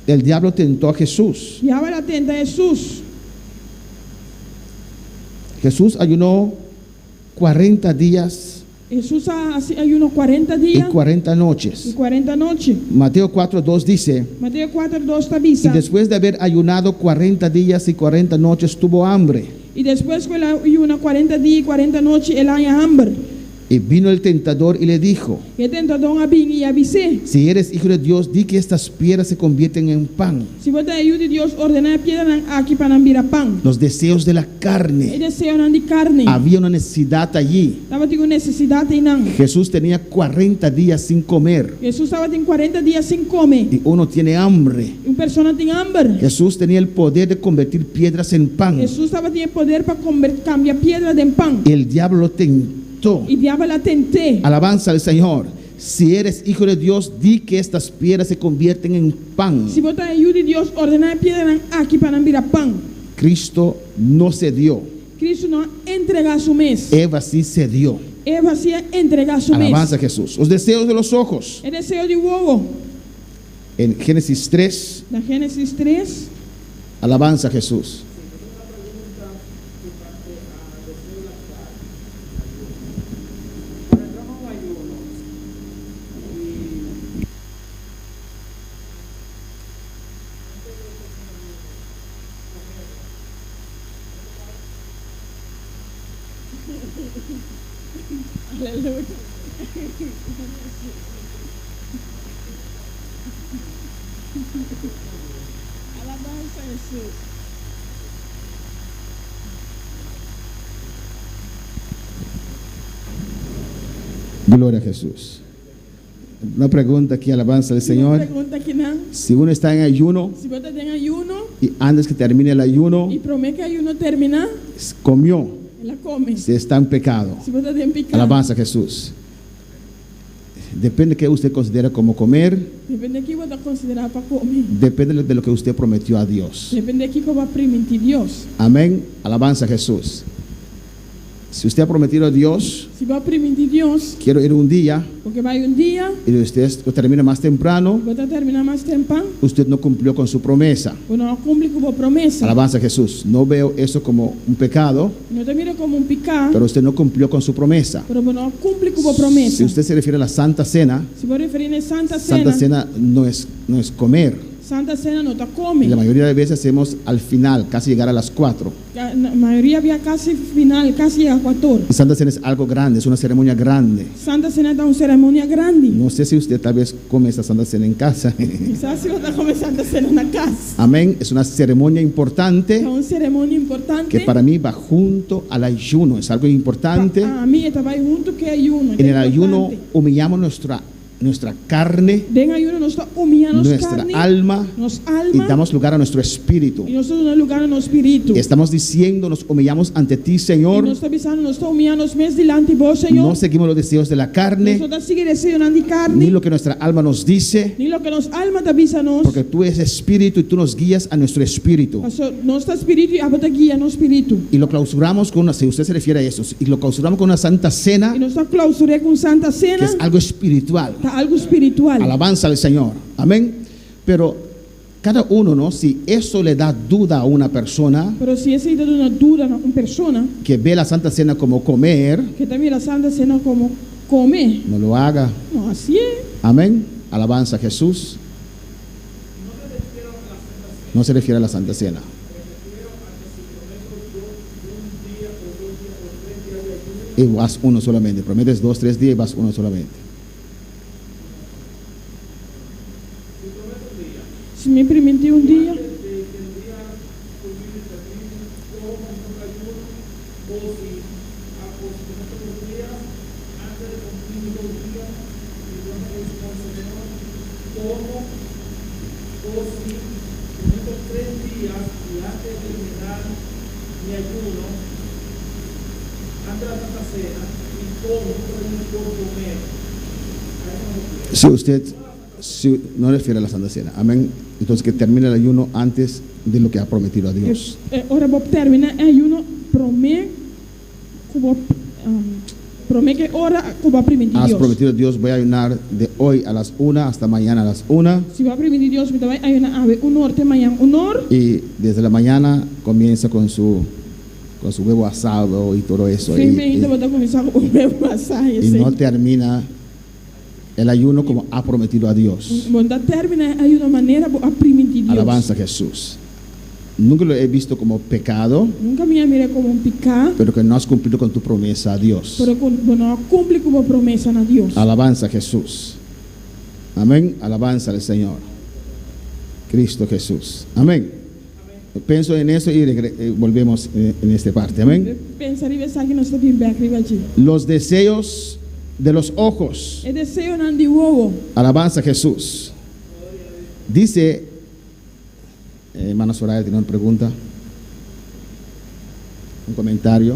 El diablo tentó a Jesús. Diabel a tenta Hesus. Jesús ayunó 40 días Hesus a hasi ayuno kuarenta y dia 40 i noches. kuarenta nochi. Mateo 4, 2 dice, Mateo kuater dos ta y bisa, después de haber ayunado 40 días y 40 noches, tuvo hambre. I despues ku el a yuna kuarenta dia i kuarenta nochi, el a haña hamber. Y vino el tentador y le dijo, E tentadó a bini i a bis'é. Si eres hijo de Dios, di que estas piedras se convierten en pan. Si bo ta e Yu di Dios, ordená e piedranan aki pa nan bira pan. Los deseos de la E carne. deseonan di karni. Había una necesidad allí. Tabatin un nesesidat einan. Jesús tenía 40 días sin comer Hesus tabatin kuarenta dia sin kome. y uno tiene hambre. I un persona tin hamber. Jesús tenía el poder de convertir piedras en pan. Hesus tabatin e poder pa kambia piedra den pan. Y el diablo lo tentó. I diabel a tent'é. Alabanza al Señor. Si eres hijo de Dios, di que estas piedras se convierten en pan. Si bo ta e Yu di Dios, ordená e piedranan aki pa nan bira pan. Cristo no cedió. Cristo no a entregá su mes. Eva sí cedió. Eva sí a entregá su mes. Alabanza a Jesús. Los deseos de los ojos. E deseo di wowo. En Génesis 3, Na Génesis tres. alabanza a Jesús. Alabanza a Jesús. Gloria a Jesús. Una pregunta aquí, alabanza al Un Señor. pregunta akinan. Si uno está en ayuno Si bo ta den ayuno y antes que termine el ayuno, i promé ku ayuno terminá, comió, el a kome. se está en pecado. Si bo ta den piká. Alabanza a Jesús. Depende de qué usted considera como comer, Depende di kiko bo ta konsiderá pa kome. depende de lo que usted prometió a Dios. Depende di kiko bo a primintí Dios. Amén. Alabanza a Jesús. Si usted ha prometido a Dios, Si bo a primintí Dios, quiero ir un día bo ke bai un dia, y usted lo termina más temprano, bo ta terminá mas trempan, usted no cumplió con su promesa. bo no a kumpli ku bo promesa. Alabanza a Jesús. No veo eso como un pecado, No ta mira komo un piká, pero usted no cumplió con su promesa. pero bo no a kumpli ku bo promesa. Si usted se refiere a la Santa Cena, Si bo referí na Santa Sena, Santa Cena no es, no es comer. Santa Sena no ta kome. Y la mayoría de veces hacemos al final, casi llegar a las 4. Mayoria bia kasi final, kasi yega kuat'or. Y Santa Cena es algo grande, es una ceremonia grande. Santa Sena ta un seremonia grandi. No sé si usted tal vez come esa Santa Cena en casa. Mi sa si bo ta kome Santa Sena na kas. Amén. Es una ceremonia importante Ta un seremonia importante. que para mí va junto al ayuno. Es algo importante. Pa ami e ta bai huntu ku ayuno. En el ayuno humillamos nuestra, nuestra carne, Den ayuno nos ta humiyá nos nuestra karni, alma nos y alma damos lugar a nuestro espíritu. i nos ta duna lugá na nos spiritu. Estamos diciendo, nos humillamos ante ti, I Señor. nos ta bisando, nos ta humiyá nos mes dilanti bo, Señor. No seguimos los deseos de la carne, Nos no ta sigui deseonan di ni karni, lo que nuestra alma nos dice, ni loke nos alma ta bisa nos. porque tú eres espíritu y tú nos guías a nuestro espíritu. Paso nos ta spiritu i abo ta guia nos spiritu. Y lo clausuramos con una, si usted se refiere a eso, y lo clausuramos con una santa cena, I nos ta klousur'é ku un Santa que Sena, es algo espiritual. ta algu spiritual. Alabanza al Señor. Amén. Pero cada uno, ¿no? Si eso le da duda a una persona Pero si esei ta duna duda na un persona que ve la Santa Cena como comer, ku ta mira Santa Sena komo kome, no lo haga. no hasié. Amén. Alabanza a Jesús. No se refiere a la Santa Cena. Y vas uno solamente. Prometes dos, tres días y vas uno solamente. Si mi primintí un dia, Si usted si no refiere a la Santa Cena. Amén. Entonces que termine el ayuno antes de lo que ha prometido a Dios. Eh, ora bo terminá e ayuno promé ku bo promé ku ora ku bo a primintí Has Dios. prometido a Dios, voy a ayunar de hoy a las una hasta mañana a las una. Si bo a primintí Dios, mi ta bai ayuná awe un or te mañan un or. Y desde la mañana comienza con su, con su huevo asado y todo eso. Fe Y, mainta y- bo ta kuminsá ku webu asá y no termina el ayuno como ha prometido a Dios. Bo no ta terminá e ayuno manera bo a primintí Dios. Alabanza a Jesús. Nunca lo he visto como pecado. Nunka mi a mir'é komo un piká. Pero que no has cumplido con tu promesa a Dios. Pero ku bo no a kumpli ku bo promesa na Dios. Alabanza a Jesús. Amén. Alabanza al Señor. Cristo Jesús. Amén. Penso en eso y volvemos en esta parte. Amén. Pensa riba esaki nos ta bin bek riba dje. Los deseos de los ojos. E deseonan di wowo. Alabanza a Jesús. Dice Hermana Soraya tiene una pregunta, un comentario.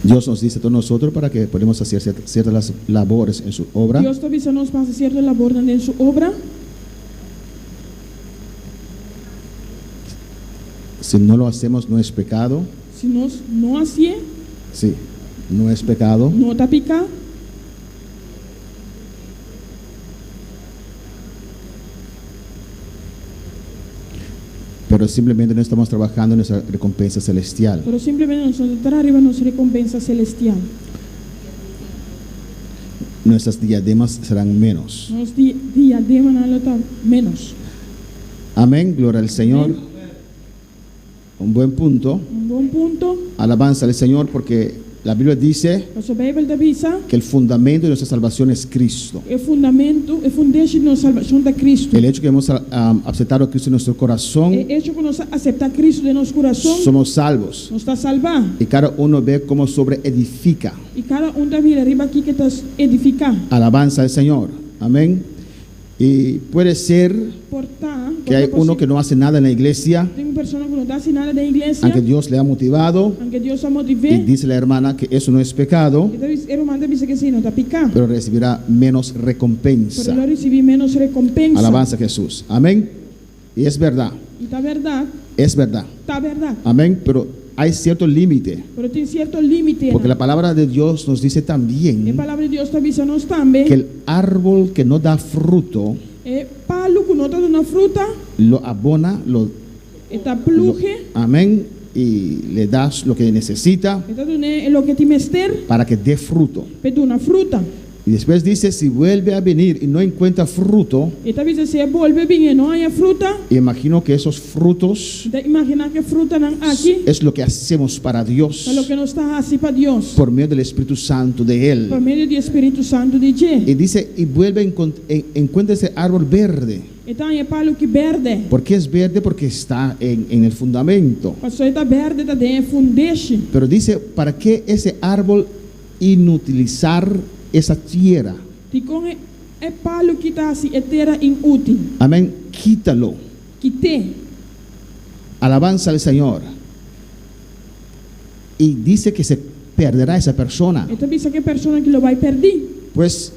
Dios nos dice a todos nosotros para que podamos hacer ciertas labores en su obra. Dios ta bisa nos pa hasi sierto labornan den su obra. Si no lo hacemos no es pecado. Si nos no hasié. Sí, no es pecado. No ta piká. Pero simplemente no estamos trabajando en nuestra recompensa celestial. Pero simplemente nos no ta traha riba nos rekompensa celestial. Nuestras diademas serán menos. Nos diademanan lo ta menos. Amén, gloria al Señor. Amén. Un buen punto. Un bon punto. Alabanza al Señor porque la Biblia dice Pasobra Beibel ta bisa. que el fundamento de nuestra salvación es Cristo. E fundamento, e fundeshi di nos salbashon ta Cristo. El hecho que hemos aceptado a Cristo en nuestro corazón, E echo ku nos a aseptá Cristo den nos kurason, somos salvos. nos ta salbá. Y cada uno ve cómo sobre edifica. I kada un ta mira riba kiko e ta edifiká. Alabanza al Señor. Amén. Y puede ser Por ta, por que hay ta uno posibel que no hace nada en la iglesia, tin un persona ku no ta hasi nada den iglesia, aunque Dios le ha motivado, aunke Dios a y motiv'é. dice la hermana que eso no es pecado, E ta bisa, e ruman ta bisa ku esei no ta piká, pero recibirá menos pero recompensa. lo risibí ménos rekompensa. Alabanza a Jesús. Amén. Y es verdad, I ta bèrdat, es verdad. ta bèrdat. Amén. Pero hay cierto límite, Pero tin sierto límite. porque la palabra de Dios nos dice E también palabra di Dios ta bisa nos tambe. que el árbol que no da fruto, E palu ku no ta duna fruta, lo abona, lo, e ta pluge, amén, y le das lo que necesita e ta dun'é loke tin mester para que dé fruto. p'e duna fruta. Y después dice, si vuelve a venir y no encuentra fruto, E ta bisa si e bolbe bin e no haña fruta, imagino que esos frutos mi ta imaginá ku e frutanan aki es lo que hacemos para Dios ta loke nos ta hasi pa Dios por medio del Espíritu Santo de Él. pa medio di e Spiritu Santu di dje. Y dice, y vuelve a encuentra ese árbol verde. E ta haña e palu ki bèrdè. ¿Por qué es verde? Porque está en el fundamento. Pasobra e ta bèrdè ta den e fundeshi. Pero dice, ¿para qué ese árbol inutilizar esa tierra? Dikon e e palu ki ta hasi e tera inútil? Amén. Quítalo. Kit'é. Alabanza al Señor. Y dice que se perderá esa persona. E ta bisa ku e persona ki lo bai pèrdí. Pues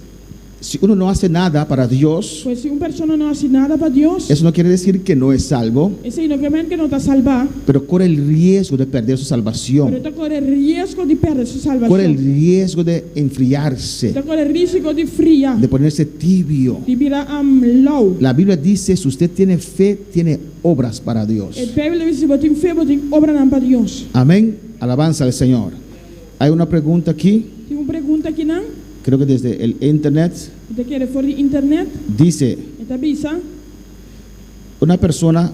si uno no hace nada para Dios, Pues si un persona no hasi nada pa Dios, eso no quiere decir que no es salvo, esei no ke men ku no ta salbá, pero corre el riesgo de perder su pero salvación. e ta kore riesgo di pèrdè su Corre el salbashon. riesgo de E enfriarse, ta kore rísiko di fria, de ponerse tibio. di bira lou. La Biblia dice, si usted tiene fe, tiene obras para Dios. E Beibel ta bisa si bo tin fe, bo tin obranan pa Dios. Amén. Alabanza al Señor. Hay una pregunta aquí, Tin un pregunta akinan, creo que desde el internet. Mi ta kere for di internet. Dice, E ta bisa. Una persona,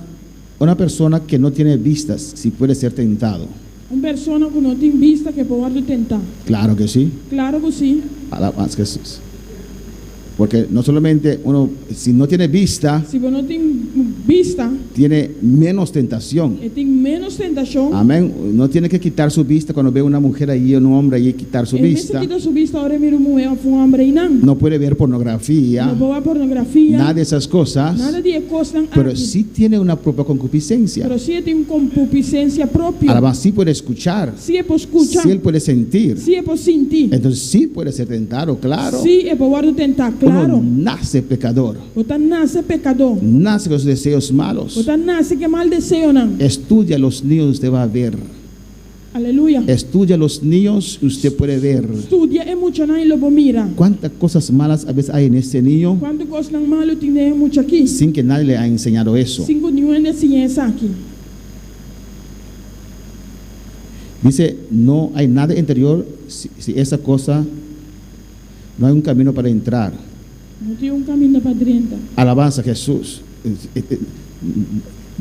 una persona que no tiene vistas, si puede ser tentado. Un persona ku no tin bista ke por wòrdu tentá. Claro que sí. Klaro ku sí. Alabanza a Jesús. Porque no solamente uno, si no tiene vista, Si bo no tin bista, tiene menos tentación. e tin ménos tentashon. Amén. No tiene que quitar su vista cuando ve una mujer allí o un hombre allí, quitar su E mester vista. kita su bista ora e mira un muhé òf un hòmber einan. No puede ver pornografía, No por wak pornografia. nada de esas cosas. Nada di e kosnan Pero aki. sí tiene una propia concupiscencia. Pero sí e tin un konkupisensia propio. Además, sí puede escuchar. Sí e por skucha. Sí él puede sentir. Sí e por sinti. Entonces sí puede ser tentado, claro. Sí e por wòrdu tentá, Uno klaro. nace pecador, Bo ta nase pekadó. nace con sus deseos malos. Bo ta nase ku e mal deseonan. Estudia a los niños, usted va a ver. Aleluya. Estudia a los niños, usted puede ver. Studia e muchanan i lo bo mira. Cuántas cosas malas a veces hay en este niño Kuantu kosnan malu tin den e mucha aki. sin que nadie le haya enseñado eso. Sin ku niun hende a siña esaki. Dice, no hay nada interior si, si esa cosa No hay un camino para entrar. No tin un kaminda pa drenta. Alabanza a Jesús.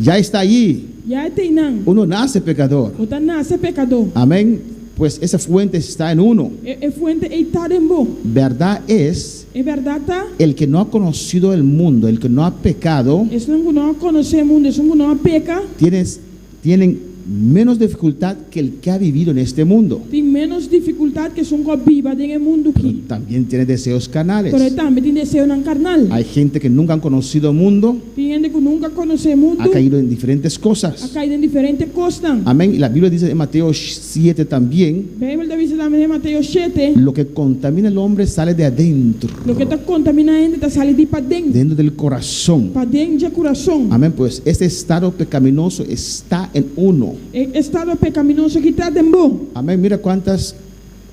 Ya está allí. Ya e ta einan. Uno nace pecador. Bo ta nase pekadó. Amén. Pues esa fuente está en uno. E e fuente ei ta den bo. Verdad es, E bèrdat ta, el que no ha conocido el mundo, el que no ha pecado, esnan ku no a konosé mundu, esun ku no a peka, tienes, tienen menos dificultad que el que ha vivido en este mundo. Tin ménos difikultat ku esun ku a biba den e mundu Pero akí. también tiene deseos carnales. Pero e tambe tin deseonan karnal. Hay gente que nunca han conocido el mundo, Tin hende ku nunka a konosé e mundu, ha caído en diferentes a cosas. kai den diferente kosnan. Amén. Y la Biblia dice en Mateo 7 también, Beibel ta bisa tambe den Mateo shete, lo que contamina al hombre sale de adentro, Loke ta kontaminá hende ta sali di paden, dentro del corazón. paden dje kurason. Amén. Pues este estado pecaminoso está en uno. E estado pekaminoso aki ta den bo. Amén. Mira cuántas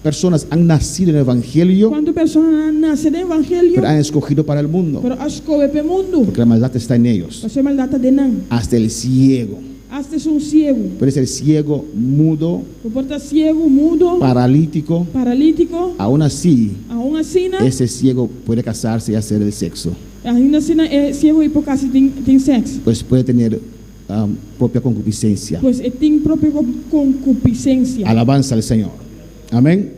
personas han nacido en el Evangelio, Kuantu personanan a nase den evangelio, pero han escogido para el mundo. pero a skohe p'e mundu, Porque la maldad está en ellos. pasobra e maldat ta den nan. Hasta el ciego. Asta esun siegu. Puede ser ciego, mudo, Bo por ta siegu, mudo, paralítico. paralítiko, Aún así, aun asina, ese ciego puede casarse y hacer el sexo. ainda asina e siegu ei por kasa i tin tin sèks. Pues puede tener propia concupiscencia. Pues e tin propio concupiscencia. Alabanza al Señor. Amén.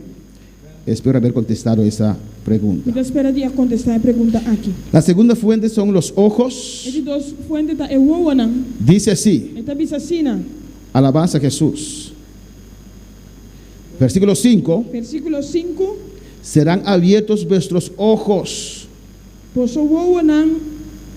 Espero haber contestado esa pregunta. Mi ta spera di a contesta e pregunta aki. La segunda fuente son los ojos. E di dos fuente ta e wowonan. Dice así. E ta bisa asina. Alabanza a Jesús. Versículo 5. Versículo 5. Serán abiertos vuestros ojos. Boso wowonan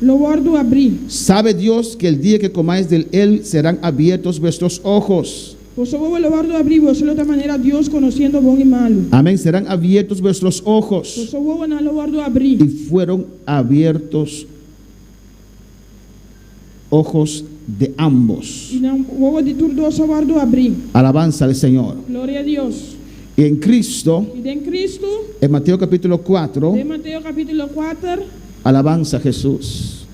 lo wòrdu abrí. Sabe Dios que el día que comáis del él serán abiertos vuestros ojos. Boso wowo lo wòrdu abrí, boso lo ta manera Dios konosiendo bon i malu. Amén. Serán abiertos vuestros ojos. Boso wowonan lo wòrdu abrí. Y fueron abiertos ojos de ambos. I nan wowo di tur dos a wòrdu abrí. Alabanza al Señor. Gloria a Dios. Y en Cristo, I den Cristo, en Mateo capítulo 4, den Mateo capítulo kuater, alabanza a Jesús.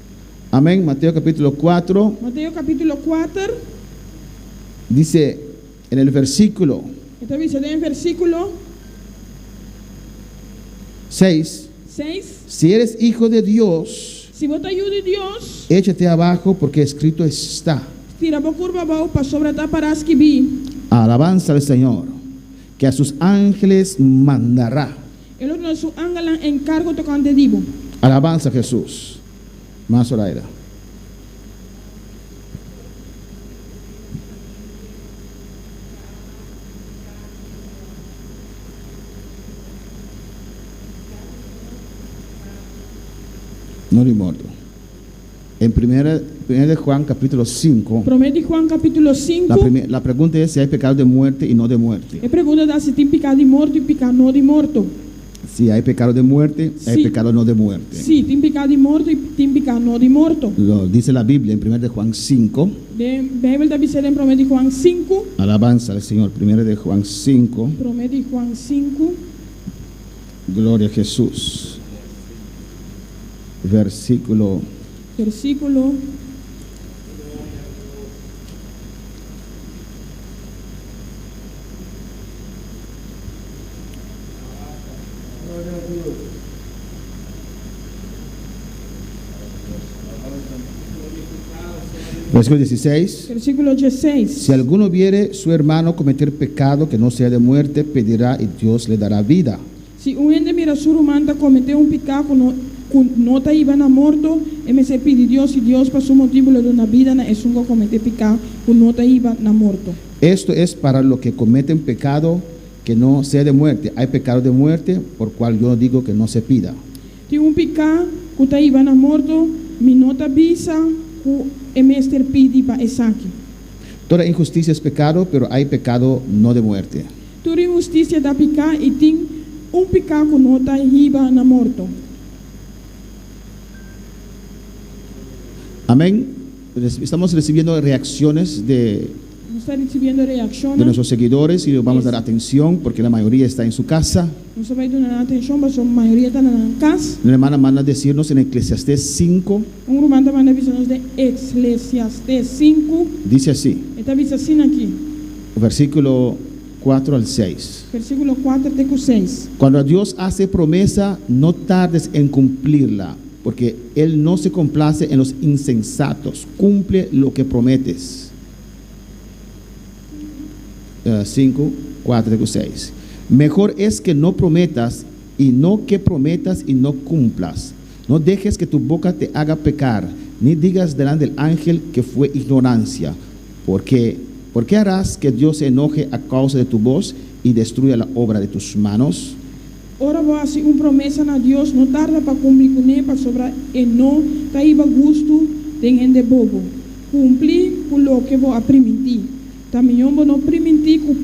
Amén. Mateo capítulo 4. Mateo capítulo kuater. Dice en el versículo E ta bisa den versíkulo 6. 6. Si eres hijo de Dios, Si bo ta yu di Dios, échate abajo porque escrito está. Tira bo kurpa abou pasobra ta pará skibí. Alabanza al Señor, que a sus ángeles mandará. E lo duna su angelnan enkargo tokante di bo. Alabanza a Jesús. Más Zoraida. No di morto. En primera, primera de Juan capítulo 5, Promé di Juan capítulo la, 5, primer- la pregunta es si hay pecado de muerte y no de muerte. e pregunta ta si tin piká di morto i piká no di morto. Si hay pecado de muerte, hay Sí. pecado no de muerte. Sí, tin piká di morto i tin piká no di morto. Lo dice la Biblia en 1 de Juan 5. Den Bijbel ta bisa den Promé di Juan 5. Alabanza al Señor. 1 de Juan 5. Promé di Juan 5. Gloria a Jesús. Versículo Versículo Versículo 16. Versículo 16. Si alguno viere su hermano cometer pecado que no sea de muerte, pedirá y Dios le dará vida. Si un hende mira su ruman ta kometé un piká ku no ku no ta hiba na morto, e mester pidi Dios i Dios pa su motibu lo duna bida na esun ku a kometé piká ku no ta hiba na morto. Esto es para los que cometen pecado que no sea de muerte. Hay pecado de muerte, por cual yo digo que no se pida. Tin un piká ku ta hiba na morto, mi no ta bisa ku e mester pidi pa esaki. Toda injusticia es pecado, pero hay pecado no de muerte. Tur inhustisia ta piká i tin un piká ku no ta hiba na morto. Amén. Estamos recibiendo reacciones de Nos ta risibiendo de reakshonnan. nuestros seguidores y les vamos a dar atención porque la mayoría está en su casa. Nos ta bai duna nan atenshon pasobra mayoria ta na nan kas. Una hermana manda a decirnos en Eclesiastés 5, Un ruman ta manda bisa nos den Eclesiastés 5. dice así, E ta bisa asina aki. versículo 4 al 6. Versíkulo 4 te ku 6. Cuando Dios hace promesa, no tardes en cumplirla, porque Él no se complace en los insensatos. Cumple lo que prometes. 5, 4 te 6. Mejor es que no prometas y no que prometas y no cumplas. No dejes que tu boca te haga pecar, ni digas delante del ángel que fue ignorancia, porque ¿por qué harás que Dios se enoje a causa de tu voz y destruya la obra de tus manos? Ora bo hasi un promesa na Dios, no tarda pa kumpli kuné, pasobra e no ta hiba gustu den hende bobo. Kumpli ku loke bo a primintí. Ta mihó bo no primintí ku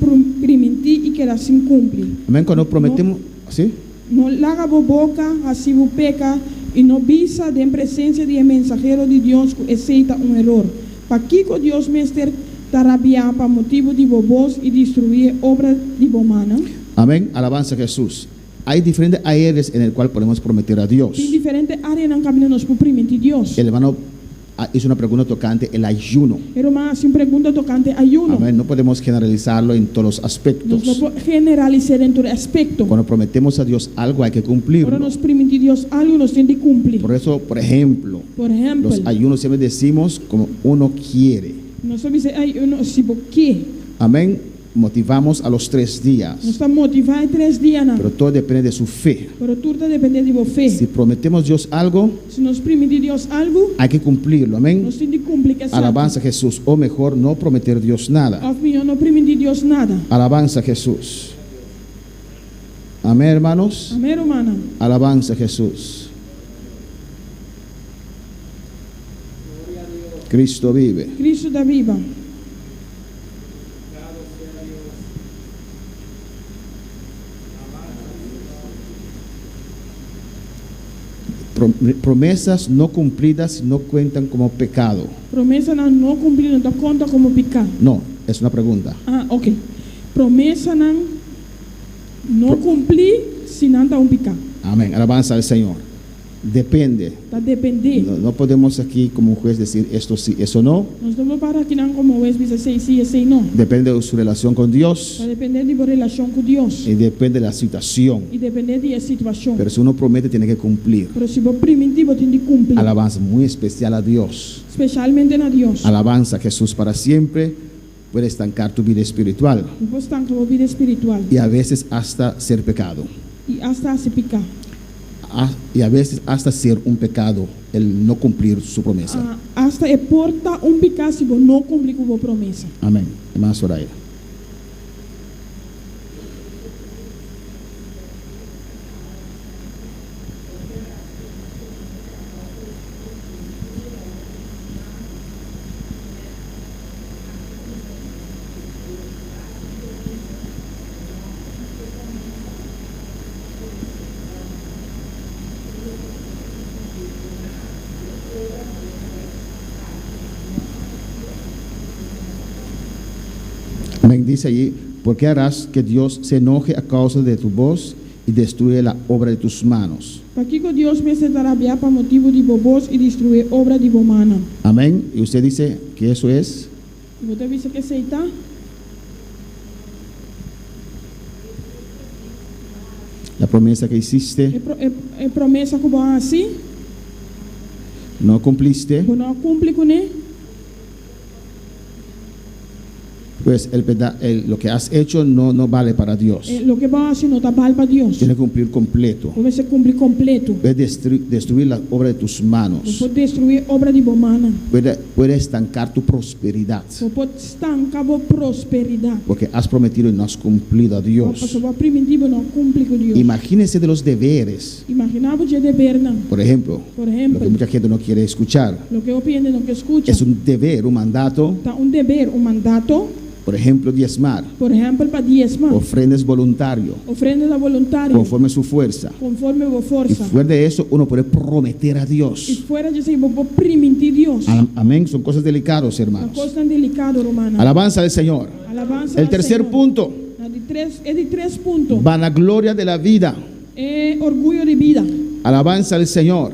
primintí i keda sin kumpli. Amén. Cuando prometemos, ¿sí? No laga bo boka hasi bo peka i no bisa den presensia di e mensahero di Dios ku esei ta un eror. Pakiko Dios mester ta rabiá pa motibu di bo bos i destruí e obra di bo mannan? Amén. Alabanza a Jesús. Hay diferentes aéreas en el cual podemos prometer a Dios. Tin diferente áreanan kaminda nos por primintí Dios. El hermano hizo una pregunta tocante el ayuno. E ruman hasi un pregunta tokante ayuno. Amén. No podemos generalizarlo en todos los aspectos. Nos no por generalis'é den tur aspekto. Cuando prometemos a Dios algo hay que cumplirlo. Ora nos primintí Dios algu, nos tin di kumpli. Por eso, por ejemplo, Por ehèmpel, los ayunos siempre decimos como uno quiere. Nos ta bisa e ayuno si bo ke. Amén. Motivamos a los tres días. Nos ta motivá e tres dianan. Pero todo depende de su fe. Pero tur ta dependé di bo fe. Si prometemos Dios algo. Si nos primintí Dios algu. Hay que cumplirlo, amén. Nos tin di kumpli ku esaki. Alabanza a Jesús. O mejor no prometer Dios nada. Òf mihó no primintí Dios nada. Alabanza a Jesús. Amén, hermanos. Amén, rumannan. Alabanza a Jesús. Cristo vive. Cristo ta biba. Promesas no cumplidas no cuentan como pecado. Promesanan no cumplí no ta conta como picá. No, es una pregunta. Ah, ok. Promesanan no cumplí si nan ta un picá. Amén. Alabanza al Señor. Depende. Ta dependé. No, no podemos aquí como un juez decir esto sí, eso no. Nos no por para akinan komo hues bisa esei sí, esei no. Depende de su relación con Dios. Ta dependé di bo relashon ku Dios. Y depende de la situación. I dependé di e situashon. Pero si uno promete tiene que cumplir. Pero si bo primintí bo tin di kumpli. Alabanza muy especial a Dios. Speshalmente na Dios. Alabanza a Jesús para siempre puede estancar tu vida espiritual. Bo por stanka bo bida espiritual. Y a veces hasta ser pecado. Y hasta hasi piká. Y a veces hasta ser un pecado el no cumplir su promesa. Hasta e por ta un piká si bo no kumpli ku bo promesa. Amén. Hermana Soraya. Amén. Dice allí, ¿por qué harás que Dios se enoje a causa de tu voz y destruye la obra de tus manos? Pakiko Dios mester ta rabiá pa motibu di bo bos i destruí e obra di bo mannan? Amén. Y usted dice que eso es. I bo ta bisa ku esei ta. La promesa que hiciste. E pro, e, e promesa ku bo a hasi. No cumpliste. Bo no a kumpli kuné. Pues el peda, el, lo que has hecho no, no vale para Dios. E loke bo a hasi no ta bal pa Dios. Tiene que cumplir completo. Bo mester kumpli kompleto. Puede destru, destruir la obra de tus manos. Bo por destruí e obra di bo mannan. Puede, puede estancar tu prosperidad. Bo por stanka bo prosperidat. Porque has prometido y no has cumplido a Dios. Pasobra bo a primintí bo no a kumpli ku Dios. Imagínese de los deberes. Imaginá bo dje debernan. Por ejemplo, Por ehempel, lo que mucha gente no quiere escuchar. Loke hopi hende no ke skucha. Es un deber, un mandato. Ta un deber, un mandato. Por ejemplo, diezmar. Por ehempel, pa diezma. Ofrenda es voluntario. Ofrenda ta voluntario. Conforme su fuerza. Conforme bo forsa. Y fuera de eso uno puede prometer a Dios. Y fuera di esei bo por primintí Dios. Amén. Son cosas delicados, hermanos. Ta kosnan delikado, rumannan. Alabanza al Señor. Alabanza El al tercer Señor. punto. Na di tres, e di tres punto. Vanagloria de la vida. E orguyo di bida. Alabanza al Señor.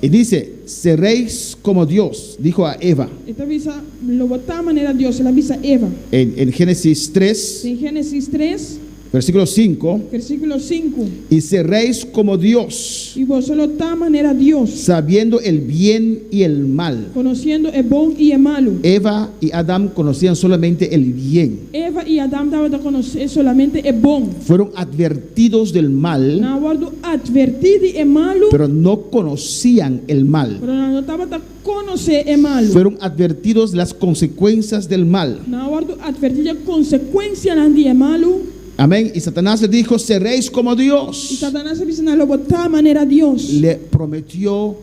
Y dice. Seréis como Dios, dijo a Eva. E ta bisa, Lo bo ta manera Dios, el a bisa Eva. En, en Génesis 3, Den Génesis 3, versículo 5, versíkulo 5. Y seréis como Dios, I boso lo ta manera Dios, sabiendo el bien y el mal. konosiendo e bon i e malu. Eva y Adán conocían solamente el bien. Eva i Adam tabata konosé solamente e bon. Fueron advertidos del mal, Nan a wòrdu atvertí di e malu, pero no conocían el mal. pero nan no tabata konosé e malu. Fueron advertidos de las consecuencias del mal. Nan a wòrdu atvertí di e konsekuensianan di e malu. Amén. Y Satanás le dijo, seréis como I Dios. Satanas a bisa nan, Lo bo ta manera Dios. Le prometió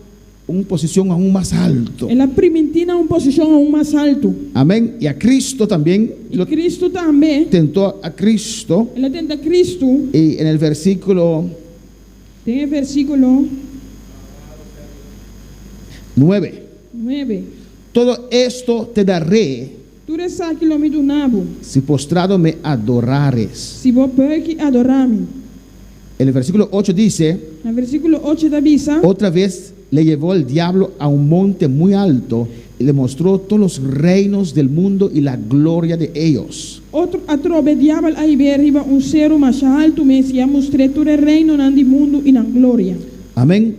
una posición aún más alto. El a primintí nan un posishon aun mas altu. Amén. Y a Cristo también I lo Kristu tambe. tentó a Cristo. El a tenta Kristu. Y en el versículo Den e versíkulo 9. 9. Todo esto te daré Tur esaki lo mi duna bo, si postrado me adorares. si bo bùig i adorá mi. En el versículo 8 dice, Na versíkulo 8 ta bisa. Otra vez le llevó el diablo a un monte muy alto y le mostró todos los reinos del mundo y la gloria de ellos. Otro atrobe diabel a hib'é riba un seru masha haltu mes i a mustr'é tur e reinonan di mundu i nan gloria. Amén.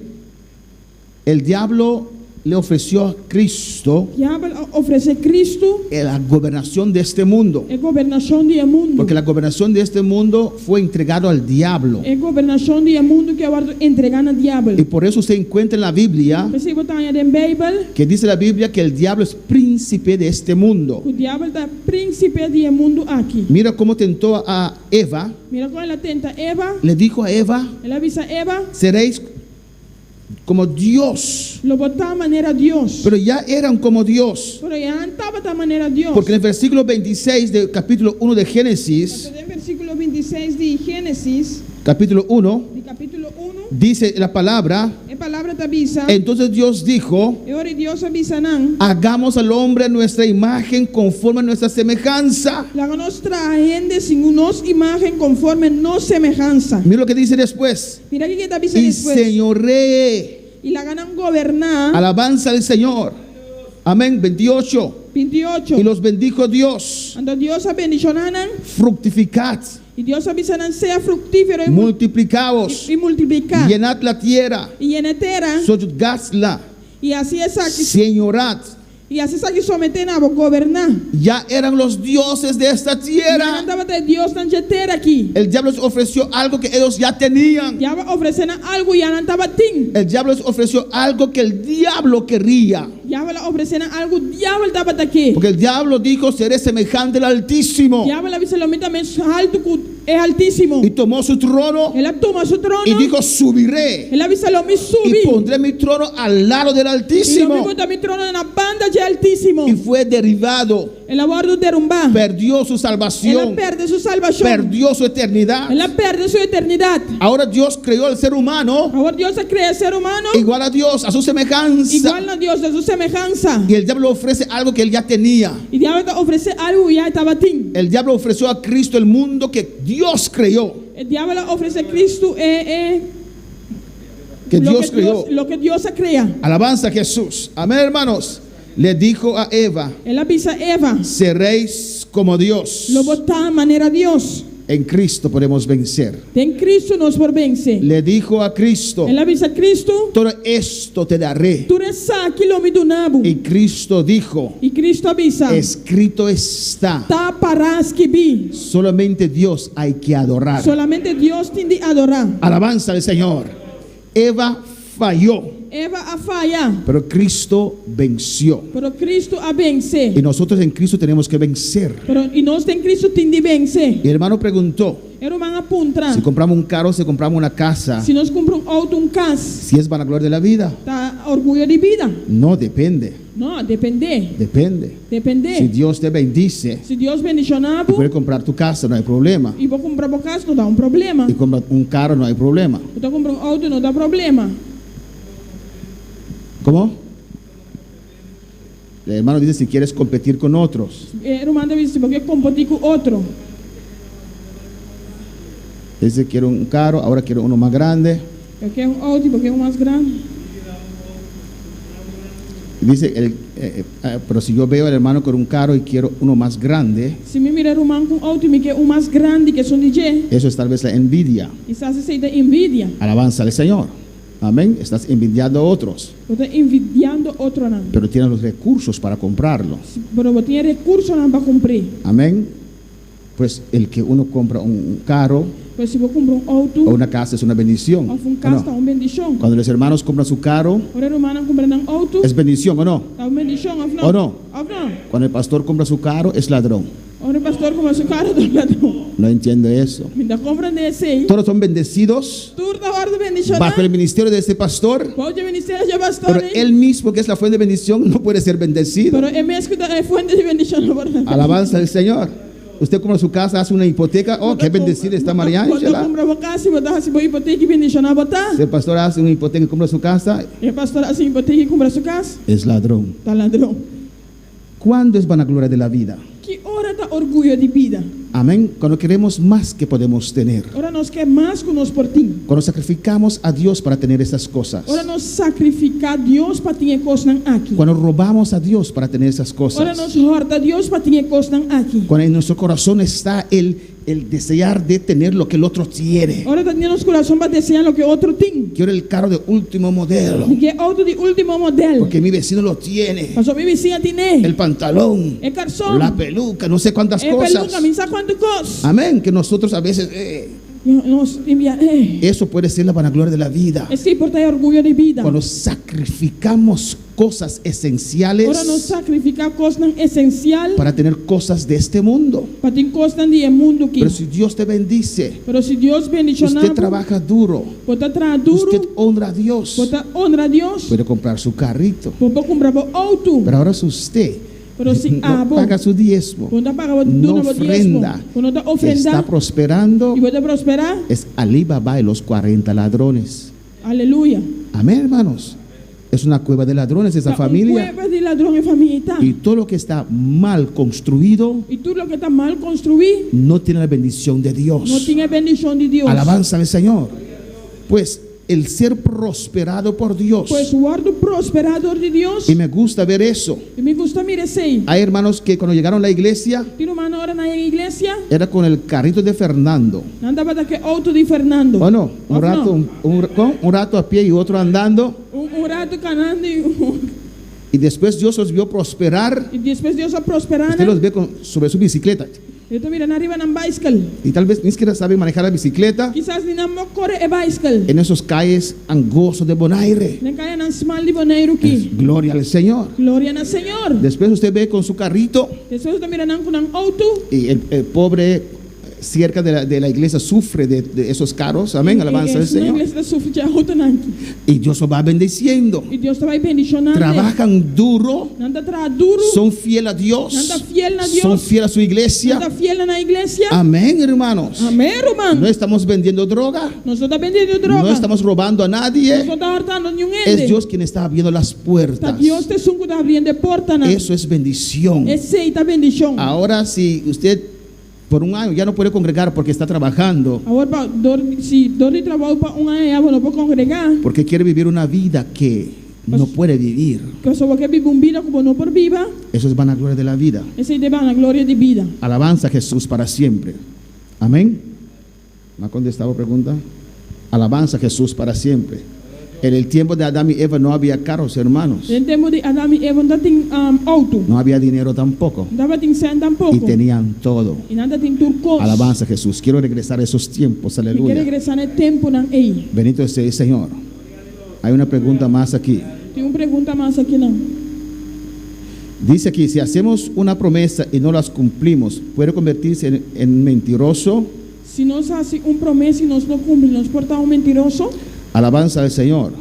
El diablo le ofreció a Cristo Diabel a ofresé Cristo la gobernación de este mundo. e gobernashon di e mundu. Porque la gobernación de este mundo fue entregado al diablo. E gobernashon di e mundu ku a wòrdu entregá na diabel. Y por eso usted encuentra en la Biblia P'esei bo ta haña den Beibel que dice la Biblia que el diablo es príncipe de este mundo. ku diabel ta prínsipe di e mundu aki. Mira cómo tentó a Eva. Mira kon el a tenta Eva. Le dijo a Eva, El a bisa Eva, seréis como Dios. Lo bo ta manera Dios. Pero ya eran como Dios. Pero ya nan tabata manera Dios. Porque en el versículo 26 del capítulo 1 de Génesis, Pasobra den versíkulo 26 di Génesis, capítulo 1, di kapítulo 1, dice la palabra, e palabra ta bisa, entonces Dios dijo, E ora Dios a bisa nan, hagamos al hombre a nuestra imagen conforme a nuestra semejanza. Laga nos traha hende segun nos imágen konforme nos semehansa. Mira lo que dice después. Mira kiko e ta bisa Y despues. señoree. I laga nan goberná. Alabanza al Señor. Amén. 28. 28. Y los bendijo Dios. Anto Dios a bendishoná nan. Fructificad. I Dios a bisa nan, Sea fruktífero i Multiplicaos. i multipliká. Llenad la tierra. I yena e tera. Soyuzgadla. I hasi esaki. Señorad. I hasi esaki someté na bo, goberná. Ya eran los dioses de esta Ya tierra. nan tabata e diosnan dje tera aki. El diablo les ofreció algo que ellos ya tenían. Diabel a ofresé nan algu ya nan tabatin. El diablo les ofreció algo que el diablo quería. Diabel a ofresé nan algu diabel tabata ke. Porque el diablo dijo, seré semejante al Altísimo. Diabel a bisa lo mi ta mes haltu ku e Altísimo. Y tomó su trono El a tuma su trono. y dijo, subiré. El a bisa lo mi Y subi. pondré mi trono al lado del I lo mi Altísimo. pone mi trono na banda dje Altísimo. Y fue derribado. El a wòrdu derumbá. Perdió su El a salvación. pèrdè su salbashon. Perdió su eternidad. El a pèrdè su eternidat. Ahora Dios creó al ser humano Awor Dios a krea e ser humano igual a Dios, a su semejanza. igual na Dios, na su semehansa. Y el diablo ofrece algo que él ya tenía. I diabel ta ofresé algu ku ya e tabatin. El diablo ofreció a Cristo el mundo que Dios creó. E diabel a ofresé Cristo e e Que loke Dios creó. Dios, loke Dios a krea. Alabanza a Jesús. Amén, hermanos. Le dijo a Eva, El a bisa Eva, seréis como Dios. Lo bo ta manera Dios. En Cristo podemos vencer. Den Cristo nos por vense. Le dijo a Cristo, El a bisa Cristo, todo esto te daré. Tur esaki lo mi duna bo. Y Cristo dijo, I Cristo a bisa, escrito está, Ta pará skibí. solamente Dios hay que adorar. Solamente Dios tin di adorá. Alabanza al Señor. Eva falló, Eva a faya, pero Cristo venció. pero Cristo a vense. Y nosotros en Cristo tenemos que vencer. Pero i nos den Cristo tin di vense. Y el hermano preguntó, E ruman a puntra, si compramos un carro, si compramos una casa, si nos kumpra un outo, un kas, si es vanagloria de la vida. ta orguyo di bida? No, depende, No, dependé. depende. Dependé. Si Dios te bendice, Si Dios bendishoná bo puedes comprar tu casa, no hay problema. i bo kumpra bo kas, no ta un problema. Y comprar un carro, no hay problema. Bo ta kumpra un outo, no ta problema. ¿Cómo? El hermano dice si quieres competir con otros. E ruman ta bisa si bo ke kompetí ku otro. Dice quiero un carro, ahora quiero uno más grande. Bo ke un outo, bo ke un mas grandi. Dice, el, eh, eh, pero si yo veo al hermano con un carro y quiero uno más grande, Si mi mira ruman ku outo i mi ke un mas grandi ku esun di dje, eso es tal vez la envidia. Kisas esei ta envidia. Alabanza al Señor. Amén. Estás envidiando a otros, Bo ta envidiando otronan. Pero tienes los recursos para comprarlo. Pero bo tin e rekursonan pa kumpr'é. Amén. Pues el que uno compra un carro Pues si bo kumpra un outo o una casa es una bendición, òf un ¿o kas ta no? un bendishon. Cuando los hermanos compran su carro, Ora e rumannan kumpra nan outo, es bendición, ¿o no? ta un bendishon òf no? ¿O no? Òf no? Cuando el pastor compra su carro, es ladrón. Ora e pastor kumpra su karo, ta un ladron. No entiendo eso. Mi ta komprendé esei. Todos son bendecidos Tur ta wòrdu bendishoná bajo el ministerio de este pastor, bou dje ministerio dje pastor pero ei. él mismo, que es la fuente de bendición, no puede ser bendecido. Pero e mes ku ta e fuente di bendishon no por ser Alabanza al Señor. Usted compra su casa, hace una hipoteca. Oh, qué bendecida está María Bo ta Ángela. kumpra bo kas i bo ta hasi bo hipoteka i bendishoná bo ta. Si el pastor hace una hipoteca y compra su casa, E pastor hasi hipoteka i kumpra su kas, es ladrón. ta ladron. ¿Cuándo es vanagloria de la vida? Ki ora ta orguyo di bida? Amén. Cuando queremos más que podemos tener. Ora nos ke mas ku nos por tin. Cuando sacrificamos a Dios para tener esas cosas. Ora nos sakrifiká Dios pa tin e kosnan aki. Cuando robamos a Dios para tener esas Ora cosas. nos hòrta Dios pa tin e kosnan aki. Cuando en nuestro corazón está el, el desear de tener lo que el otro tiene. Ora ta den nos kurason pa deseá loke otro tin. Quiero el carro de último modelo. Mi ke outo di último modèl. Porque mi vecino lo tiene. Pasobra mi bisiña tin'é. El pantalón, E karson. la peluca, no sé cuántas E peluka, cosas. mi sa kuantu kos. Amén. Que nosotros a veces, Nos tin bia, eh. eso puede ser la vanagloria de la vida. Esei por ta e orguyo di bida. Cuando sacrificamos cosas esenciales Ora nos sakrifiká kosnan esensial para tener cosas de este mundo. pa tin kosnan di e mundu aki. Pero si Dios te bendice, Pero si Dios bendishoná usted bo, trabaja duro, bo ta traha duru, usted honra a Dios, bo ta honra Dios, puede comprar su carrito. bo por kumpra bo outo. Pero ahora si usted Pero si no abo paga su diezmo, bo no ta paga bo no duna bo diesmo, ofrenda, bo no ta ofrendá está prosperando, i bo ta prosperá, es Alibaba y los 40 ladrones. aleluya. Amén, hermanos. Es una cueva de ladrones esa Ta un familia. kueba di ladron e famia ei ta. Y todo lo que está mal construido I tur loke ta mal konstruí no tiene la bendición de no Dios. tin e bendishon di Dios. Alabanza al Señor. Pues el ser prosperado por Dios. Pues wòrdu prosperá dor di Dios. Y me gusta ver eso. I mi gusta mira esei. Hay hermanos que cuando llegaron a la iglesia Tin ruman ora nan yega iglesia, era con el carrito de Fernando. nan tabata ku e outo di Fernando. ¿O no? Un Òf rato, no? un rato a pie y otro andando. Un, un ratu kanando i un, Y después Dios los vio prosperar. i despues Dios a prosperá Usted nan. los ve sobre su bicicleta. I bo ta mira nan riba nan baiskel. Y tal vez ni siquiera saben manejar la bicicleta. Kisas ni nan por kore e baiskel. En esos calles angostos de Bonaire. Den kayanan smal di Boneiru aki. Gloria al Señor. Gloria na Señor. Después usted ve con su carrito Despues bo ta mira nan ku nan outo. y el pobre cerca de la iglesia sufre de esos carros. Amén. Alabanza al E, e, Señor. iglesia ta sufri di e outonan aki. Y Dios los va bendiciendo. I Dios ta bai bendishonando. Trabajan duro, Nan ta traha duru. son fieles a Dios, Nan ta fiel na Dios. son fieles a su iglesia. Nan ta fiel na iglesia. Amén, hermanos. Amèn, ruman. No estamos vendiendo droga, Nos no ta bendiendo droga. no estamos robando a nadie. Nos no ta hòrtando ningun hende. Es Dios quien está abriendo las Ta puertas. Dios ta esun ku ta habriendo e portanan. Eso es bendición. Esei ta bendishon. Ahora, si usted por un año ya no puede congregar porque está trabajando, Awor pa dor si dor di trabou pa un aña bo no por kongregá, porque quiere vivir una vida que no puede vivir, pasobra bo ke biba un bida ku bo no por biba, eso es vanagloria de la vida. esei ta vanagloria di bida. Alabanza a Jesús para siempre. Amén. ¿Me ha contestado pregunta? Alabanza a Jesús para siempre. En el tiempo de Adán y Eva no había carros, hermanos. Den tempu di Adam i Eva no tabatin outo. No había dinero tampoco. No tabatin sèn Y tampoko. tenían todo. I nan tabatin tur kos. Alabanza a Jesús. Quiero regresar a esos tiempos. Mi ke Aleluya. regresá na e tempunan ei. Bendito sea el Señor. Hay una pregunta más aquí. Tin un pregunta mas akinan. Dice aquí, si hacemos una promesa y no las cumplimos, ¿puede convertirse en mentiroso? Si nos hasi un promesa i nos no kumpli, nos por ta un mentiroso? Alabanza al Señor.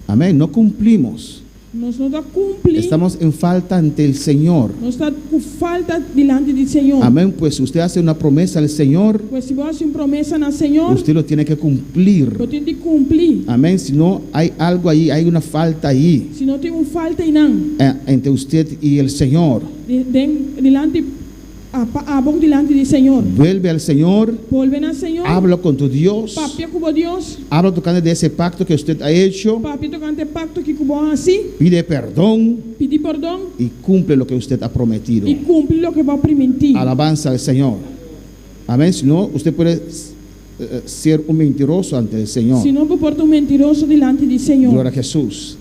Amén. No cumplimos. Nos no ta kumpli. Estamos en falta ante el Señor. Nos ta ku falta dilanti di Señor. Amén. Pues si usted hace una promesa al Señor, Pues si bo hasi un promesa na Señor, usted lo tiene que cumplir. bo tin di kumpli. Amén. Si no hay algo ahí, hay una falta ahí Si no tin un falta einan entre usted y el Señor. den dilanti A pa abo dilanti di Señor. Vuelve al Señor. Bolbe na Señor. Habla con tu Dios. Papia ku bo Dios. Habla tocante de ese pacto que usted ha hecho. Papia tokante pakto ku bo a hasi. Pide perdón. Pidi pordon. Y cumple lo que usted ha prometido. I kumpli loke bo a primintí. Alabanza al Señor. Amén. Si no, usted puede ser un mentiroso ante el Señor. Si no, bo por ta un mentiroso dilanti di Señor. Gloria a Jesús.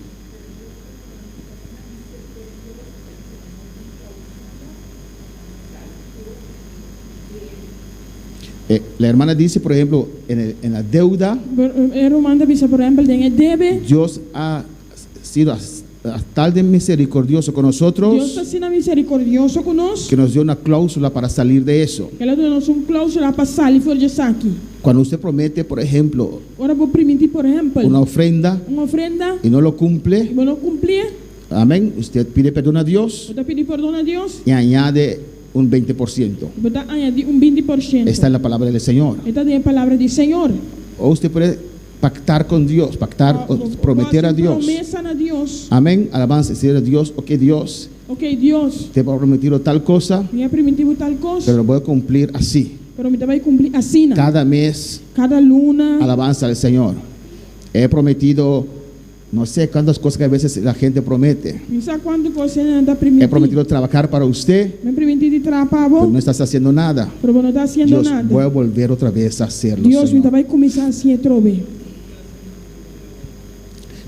Eh, la hermana dice, por ejemplo, en, el- en la deuda, E ruman ta bisa, por ehèmpel, den e debe. Dios ha sido tal de misericordioso con nosotros Dios ta asina miserikordioso ku nos. que nos dio una cláusula para salir de eso. El a duna nos un klóusula pa sali for di esaki. Cuando usted promete, por ejemplo, Ora bo primintí, por ehèmpel, una ofrenda un ofrenda y no lo cumple, i bo no kumplié, amén, usted pide perdón a Dios bo ta pidi pordon na Dios y añade un 20%. i bo ta añadí un 20%. Está en la palabra del Señor. E ta den e palabra di Señor. O usted puede pactar con Dios, pactar, o prometer a Hasi Dios. promesa na Dios. Amén, alabanza, decir a Dios, ok Dios, Ok, Dios, te he prometido tal cosa, mi a primintí bo tal kos, pero lo voy a cumplir así. pero mi ta bai kumpli asina. Cada mes, Kada luna, alabanza al Señor. He prometido, no sé cuántas cosas que a veces la gente promete. Mi sa kuantu kos nan ta primintí. He prometido trabajar para usted, Mi a primintí di traha pa bo, pero no estás haciendo nada. pero bo no ta hasiendo Dios, nada. voy a volver otra vez a hacerlo. Dios, mi Señor. ta bai kuminsá hasi atrobe.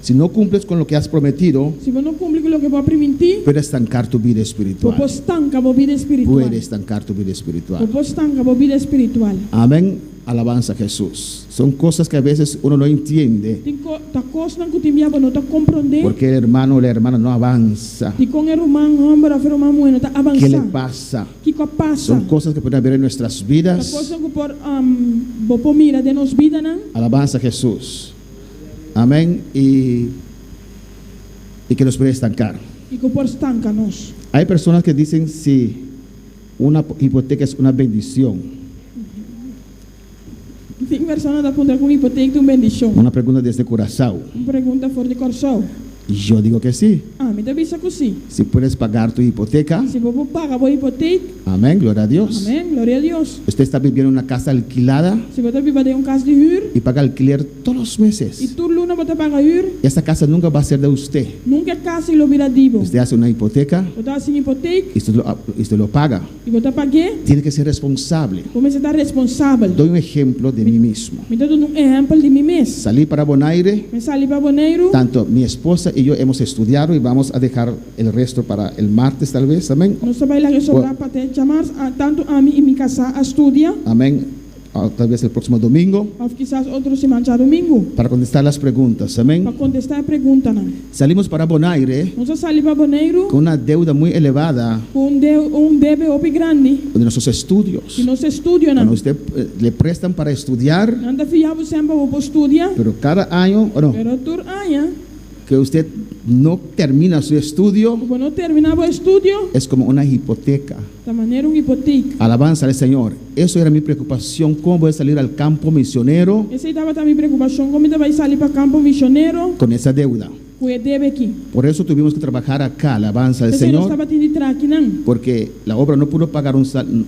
Si no cumples con lo que has prometido, Si bo no kumpli ku loke bo a primintí, puede estancar tu vida bo espiritual. por stanka bo bida espiritual. Puede estancar tu vida espiritual. Bo por stanka bo bida espiritual. Amén. Alabanza a Jesús. Son cosas que a veces uno no entiende Tin ko, ta kosnan ku tin bia bo no ta komprondé. porque el hermano o la hermana no avanza. Dikon e ruman hòmber òf e ruman muhé no ta ¿Qué le avansá? pasa? Kiko a pasa? Son cosas que pueden haber en nuestras Ta vidas. kosnan ku por um, bo por mira den nos bidanan. Alabanza a Jesús. Amén. Y que nos puede estancar. I ku por stanka nos. Hay personas que dicen si una hipoteca es una bendición. Tin persona ta puntra ku un hipotek ta un bendishon. Una pregunta desde Curazao. Un pregunta for di Kòrsou. Y yo digo que sí. Ami ta bisa ku sí. Si puedes pagar tu hipoteca. Si bo por paga bo hipotek. Amén. Gloria a Dios. Amèn, gloria a Dios. Usted está viviendo en una casa alquilada Si bo ta biba den un kas di hür y paga alquiler todos los i meses. tur luna bo ta paga hür, Y esa casa nunca va a ser de usted. nunka e kas ei lo bira di bo. Usted hace una hipoteca Bo ta hasi un hipotek y usted lo paga. i bo ta pag'é. Tiene que ser responsable. Bo mester ta responsabel. Doy un ejemplo de mí mismo. Mi ta duna un ehèmpel di mi mes. Salí para Bonaire. Mi sali pa Boneiru. Tanto mi esposa y yo hemos estudiado y vamos a dejar el resto para el martes tal vez. Amén. Nos ta bai laga e sobrá pa te djamars. Tantu ami i mi kasá a studia. Amén. Ah, tal vez el próximo domingo. Òf kisas otro siman djadumingu. Para contestar las preguntas. Amén. Pa kontestá e preguntanan. Salimos para Bonaire Nos a sali pa Boneiru. con una deuda muy elevada Ku un de un debe hopi grandi. de nuestros estudios. Di nos estudionan. Cuando usted le prestan para estudiar, Nan ta fia bo sèn pa bo por studia. pero cada año, o no, Pero tur aña, que usted no termina su estudio, ku bo no terminá bo estudio, es como una hipoteca. ta manera un hipotek. Alabanza al Señor. Eso era mi preocupación. ¿Cómo voy a salir al campo misionero Esei tabata mi preokupashon, kon mi ta bai sali pa kampo mishonero con esa deuda? ku e debe aki. Por eso tuvimos que trabajar acá, alabanza al P'esei nos Señor, tabatin di traha akinan. porque la obra no pudo pagar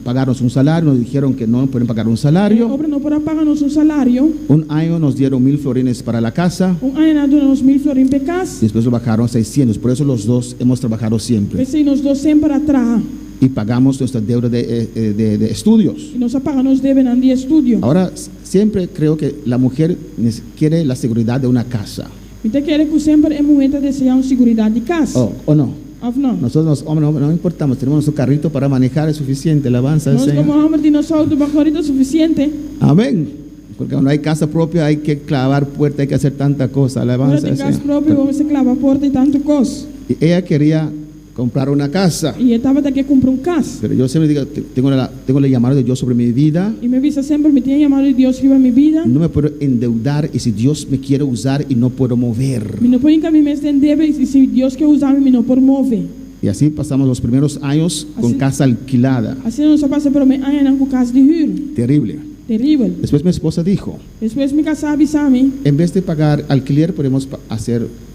pagarnos un salario, nos dijeron que no pueden pagar un E salario. obra no por a paga nos un salario. Un año nos dieron 1000 florines para la casa, Un aña nan a duna nos 1000 florin p'e kas. después lo bajaron a 600, por eso los dos hemos trabajado siempre P'esei nos dos semper a traha. y pagamos nuestra deuda de estudios. I nos a paga nos debenan di estudio. Ahora, siempre creo que la mujer quiere la seguridad de una casa, Mi ta kere ku semper e muhé ta deseá un siguridat di kas. ¿O no? Òf no? Nosotros los hombres no, no importamos, tenemos nuestro carrito para manejar, es suficiente, la alabanza del Nos Señor. komo hòmber tin nos outo pa kore ta sufisiente. Amén. Porque cuando hay casa propia hay que clavar puerta, hay que hacer tanta cosa, Ora alabanza tin del kas Señor. propio, bo mester klaba porta i tantu kos. Y ella quería comprar una casa. I e tabata ke kumpra un kas. Pero yo siempre digo, tengo el llamado de Dios sobre mi vida. I mi a bisa semper, mi tin e yamado di Dios riba mi bida. No me puedo endeudar y si Dios me quiere usar y no puedo mover. Mi no por hinka mi mes den debe i si Dios ke usa mi, mi no por move. Y así pasamos los primeros años con Así- casa alquilada. Asina nos a pasa e promé añanan ku kas di hür. Terrible. Teribel. Después mi esposa dijo, Despues mi kasá a bisa mi. en vez de pagar alquiler, podemos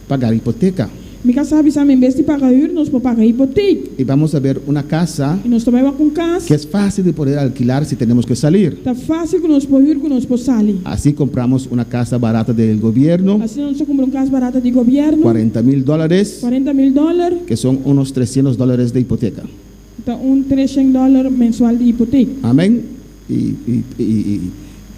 pagar hipoteca. Mi kasá a bisa mi en bes di paga hür, nos por paga hipotek. Y vamos a ver una casa I nos ta bai wak un kas. que es fácil de poder alquilar si tenemos que salir. Ta fásil ku nos por hür ku nos por sali. Así compramos una casa barata del gobierno, Asina nos a kumpra un kas barata di gobièrnu, 40 mil dólares, kuarenta mil dòler, que son unos 300 dólares de hipoteca. ta un treshen dòler mensual di hipotek. Amén. Y, y, y, y,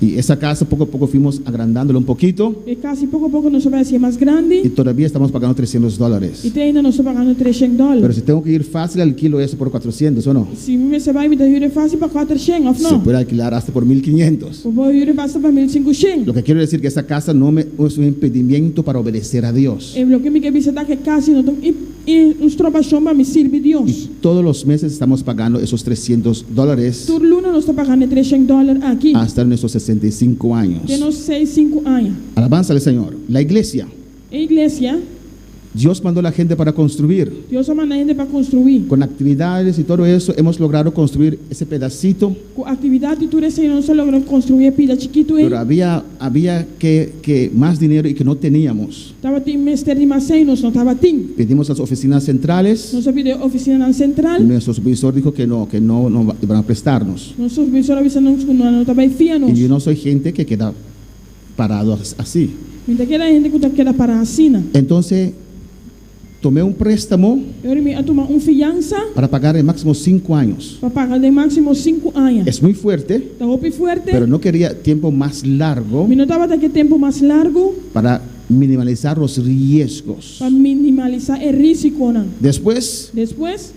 y esa casa poco a poco fuimos agrandándola un poquito E kas i poko poko nos a bai hasié mas grandi y todavía estamos pagando 300 dólares. i te ainda nos ta pagando treshen dòler. Pero si tengo que ir fácil, alquilo eso por 400, ¿o no? Si mi mester bai mi ta hür e fásil pa kuatershen, òf Se no? puede alquilar hasta por 1500. Bo por hür e basta pa mil sinkushen. Lo que quiero decir que esa casa no me, es un impedimento para obedecer a Dios. E loke mi ke bisa ta ku e kas no ta un strobashon pa mi sirbi Dios. Y todos los meses estamos pagando esos 300 dólares Tur luna nos ta pagando e treshen dòler aki hasta nuestros 65 años. te nos seis sinku aña. Alabanza al Señor. La iglesia. E iglesia, Dios mandó a la gente para construir. Dios a manda hende pa konstruí. Con actividades y todo eso hemos logrado construir ese pedacito, Ku aktividat i tur esei nos a logra konstruí e pida chikitu ei. pero había, había que, que más dinero y que no teníamos. Tabatin mester di mas ei, nos no tabatin. Pedimos a las oficinas centrales. Nos a pidi e ofisinanan sentral. Nuestro supervisor dijo que no, que no, no iban a prestarnos. Nos supervisor a bisa nos ku nan no ta bai fia nos. Y yo no soy gente que queda parado así. Mi ta keda hende ku ta keda pará asina. Entonces, tomé un préstamo E ora mi a tuma un fiansa para pagar en máximo 5 años. pa paga den máksimo sinku aña. Es muy fuerte, Ta hopi fuerte. pero no quería tiempo más largo Mi no tabata ke tempu mas largu para minimalizar los riesgos. pa minimalisá e rísikonan. Después, Despues,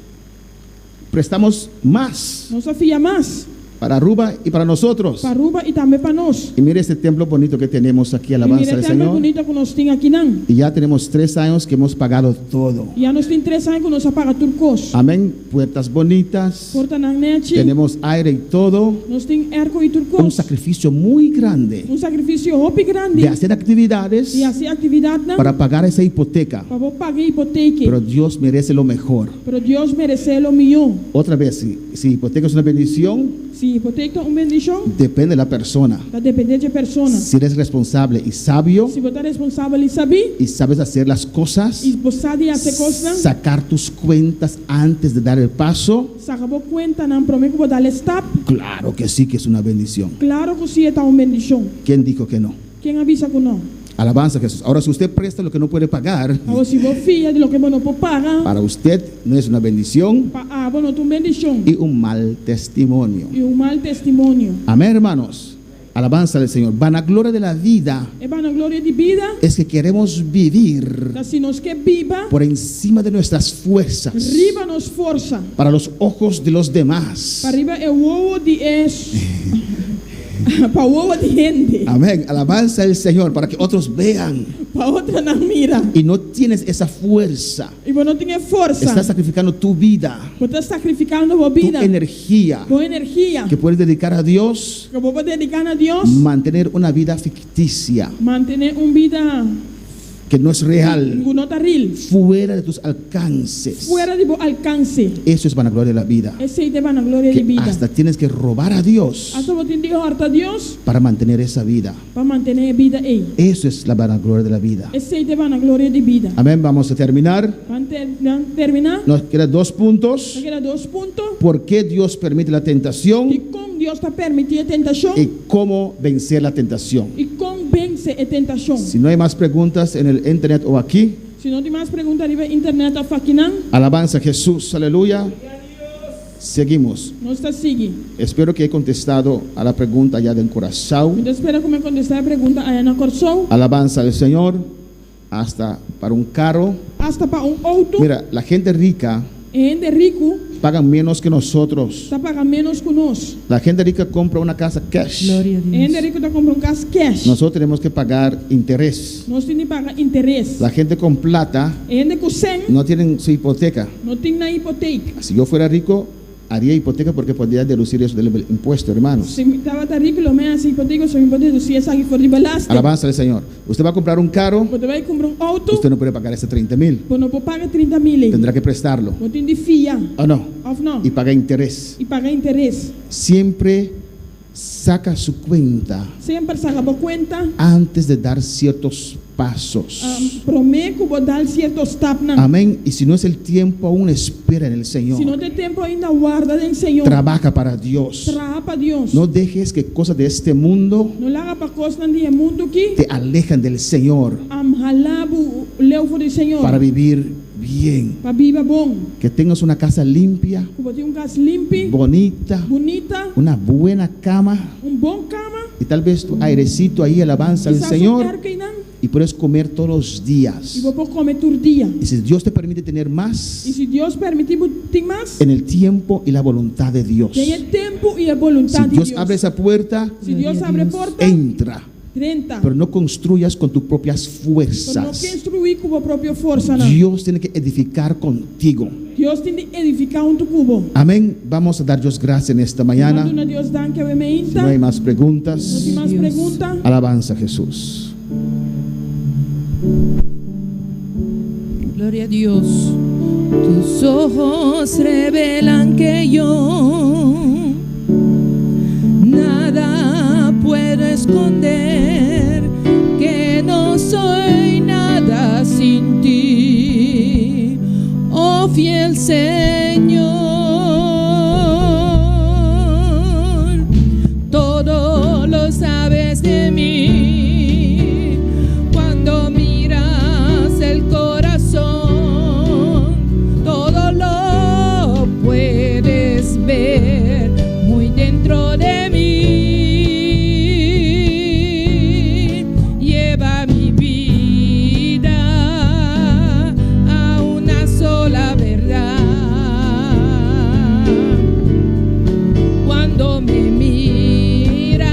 prestamos más nos a fia mas para Aruba y para nosotros. pa Aruba i tambe pa nos. Y mire este templo bonito que tenemos aquí, I alabanza mira e al tèmpel Señor. bunita ku nos tin akinan. Y ya tenemos 3 años que hemos pagado todo. Ya nos tin tres aña ku nos a paga tur kos. Amén. Puertas bonitas, Portanan nechi, tenemos aire y todo. nos tin airco i tur Un kos. sacrificio muy grande Un sakrifisio hopi grandi de hacer actividades di hasi aktividatnan para pagar esa hipoteca. pa bo paga e hipoteka. Pero Dios merece lo mejor. Pero Dios meresé lo mihó. Otra vez, si, si hipoteca es una bendición, Si hipoteka ta un bendishon, depende de la persona. ta dependé di e persona. Si eres responsable y sabio Si bo ta responsabel i sabí y sabes hacer las cosas, i bo sa di hasi kosnan, sacar tus cuentas antes de dar el paso, saka bo kuentanan promé ku bo dal e stap, claro que sí que es una bendición. klaro ku sí e ta un bendishon. ¿Quién dijo que no? Ken a bisa ku no? Alabanza a Jesús. Ahora, si usted presta lo que no puede pagar, Awor si bo fia di loke bo no por paga, para usted no es una bendición pa abo no ta un bendishon y un mal testimonio. i un mal testimonio. Amén, hermanos. Alabanza al Señor. Vanagloria de la vida E vanagloria di bida es que queremos vivir ta si nos ke biba por encima de nuestras fuerzas, riba nos forsa, para los ojos de los demás. pa riba e wowo di e pa wowo di hende, Amén. Alabanza al Señor para que otros vean. pa otronan mira. Y no tienes esa fuerza. I bo no tin e forsa. Estás sacrificando tu vida, Bo ta sakrifikando bo tu bida, energía bo energia que puedes dedicar a Dios, ku bo por dediká na Dios, mantener una vida ficticia mantené un bida que no es real, ku no ta real, fuera de tus alcances. fuera di bo alkanse. Eso es vanagloria de la vida. Esei ta vanagloria di Que bida. hasta tienes que robar a Dios Asta bo tin di hòrta Dios para mantener esa vida. pa mantené e bida ei. Eso es la vanagloria de la vida. Esei ta vanagloria di bida. Amén. Vamos a terminar. Ban terminá. Nos quedan dos puntos. Nos keda dos punto. ¿Por qué Dios permite la tentación Dikon Dios ta permití e tentashon y cómo vencer la tentación? i kon vense e tentashon? Si no hay más preguntas en el internet o aquí, Si no tin mas pregunta riba internet òf akinan, alabanza a Jesús, aleluya. Seguimos. nos ta sigui. Espero que he contestado a la pregunta ya de Curazao. Mi ta spera ku mi a kontestá e pregunta aya na Kòrsou. Alabanza al Señor. Hasta para un carro. Asta pa un outo, Mira, la gente rica e hende riku paga menos que nosotros. ta paga ménos ku nos. La gente rica compra una casa cash. Gloria a E hende Dios. riku ta kumpra un kas cash. Nosotros tenemos que pagar interés. Nos tin di paga interes. La gente con plata E hende ku sèn no tienen su hipoteca. no tin nan hipotek. Si yo fuera rico, haría hipoteca porque podría deducir eso del impuesto, hermanos. Si mi tabata riku, lo mi a hasi hipotek, so mi por dedusí esaki for di belasting. Alabanza al Señor. Usted va a comprar un carro, Bo ta bai kumpra un outo, usted no puede pagar ese 30 mil. bo no por paga 30 mil ei. Tendrá que prestarlo. Bo tin di fia, ¿O no? òf no? Y paga interés. I paga interes. Siempre Saca su cuenta. Semper saca bo cuenta. Antes de dar ciertos pasos. Prome cu bo dal cierto stapnan. Amén. Y si no es el tiempo aún, espera en el Señor. Si no ta e tempo ainda, warda den Señor. Trabaja para Dios. Traha pa Dios. No dejes que cosas de este mundo. No laga pa cosnan di e mundo aki. Te alejan del Señor. Hala bo leu for di Señor. Para vivir bien. Pa biba bon. Que tengas una casa limpia. Cu bo tin un cas limpi. Bonita. Bunita. Una buena cama. Un bon cama. Y tal vez tu airecito ahí, alabanza al Kisas un Señor. airco einan. Y puedes comer todos los días. Y bo por come tur dia. Y si Dios te permite tener más. Y si Dios permiti bo tin mas. En el tiempo y la voluntad de Dios. Den e tempo y e voluntad Si di Dios Dios. abre esa puerta. Si Dios abre e porta. Entra. Drenta. Pero no construyas con tus propias Pero no fuerzas. construí cu bo propio forsanan. Dios tiene que edificar contigo. Dios tin di edifica hunto cu bo. Amén. Vamos a dar Dios gracias en esta mañana. Ban duna Dios danki awe meinta. Si no hay más preguntas. No tin mas pregunta. Alabanza a Jesús. Gloria a Dios. Tus ojos revelan que yo nada puedo esconder, que no soy nada sin ti, oh fiel Señor. Todo lo sabes de mí, cuando miras el corazón, todo lo puedes ver muy dentro de mí. Lleva mi vida a una sola verdad. Cuando me miras,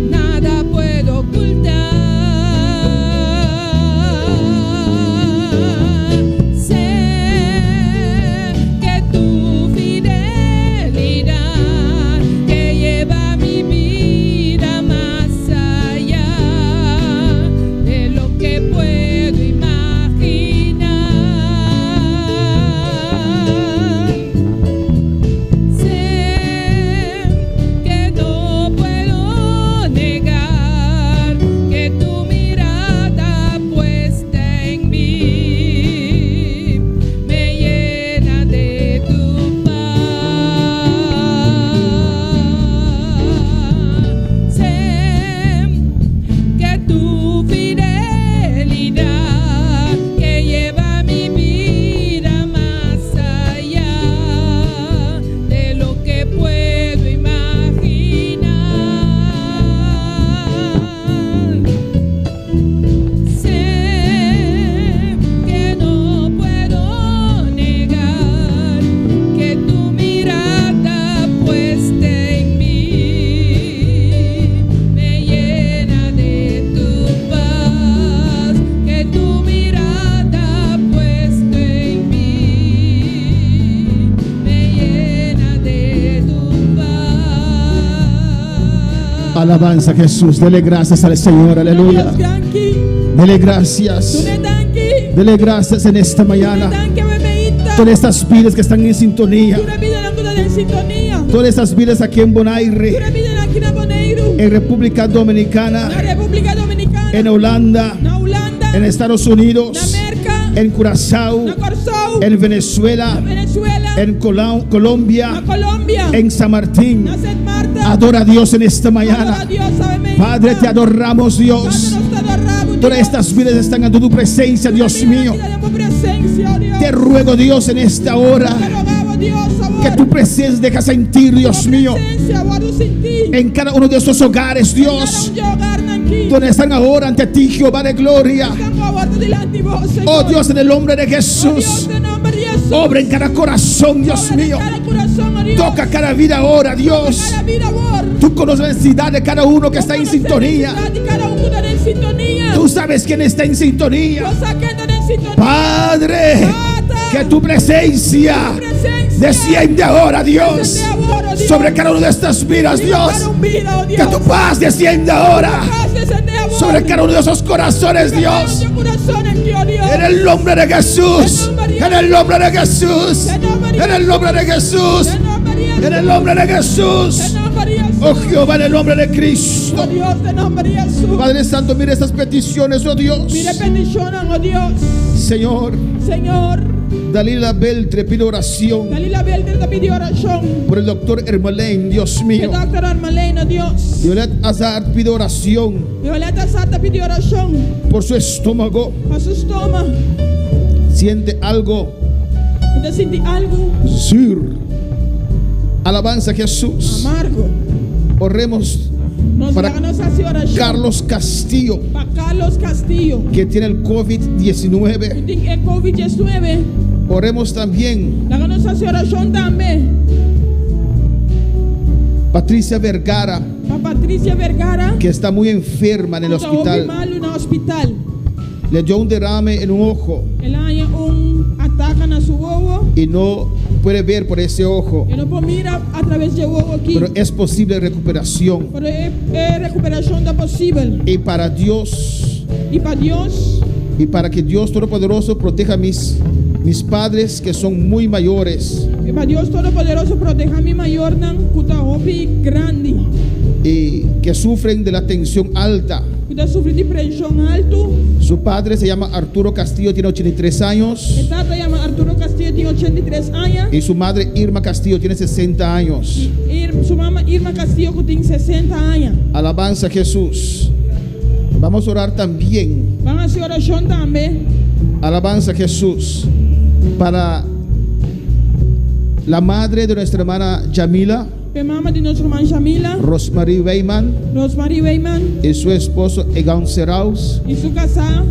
nada puedo ocultar. Sé que tu fidelidad que lleva mi vida más allá de lo que puedo imaginar. Sé que no puedo negar que tu mirada puesta en mí me llena de tu paz. Sé que tu fidelidad que lleva mi vida más allá de lo que puedo imaginar. Sé que no puedo negar que tu mirada puesta en mí me llena de tu paz, que tu mirada puesta en mí me llena de tu paz. Alabanza a Jesús. Dele gracias al Señor. Aleluya. Dios danki. Dele gracias. Dune danki. Dele gracias en esta Dune mañana. danki awe meinta. Todas estas vidas que están en sintonía. Tur e bidanan ku ta den sintonia. Todas estas vidas aquí en Bonaire. Tur e bidanan aki na Boneiru. En República Dominicana. Na Repúblika Dominikana. En Holanda. Na Hulanda. En Estados Unidos. Na Merka. En Curazao. Na Kòrsou. En Venezuela. Na Venezuela. En Colombia. Na Colombia. En San Martín. Na Sint Maarten. Adora a Dios en esta mañana. Adora Dios, awe meinta. Padre, te adoramos, Dios. Padre, nos ta adorá bo, Todas Dios. estas vidas están ante tu presencia, Dios mío. Presencia, Dios. Te ruego, Dios, en esta hora, Te rogamos, Dios, awor. que tu presencia deja sentir, Dios mío, Presencia, warda sinti. en cada uno de estos hogares, Dios, Den cada hogar aki. donde están ahora ante ti, Jehová de gloria. Están awor dilanti bo, Señor. Oh Dios, en el nombre de Oh, Dios, Jesús, den nòmber di Jesús. obra en cada corazón, Dios Obra den mío. kada kurason, oh Dios. Toca cada vida ahora, Dios. Kada bida awor. Tú conoces la necesidad de cada uno que está en sintonía. Di kada un ku ta den sintonia. Tú sabes quién está en sintonía. Bo sa ken ta den sintonia. Padre, que tu presencia Presencia. desciende ahora, Dios, Desciende ahora, Dios. sobre cada una de estas vidas, Riba Dios. kada un bida, oh Que Dios. tu paz descienda ahora Paz desciende ahora. sobre cada uno de esos corazones, Riba kada Dios. un kurason aki, oh Dios. En el nombre de Jesús. En el nombre de Jesús. En el nombre de Jesús. di Hesus. En el nombre de Jesús. Den nòmber di Hesus. Oh Jehová, en el nombre de Cristo. Oh Dios, den nòmber di Hesus. Padre Santo, mira estas peticiones, oh Dios. Mira e petishonnan, oh Dios. Señor, Señor, Dalila Beltre pide oración Dalila Beltre ta pidi orashon. por el doctor Hermalén, Dios E mío. dòkter Armalene, oh Dios. Violet Azar pide oración Violeta Azar ta pidi orashon por su estómago. pa su stoma. Siente algo E ta sinti algu sur. Alabanza a Jesús. amargo. Oremos Nos para laga nos hasi orashon Carlos Castillo, pa Carlos Castillo. que tiene el COVID-19. Tin e COVID-19. Oremos también Laga nos hasi orashon tambe Patricia Vergara, pa Patricia Vergara, que está muy enferma en el ku ta hopi hospital. malu na hospital. Le dio un derrame en un ojo El a haña un ataka na su wowo. y no puede ver por ese ojo, E no por mira atraves di e wowo aki. pero es posible recuperación. Pero e, e rekuperashon ta posibel. Y para Dios, I pa Dios, y para que Dios Todopoderoso proteja a mis padres que son muy mayores i pa Dios Todopoderoso protehá mi mayornan ku ta hopi grandi, y que sufren de la tensión alta. ku ta sufri di preshon haltu. Su padre se llama Arturo Castillo, tiene 83 E años. tata yama Arturo Castillo, tin 83 aña. Y su madre Irma Castillo tiene 60 años. I su mama Irma Castillo ku tin 60 aña. Alabanza a Jesús. Vamos a orar también. Ban hasi orashon tambe. Alabanza a Jesús. Para la madre de nuestra hermana Yamila, Pa mama di nos ruman Jamila, Rosmarie Weyman, Rosmarie Weyman y su esposo Egan Seraus. i su kasá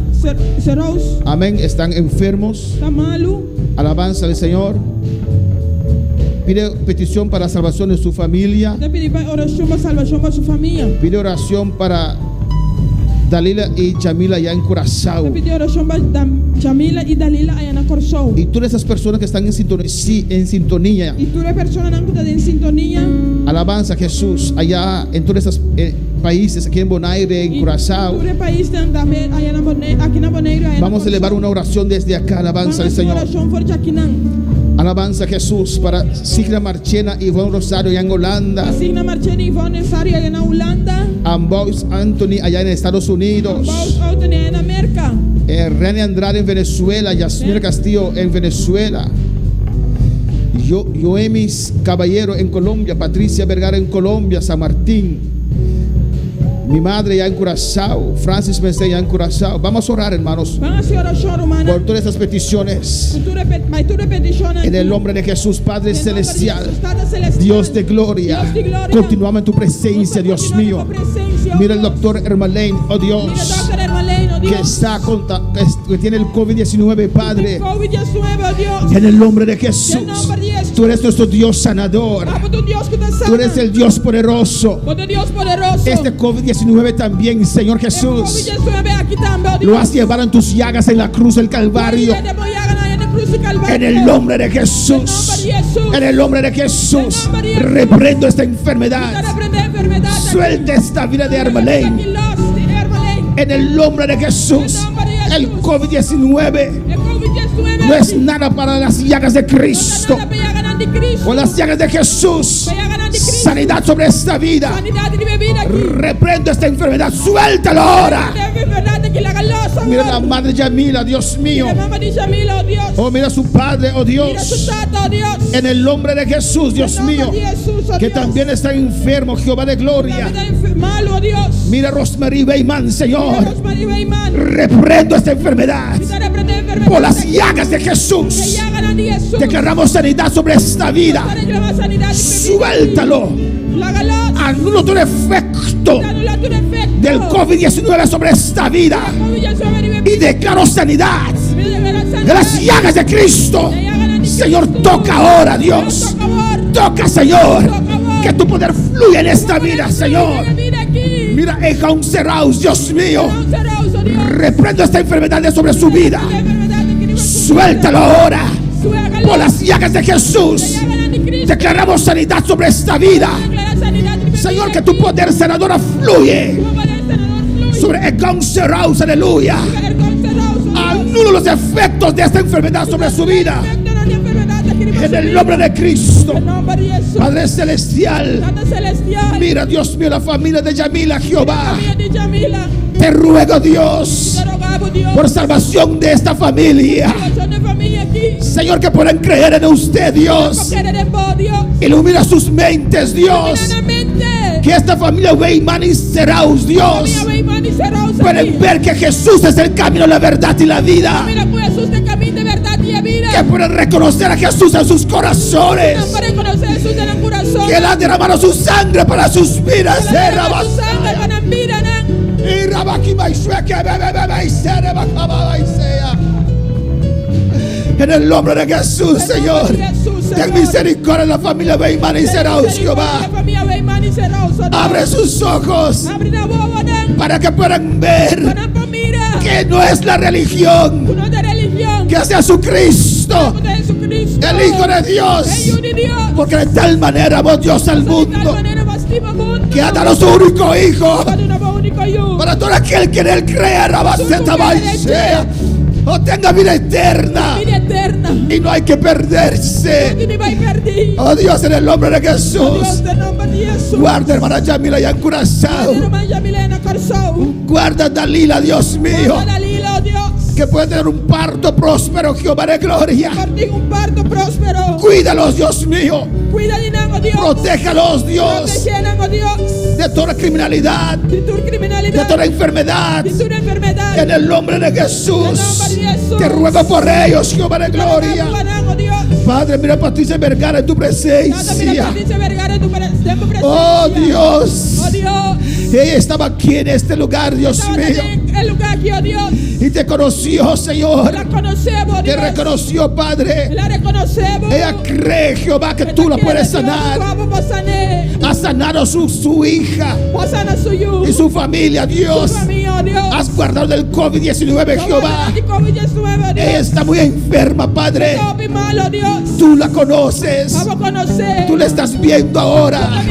Seraus Amén. Están enfermos. ta malu. Alabanza al Señor. Pide petición para salvación de su familia. Ta pidi pa orashon pa salbashon pa su famia. Pide oración para Dalila y Jamila allá en Curazao. Ta pidi orashon pa Jamila i Dalila aya na Kòrsou. Y todas esas personas que están en sintonía. I tur e personanan ku ta den sintonia. Alabanza a Jesús allá en todos esos países, aquí en Bonaire, en I Curazao. tur e paisnan tambe aya na Bonaire, aki na Boneiru, aya na Vamos a elevar Kòrsou. una oración desde acá. Alabanza al Ban hasi Señor. orashon for di akinan. Alabanza a Jesús para Signa Marchena y Ivonne Rosario allá en Holanda. Signa Marchena i Ivonne Rosario aya na Hulanda. Ambois Anthony allá en Estados Unidos. Ambois Anthony aya na Merka. René Andrade en Venezuela. Yasmina Castillo en Venezuela. Yoemis Caballero en Colombia. Patricia Vergara en Colombia. San Martín. Mi madre ya en Curazao. Francis Merced ya en Curazao. Vamos a orar, hermanos, Ban hasi orashon, rumannan. por todas estas peticiones. Pa tur e petishonnan. En el nombre de Jesús, Padre Celestial, Dios Dios de gloria, Dios de gloria. continuamos en tu presencia, Dios mío. Mira el doctor Hermalén, oh Dios, Mira doctor Hermalén, oh que Dios. que tiene el COVID-19, Padre. COVID-19, oh Dios. En el nombre de En el Jesús, nombre de Jesús. tú eres nuestro Dios sanador. Abo ta Dios ku ta sana. Tú eres el Dios poderoso. Bo ta Dios poderoso. Este COVID-19 también, Señor Jesús, E COVID-19 aki tambe, oh Dios. lo has llevado en tus llagas en la cruz del Calvario. En el nombre de Jesús. En el nombre de Jesús. Reprendo esta enfermedad. Suelta esta vida de Hermalén. En el nombre de Jesús. El COVID-19 no es nada para las llagas de Cristo. O las llagas de Jesús. Sanidad sobre esta vida. Reprendo esta enfermedad. Suéltalo ahora. Mira la madre Yamila, Dios mío. Oh, mira a su padre, oh Dios. En el nombre de Jesús, Dios mío. Que también está enfermo, Jehová de gloria. Mira a Rosemary Beyman, Señor. Reprendo esta enfermedad. Por las llagas de Jesús. Declaramos sanidad sobre esta vida. Suéltalo. Anulo todo efecto del COVID-19 sobre esta vida. Y declaro sanidad de las llagas de Cristo. Señor, toca ahora, Dios. Toca, Señor. Que tu poder fluya en esta vida, Señor. Mira, Ejaun Seraus, Dios mío. Reprendo esta enfermedad de sobre su vida. Suéltalo ahora. Por las llagas de Jesús. Declaramos sanidad sobre esta vida. Señor, que tu poder sanador fluye sobre Egon Seraus, aleluya. Anulo los efectos de esta enfermedad sobre su vida. En el nombre de Cristo. Padre Celestial. Mira, Dios mío, la familia de Yamila, Jehová. Te ruego, Dios, por salvación de esta familia. Señor, que puedan creer en usted, Dios. Ilumina sus mentes, Dios. Que esta familia Weyman y Seraus, Dios, pueden ver que Jesús es el camino, la verdad y la vida. Que pueden reconocer a Jesús en sus corazones. Que Él ha derramado su sangre para sus vidas. En el nombre de Jesús, Señor. Ten misericordia de la familia Weyman y Seraus, Jehová. Abre sus ojos para que puedan ver que no es la religión, que es Jesucristo, el Hijo de Dios. Porque de tal manera amó Dios al mundo que ha dado su único Hijo para todo aquel que en él crea, sea o tenga vida eterna. Y no hay que perderse. Oh Dios, en el nombre de Jesús. Guarda, hermana Yamila, y en Curazao. Guarda Dalila, Dios mío. Que puede tener un parto próspero, Jehová de gloria. Cuídalos, Dios mío. Protéjalos, Dios. De toda criminalidad. De toda enfermedad. En el nombre de Jesús. Te ruego por ellos, Jehová de gloria. Padre, mira a Patricia Vergara en tu presencia. Oh Dios. Ella estaba aquí en este lugar, Dios mío. Y te conoció, Señor. Te reconoció, Padre. Ella cree, Jehová, que tú la puedes sanar. Ha sanado su, su hija y su familia, Dios. Has guardado del COVID-19, Jehová. Ella está muy enferma, Padre. Tú la conoces. Tú la estás viendo ahora.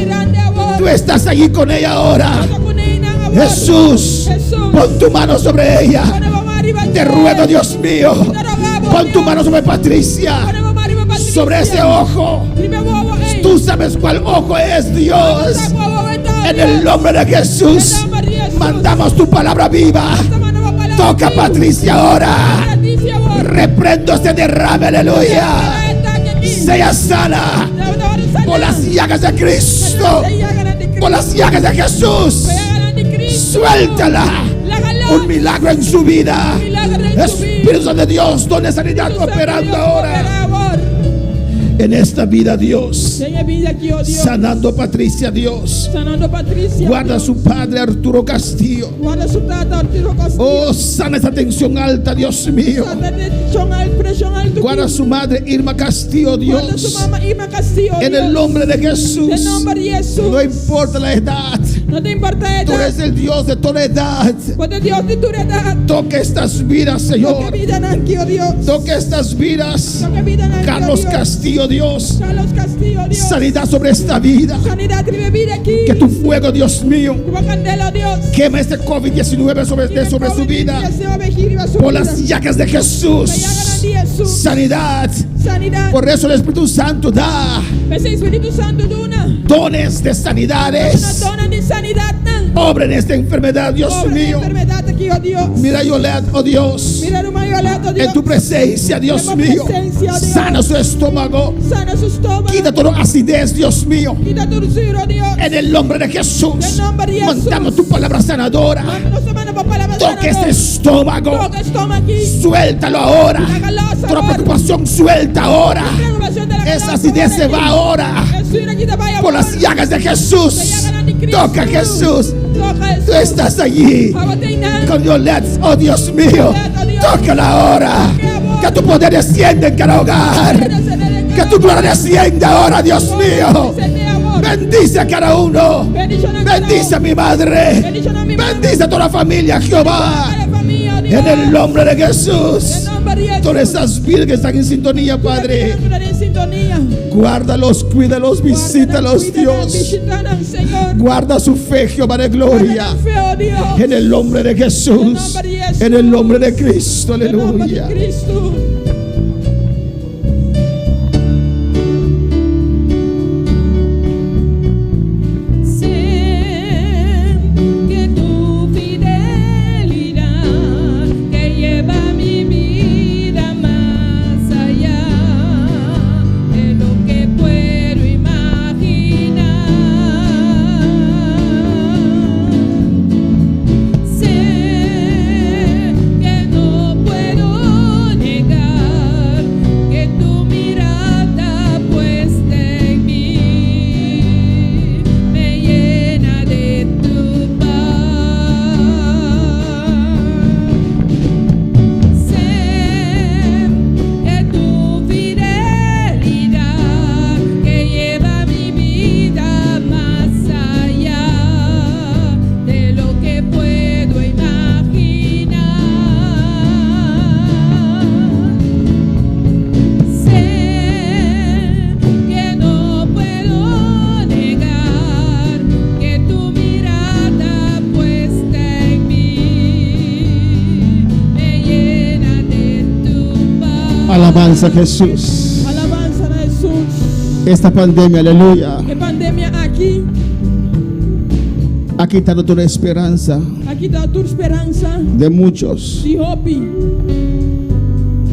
Tú estás allí con ella ahora. Jesús, pon tu mano sobre ella. Te ruego, Dios mío, pon tu mano sobre Patricia, sobre ese ojo. Tú sabes cuál ojo es, Dios. En el nombre de Jesús, mandamos tu palabra viva. Toca a Patricia ahora. Reprendo este derrame, aleluya. Sea sana por las llagas de Cristo, por las llagas de Jesús. Suéltala. Un milagro en su vida. Espíritu de Dios, donde sanidad operando ahora. En esta vida, Dios. Sanando a Patricia, Dios. Guarda a su padre Arturo Castillo. Oh, sana esa tensión alta, Dios mío. Guarda a su madre Irma Castillo, Dios. En el nombre de Jesús. No importa la edad. Tú eres el Dios de toda edad. Toca estas vidas, Señor. Toca estas vidas. Carlos Castillo, Dios. Sanidad sobre esta vida. Que tu fuego, Dios mío, quema este COVID-19 sobre, sobre su vida. Por las llagas de Jesús. Sanidad. Por eso el Espíritu Santo da dones de sanidades. Obra en esta enfermedad, Dios mío. Mira, Yolet, oh Dios. En tu presencia, Dios mío. Sana su estómago. Quita toda acidez, Dios mío. En el nombre de Jesús. Mandamos tu palabra sanadora. Toca este estómago. Suéltalo ahora. Toda preocupación suelta ahora. Esa acidez se va ahora. Por las llagas de Jesús. Toca Jesús. Tú estás allí. Con Yolet, oh Dios mío. Tócala ahora. Que tu poder descienda en cada hogar. Que tu gloria descienda ahora, Dios mío. Bendice a cada uno. Bendice a mi madre. Bendice a toda la familia, Jehová. En el nombre de Jesús. Todas esas vidas que están en sintonía, Padre. Guárdalos, cuídalos, visítalos, Dios. Guarda su fe, Jehová de gloria. En el nombre de Jesús. En el nombre de Cristo, aleluya. Alabanza a Jesús. Alabansa na Hesus. Esta pandemia, aleluya, E pandemia aki ha quitado toda esperanza a kita tur speransa de muchos. di hopi.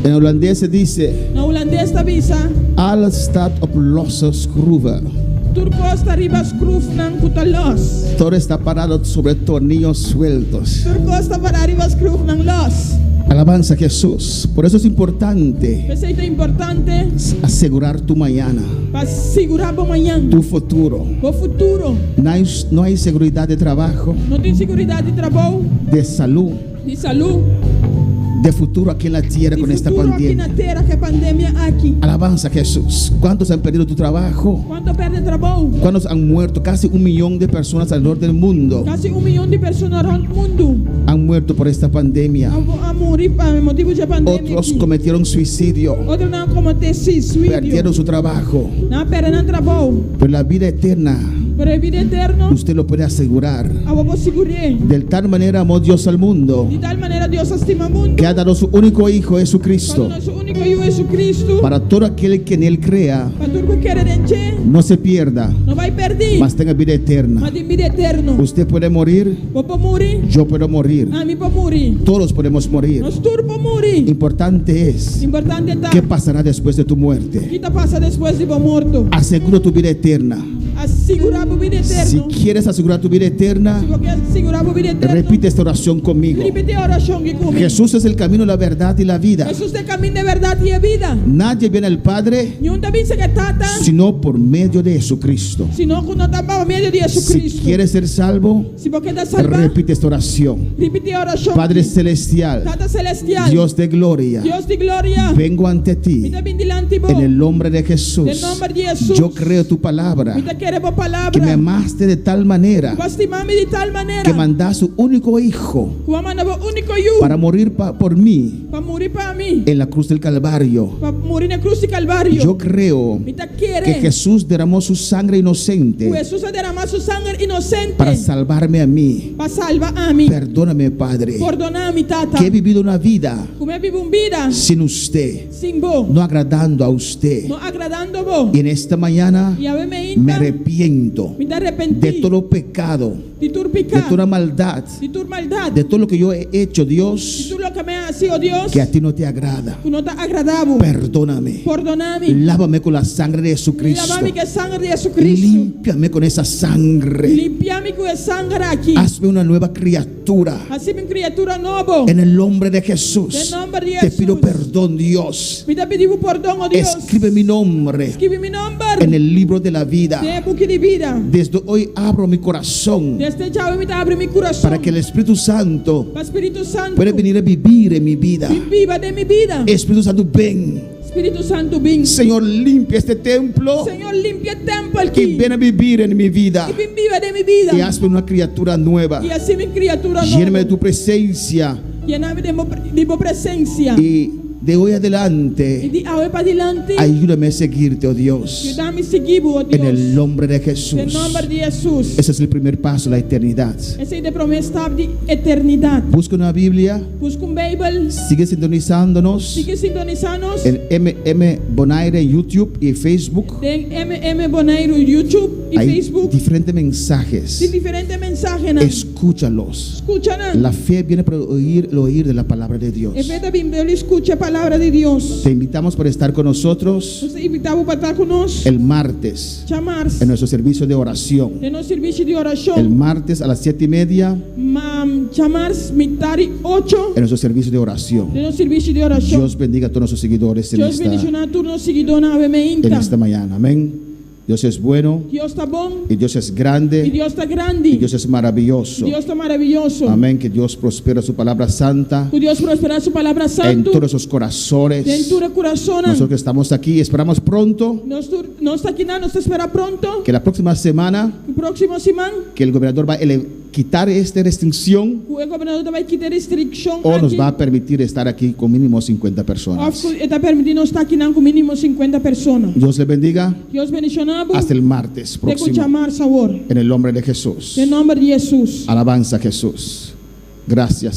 En holandés se dice, Na hulandes ta bisa, alles staat op losse schroeven. Tur kos ta riba skrufnan ku ta lòs. Todo está parado sobre tornillos sueltos. Tur kos ta pará riba skrufnan lòs. Alabanza a Jesús. Por eso es importante P'esei ta importante asegurar tu mañana, pa sigurá bo mañan, tu futuro. Bo futuro. No hay, no hay seguridad de trabajo, No tin seguridat di trabou, de salud, di salú, de futuro aquí en la tierra di con esta futuro aki pandemia. na tera ku e pandemia aki. Alabanza a Jesús. ¿Cuántos han perdido tu trabajo? Kuantu a pèrdè trabou? ¿Cuántos han muerto? Casi 1 millón de personas alrededor del mundo Kasi 1 mion di persona rònt mundu han muerto por esta pandemia. a muri pa motibu di e pandemia Otros aki. cometieron suicidio, Otronan a kometé suisidio. perdieron su trabajo. Nan a pèrdè nan trabou. Pero la vida eterna, Pero e bida eterno, usted lo puede asegurar. abo por sigur'é. De tal manera amó Dios al mundo Di tal manera Dios a stima mundu, que ha dado su único Hijo Jesucristo pa duna su úniko Yu Jesucristo, para todo aquel que en él crea pa tur ku kere den dje, no se pierda, no bai pèrdí, mas tenga vida eterna. ma tin bida eterno. Usted puede morir, Bo por muri, yo puedo morir, ami por muri, todos podemos morir. nos tur por muri. Importante es Importante ta qué pasará después de tu muerte. kiko ta pasa despues di bo morto. Asegura tu vida eterna. Sigurá bo bida Si eterno. quieres asegurar tu vida eterna, Si bo ke sigurá bo bida eterno, repite esta oración conmigo. Ripití e orashon aki ku mi. Jesús es el camino, la verdad y la vida. Hesus ta e kaminda, bèrdat i e bida. Nadie viene al Padre Niun ta bin serka Tata, sino por medio de Jesucristo. sino ku no ta pa medio di Si Jesucristo. quieres ser salvo, Si bo ke ta salbá, repite esta oración. Ripití e orashon. Padre Celestial, Tata Selestial, Dios de gloria, Dios di gloria, vengo ante mi ti ta bin dilanti bo. en el nombre de Jesús. Den nòmber di Hesus. Yo creo tu palabra, Mi ta kere bo palabra. que me amaste de tal manera Ku bo a stima mi di tal manera que mandaste su único hijo ku bo a manda bo úniko yu para morir por mí pa muri pa mi en la cruz del Calvario. Pa muri na krus di Kalvario. Yo creo Mi ta kere que Jesús derramó su sangre inocente ku Hesus a deramá su sanger inosente para salvarme a mí. Pa salba ami. Perdóname, Padre, Pordoná mi, Tata, que he vivido una vida ku mi a biba un bida sin usted, sin bo, no agradando a usted. No agradando bo. Y en esta mañana I awe me mainta arrepiento mi ta arepentí de todo pecado, di tur de piká, toda maldad, di tur maldat, de todo lo que yo he hecho, di Dios, tur loke mi a hasi, oh Dios, que a ti no te agrada. ku no ta agradá bo. Perdóname. Pordoná mi. Lávame con la sangre de Jesucristo. Laba mi ku e sanger di Jesucristo. Límpiame con esa sangre. Limpia mi ku e sanger aki. Hazme una nueva criatura. Hasi mi un kriatura nobo. En el nombre de Jesús. Den nòmber di Te pido Hesus. perdón, Dios. Mi ta pidi bo pordon, oh Dios. Escribe mi nombre Skirbi mi nòmber en el libro de la vida. Den buki di bida. Desde hoy abro mi corazón Desde djawe mi ta habri mi kurason para que el Espíritu Santo Pa Spiritu Santu pueda venir a vivir en mi vida. Bin biba den mi bida. Espíritu Santo, ven. Spiritu Santu, bin. Señor, limpia este templo Señor, limpia e tèmpel y aki. ven a vivir en mi vida. I bin biba den mi bida. Y hazme una criatura nueva. I hasi mi un kriatura nobo. Lléname de tu presencia Yena mi di bo presensia. y de hoy I adelante di awe padilanti. ayúdame a seguirte, oh Dios. Yuda mi sigui bo, oh Dios. En el nombre de Den Jesús. nòmber di Hesus. Ese es el primer paso a la eternidad. Esei ta e promé stap di eternidat. Busca una Biblia, Buska un Beibel. sigue sintonizándonos Sigui sintonisá nos. en MM Bonaire en YouTube y Facebook. Den MM Boneiru YouTube i Hay Facebook. diferentes mensajes. Tin diferente mensahenan. Escúchalos. Skucha nan. La fe viene por oír, el oír de la palabra de Dios. E fe ta bin di skucha e palabra di Dios. Te invitamos por estar con nosotros Nos ta invitá bo pa ta ku nos. el martes Djamars. en nuestro servicio de oración. Den nos servisio di El orashon. martes a las 7:30 Djamars mitar'i 8. en nuestro servicio de oración. Den nos servisio di orashon. Dios bendiga a todos nuestros seguidores en Dios esta, bendishoná tur nos siguidónan en mainta. esta mañana. Amén. Dios es bueno Dios ta bon y Dios es i grande Dios ta grandi. y Dios es maravilloso. Dios ta maravioso. Amén. Que Dios prospera su palabra santa Ku Dios prosperá su palabra en santu. todos esos corazones. Den tur kurason. Nosotros que estamos aquí esperamos pronto Nos nos ta akinan, nos ta spera pronto. que la próxima semana Próksimo siman, que el gobernador va a quitar esta restricción ku e gobernador ta bai kita e restrikshon o nos aki. va a permitir estar aquí con mínimo 50 personas. Òf e ta permití nos ta akinan ku mínimo 50 persona. Dios le bendiga. Dios bendishoná bo. Hasta el martes Te ku próximo. djamars awor. En el nombre de Jesús. Den nòmber di Hesus. Alabanza a Jesús. Gracias.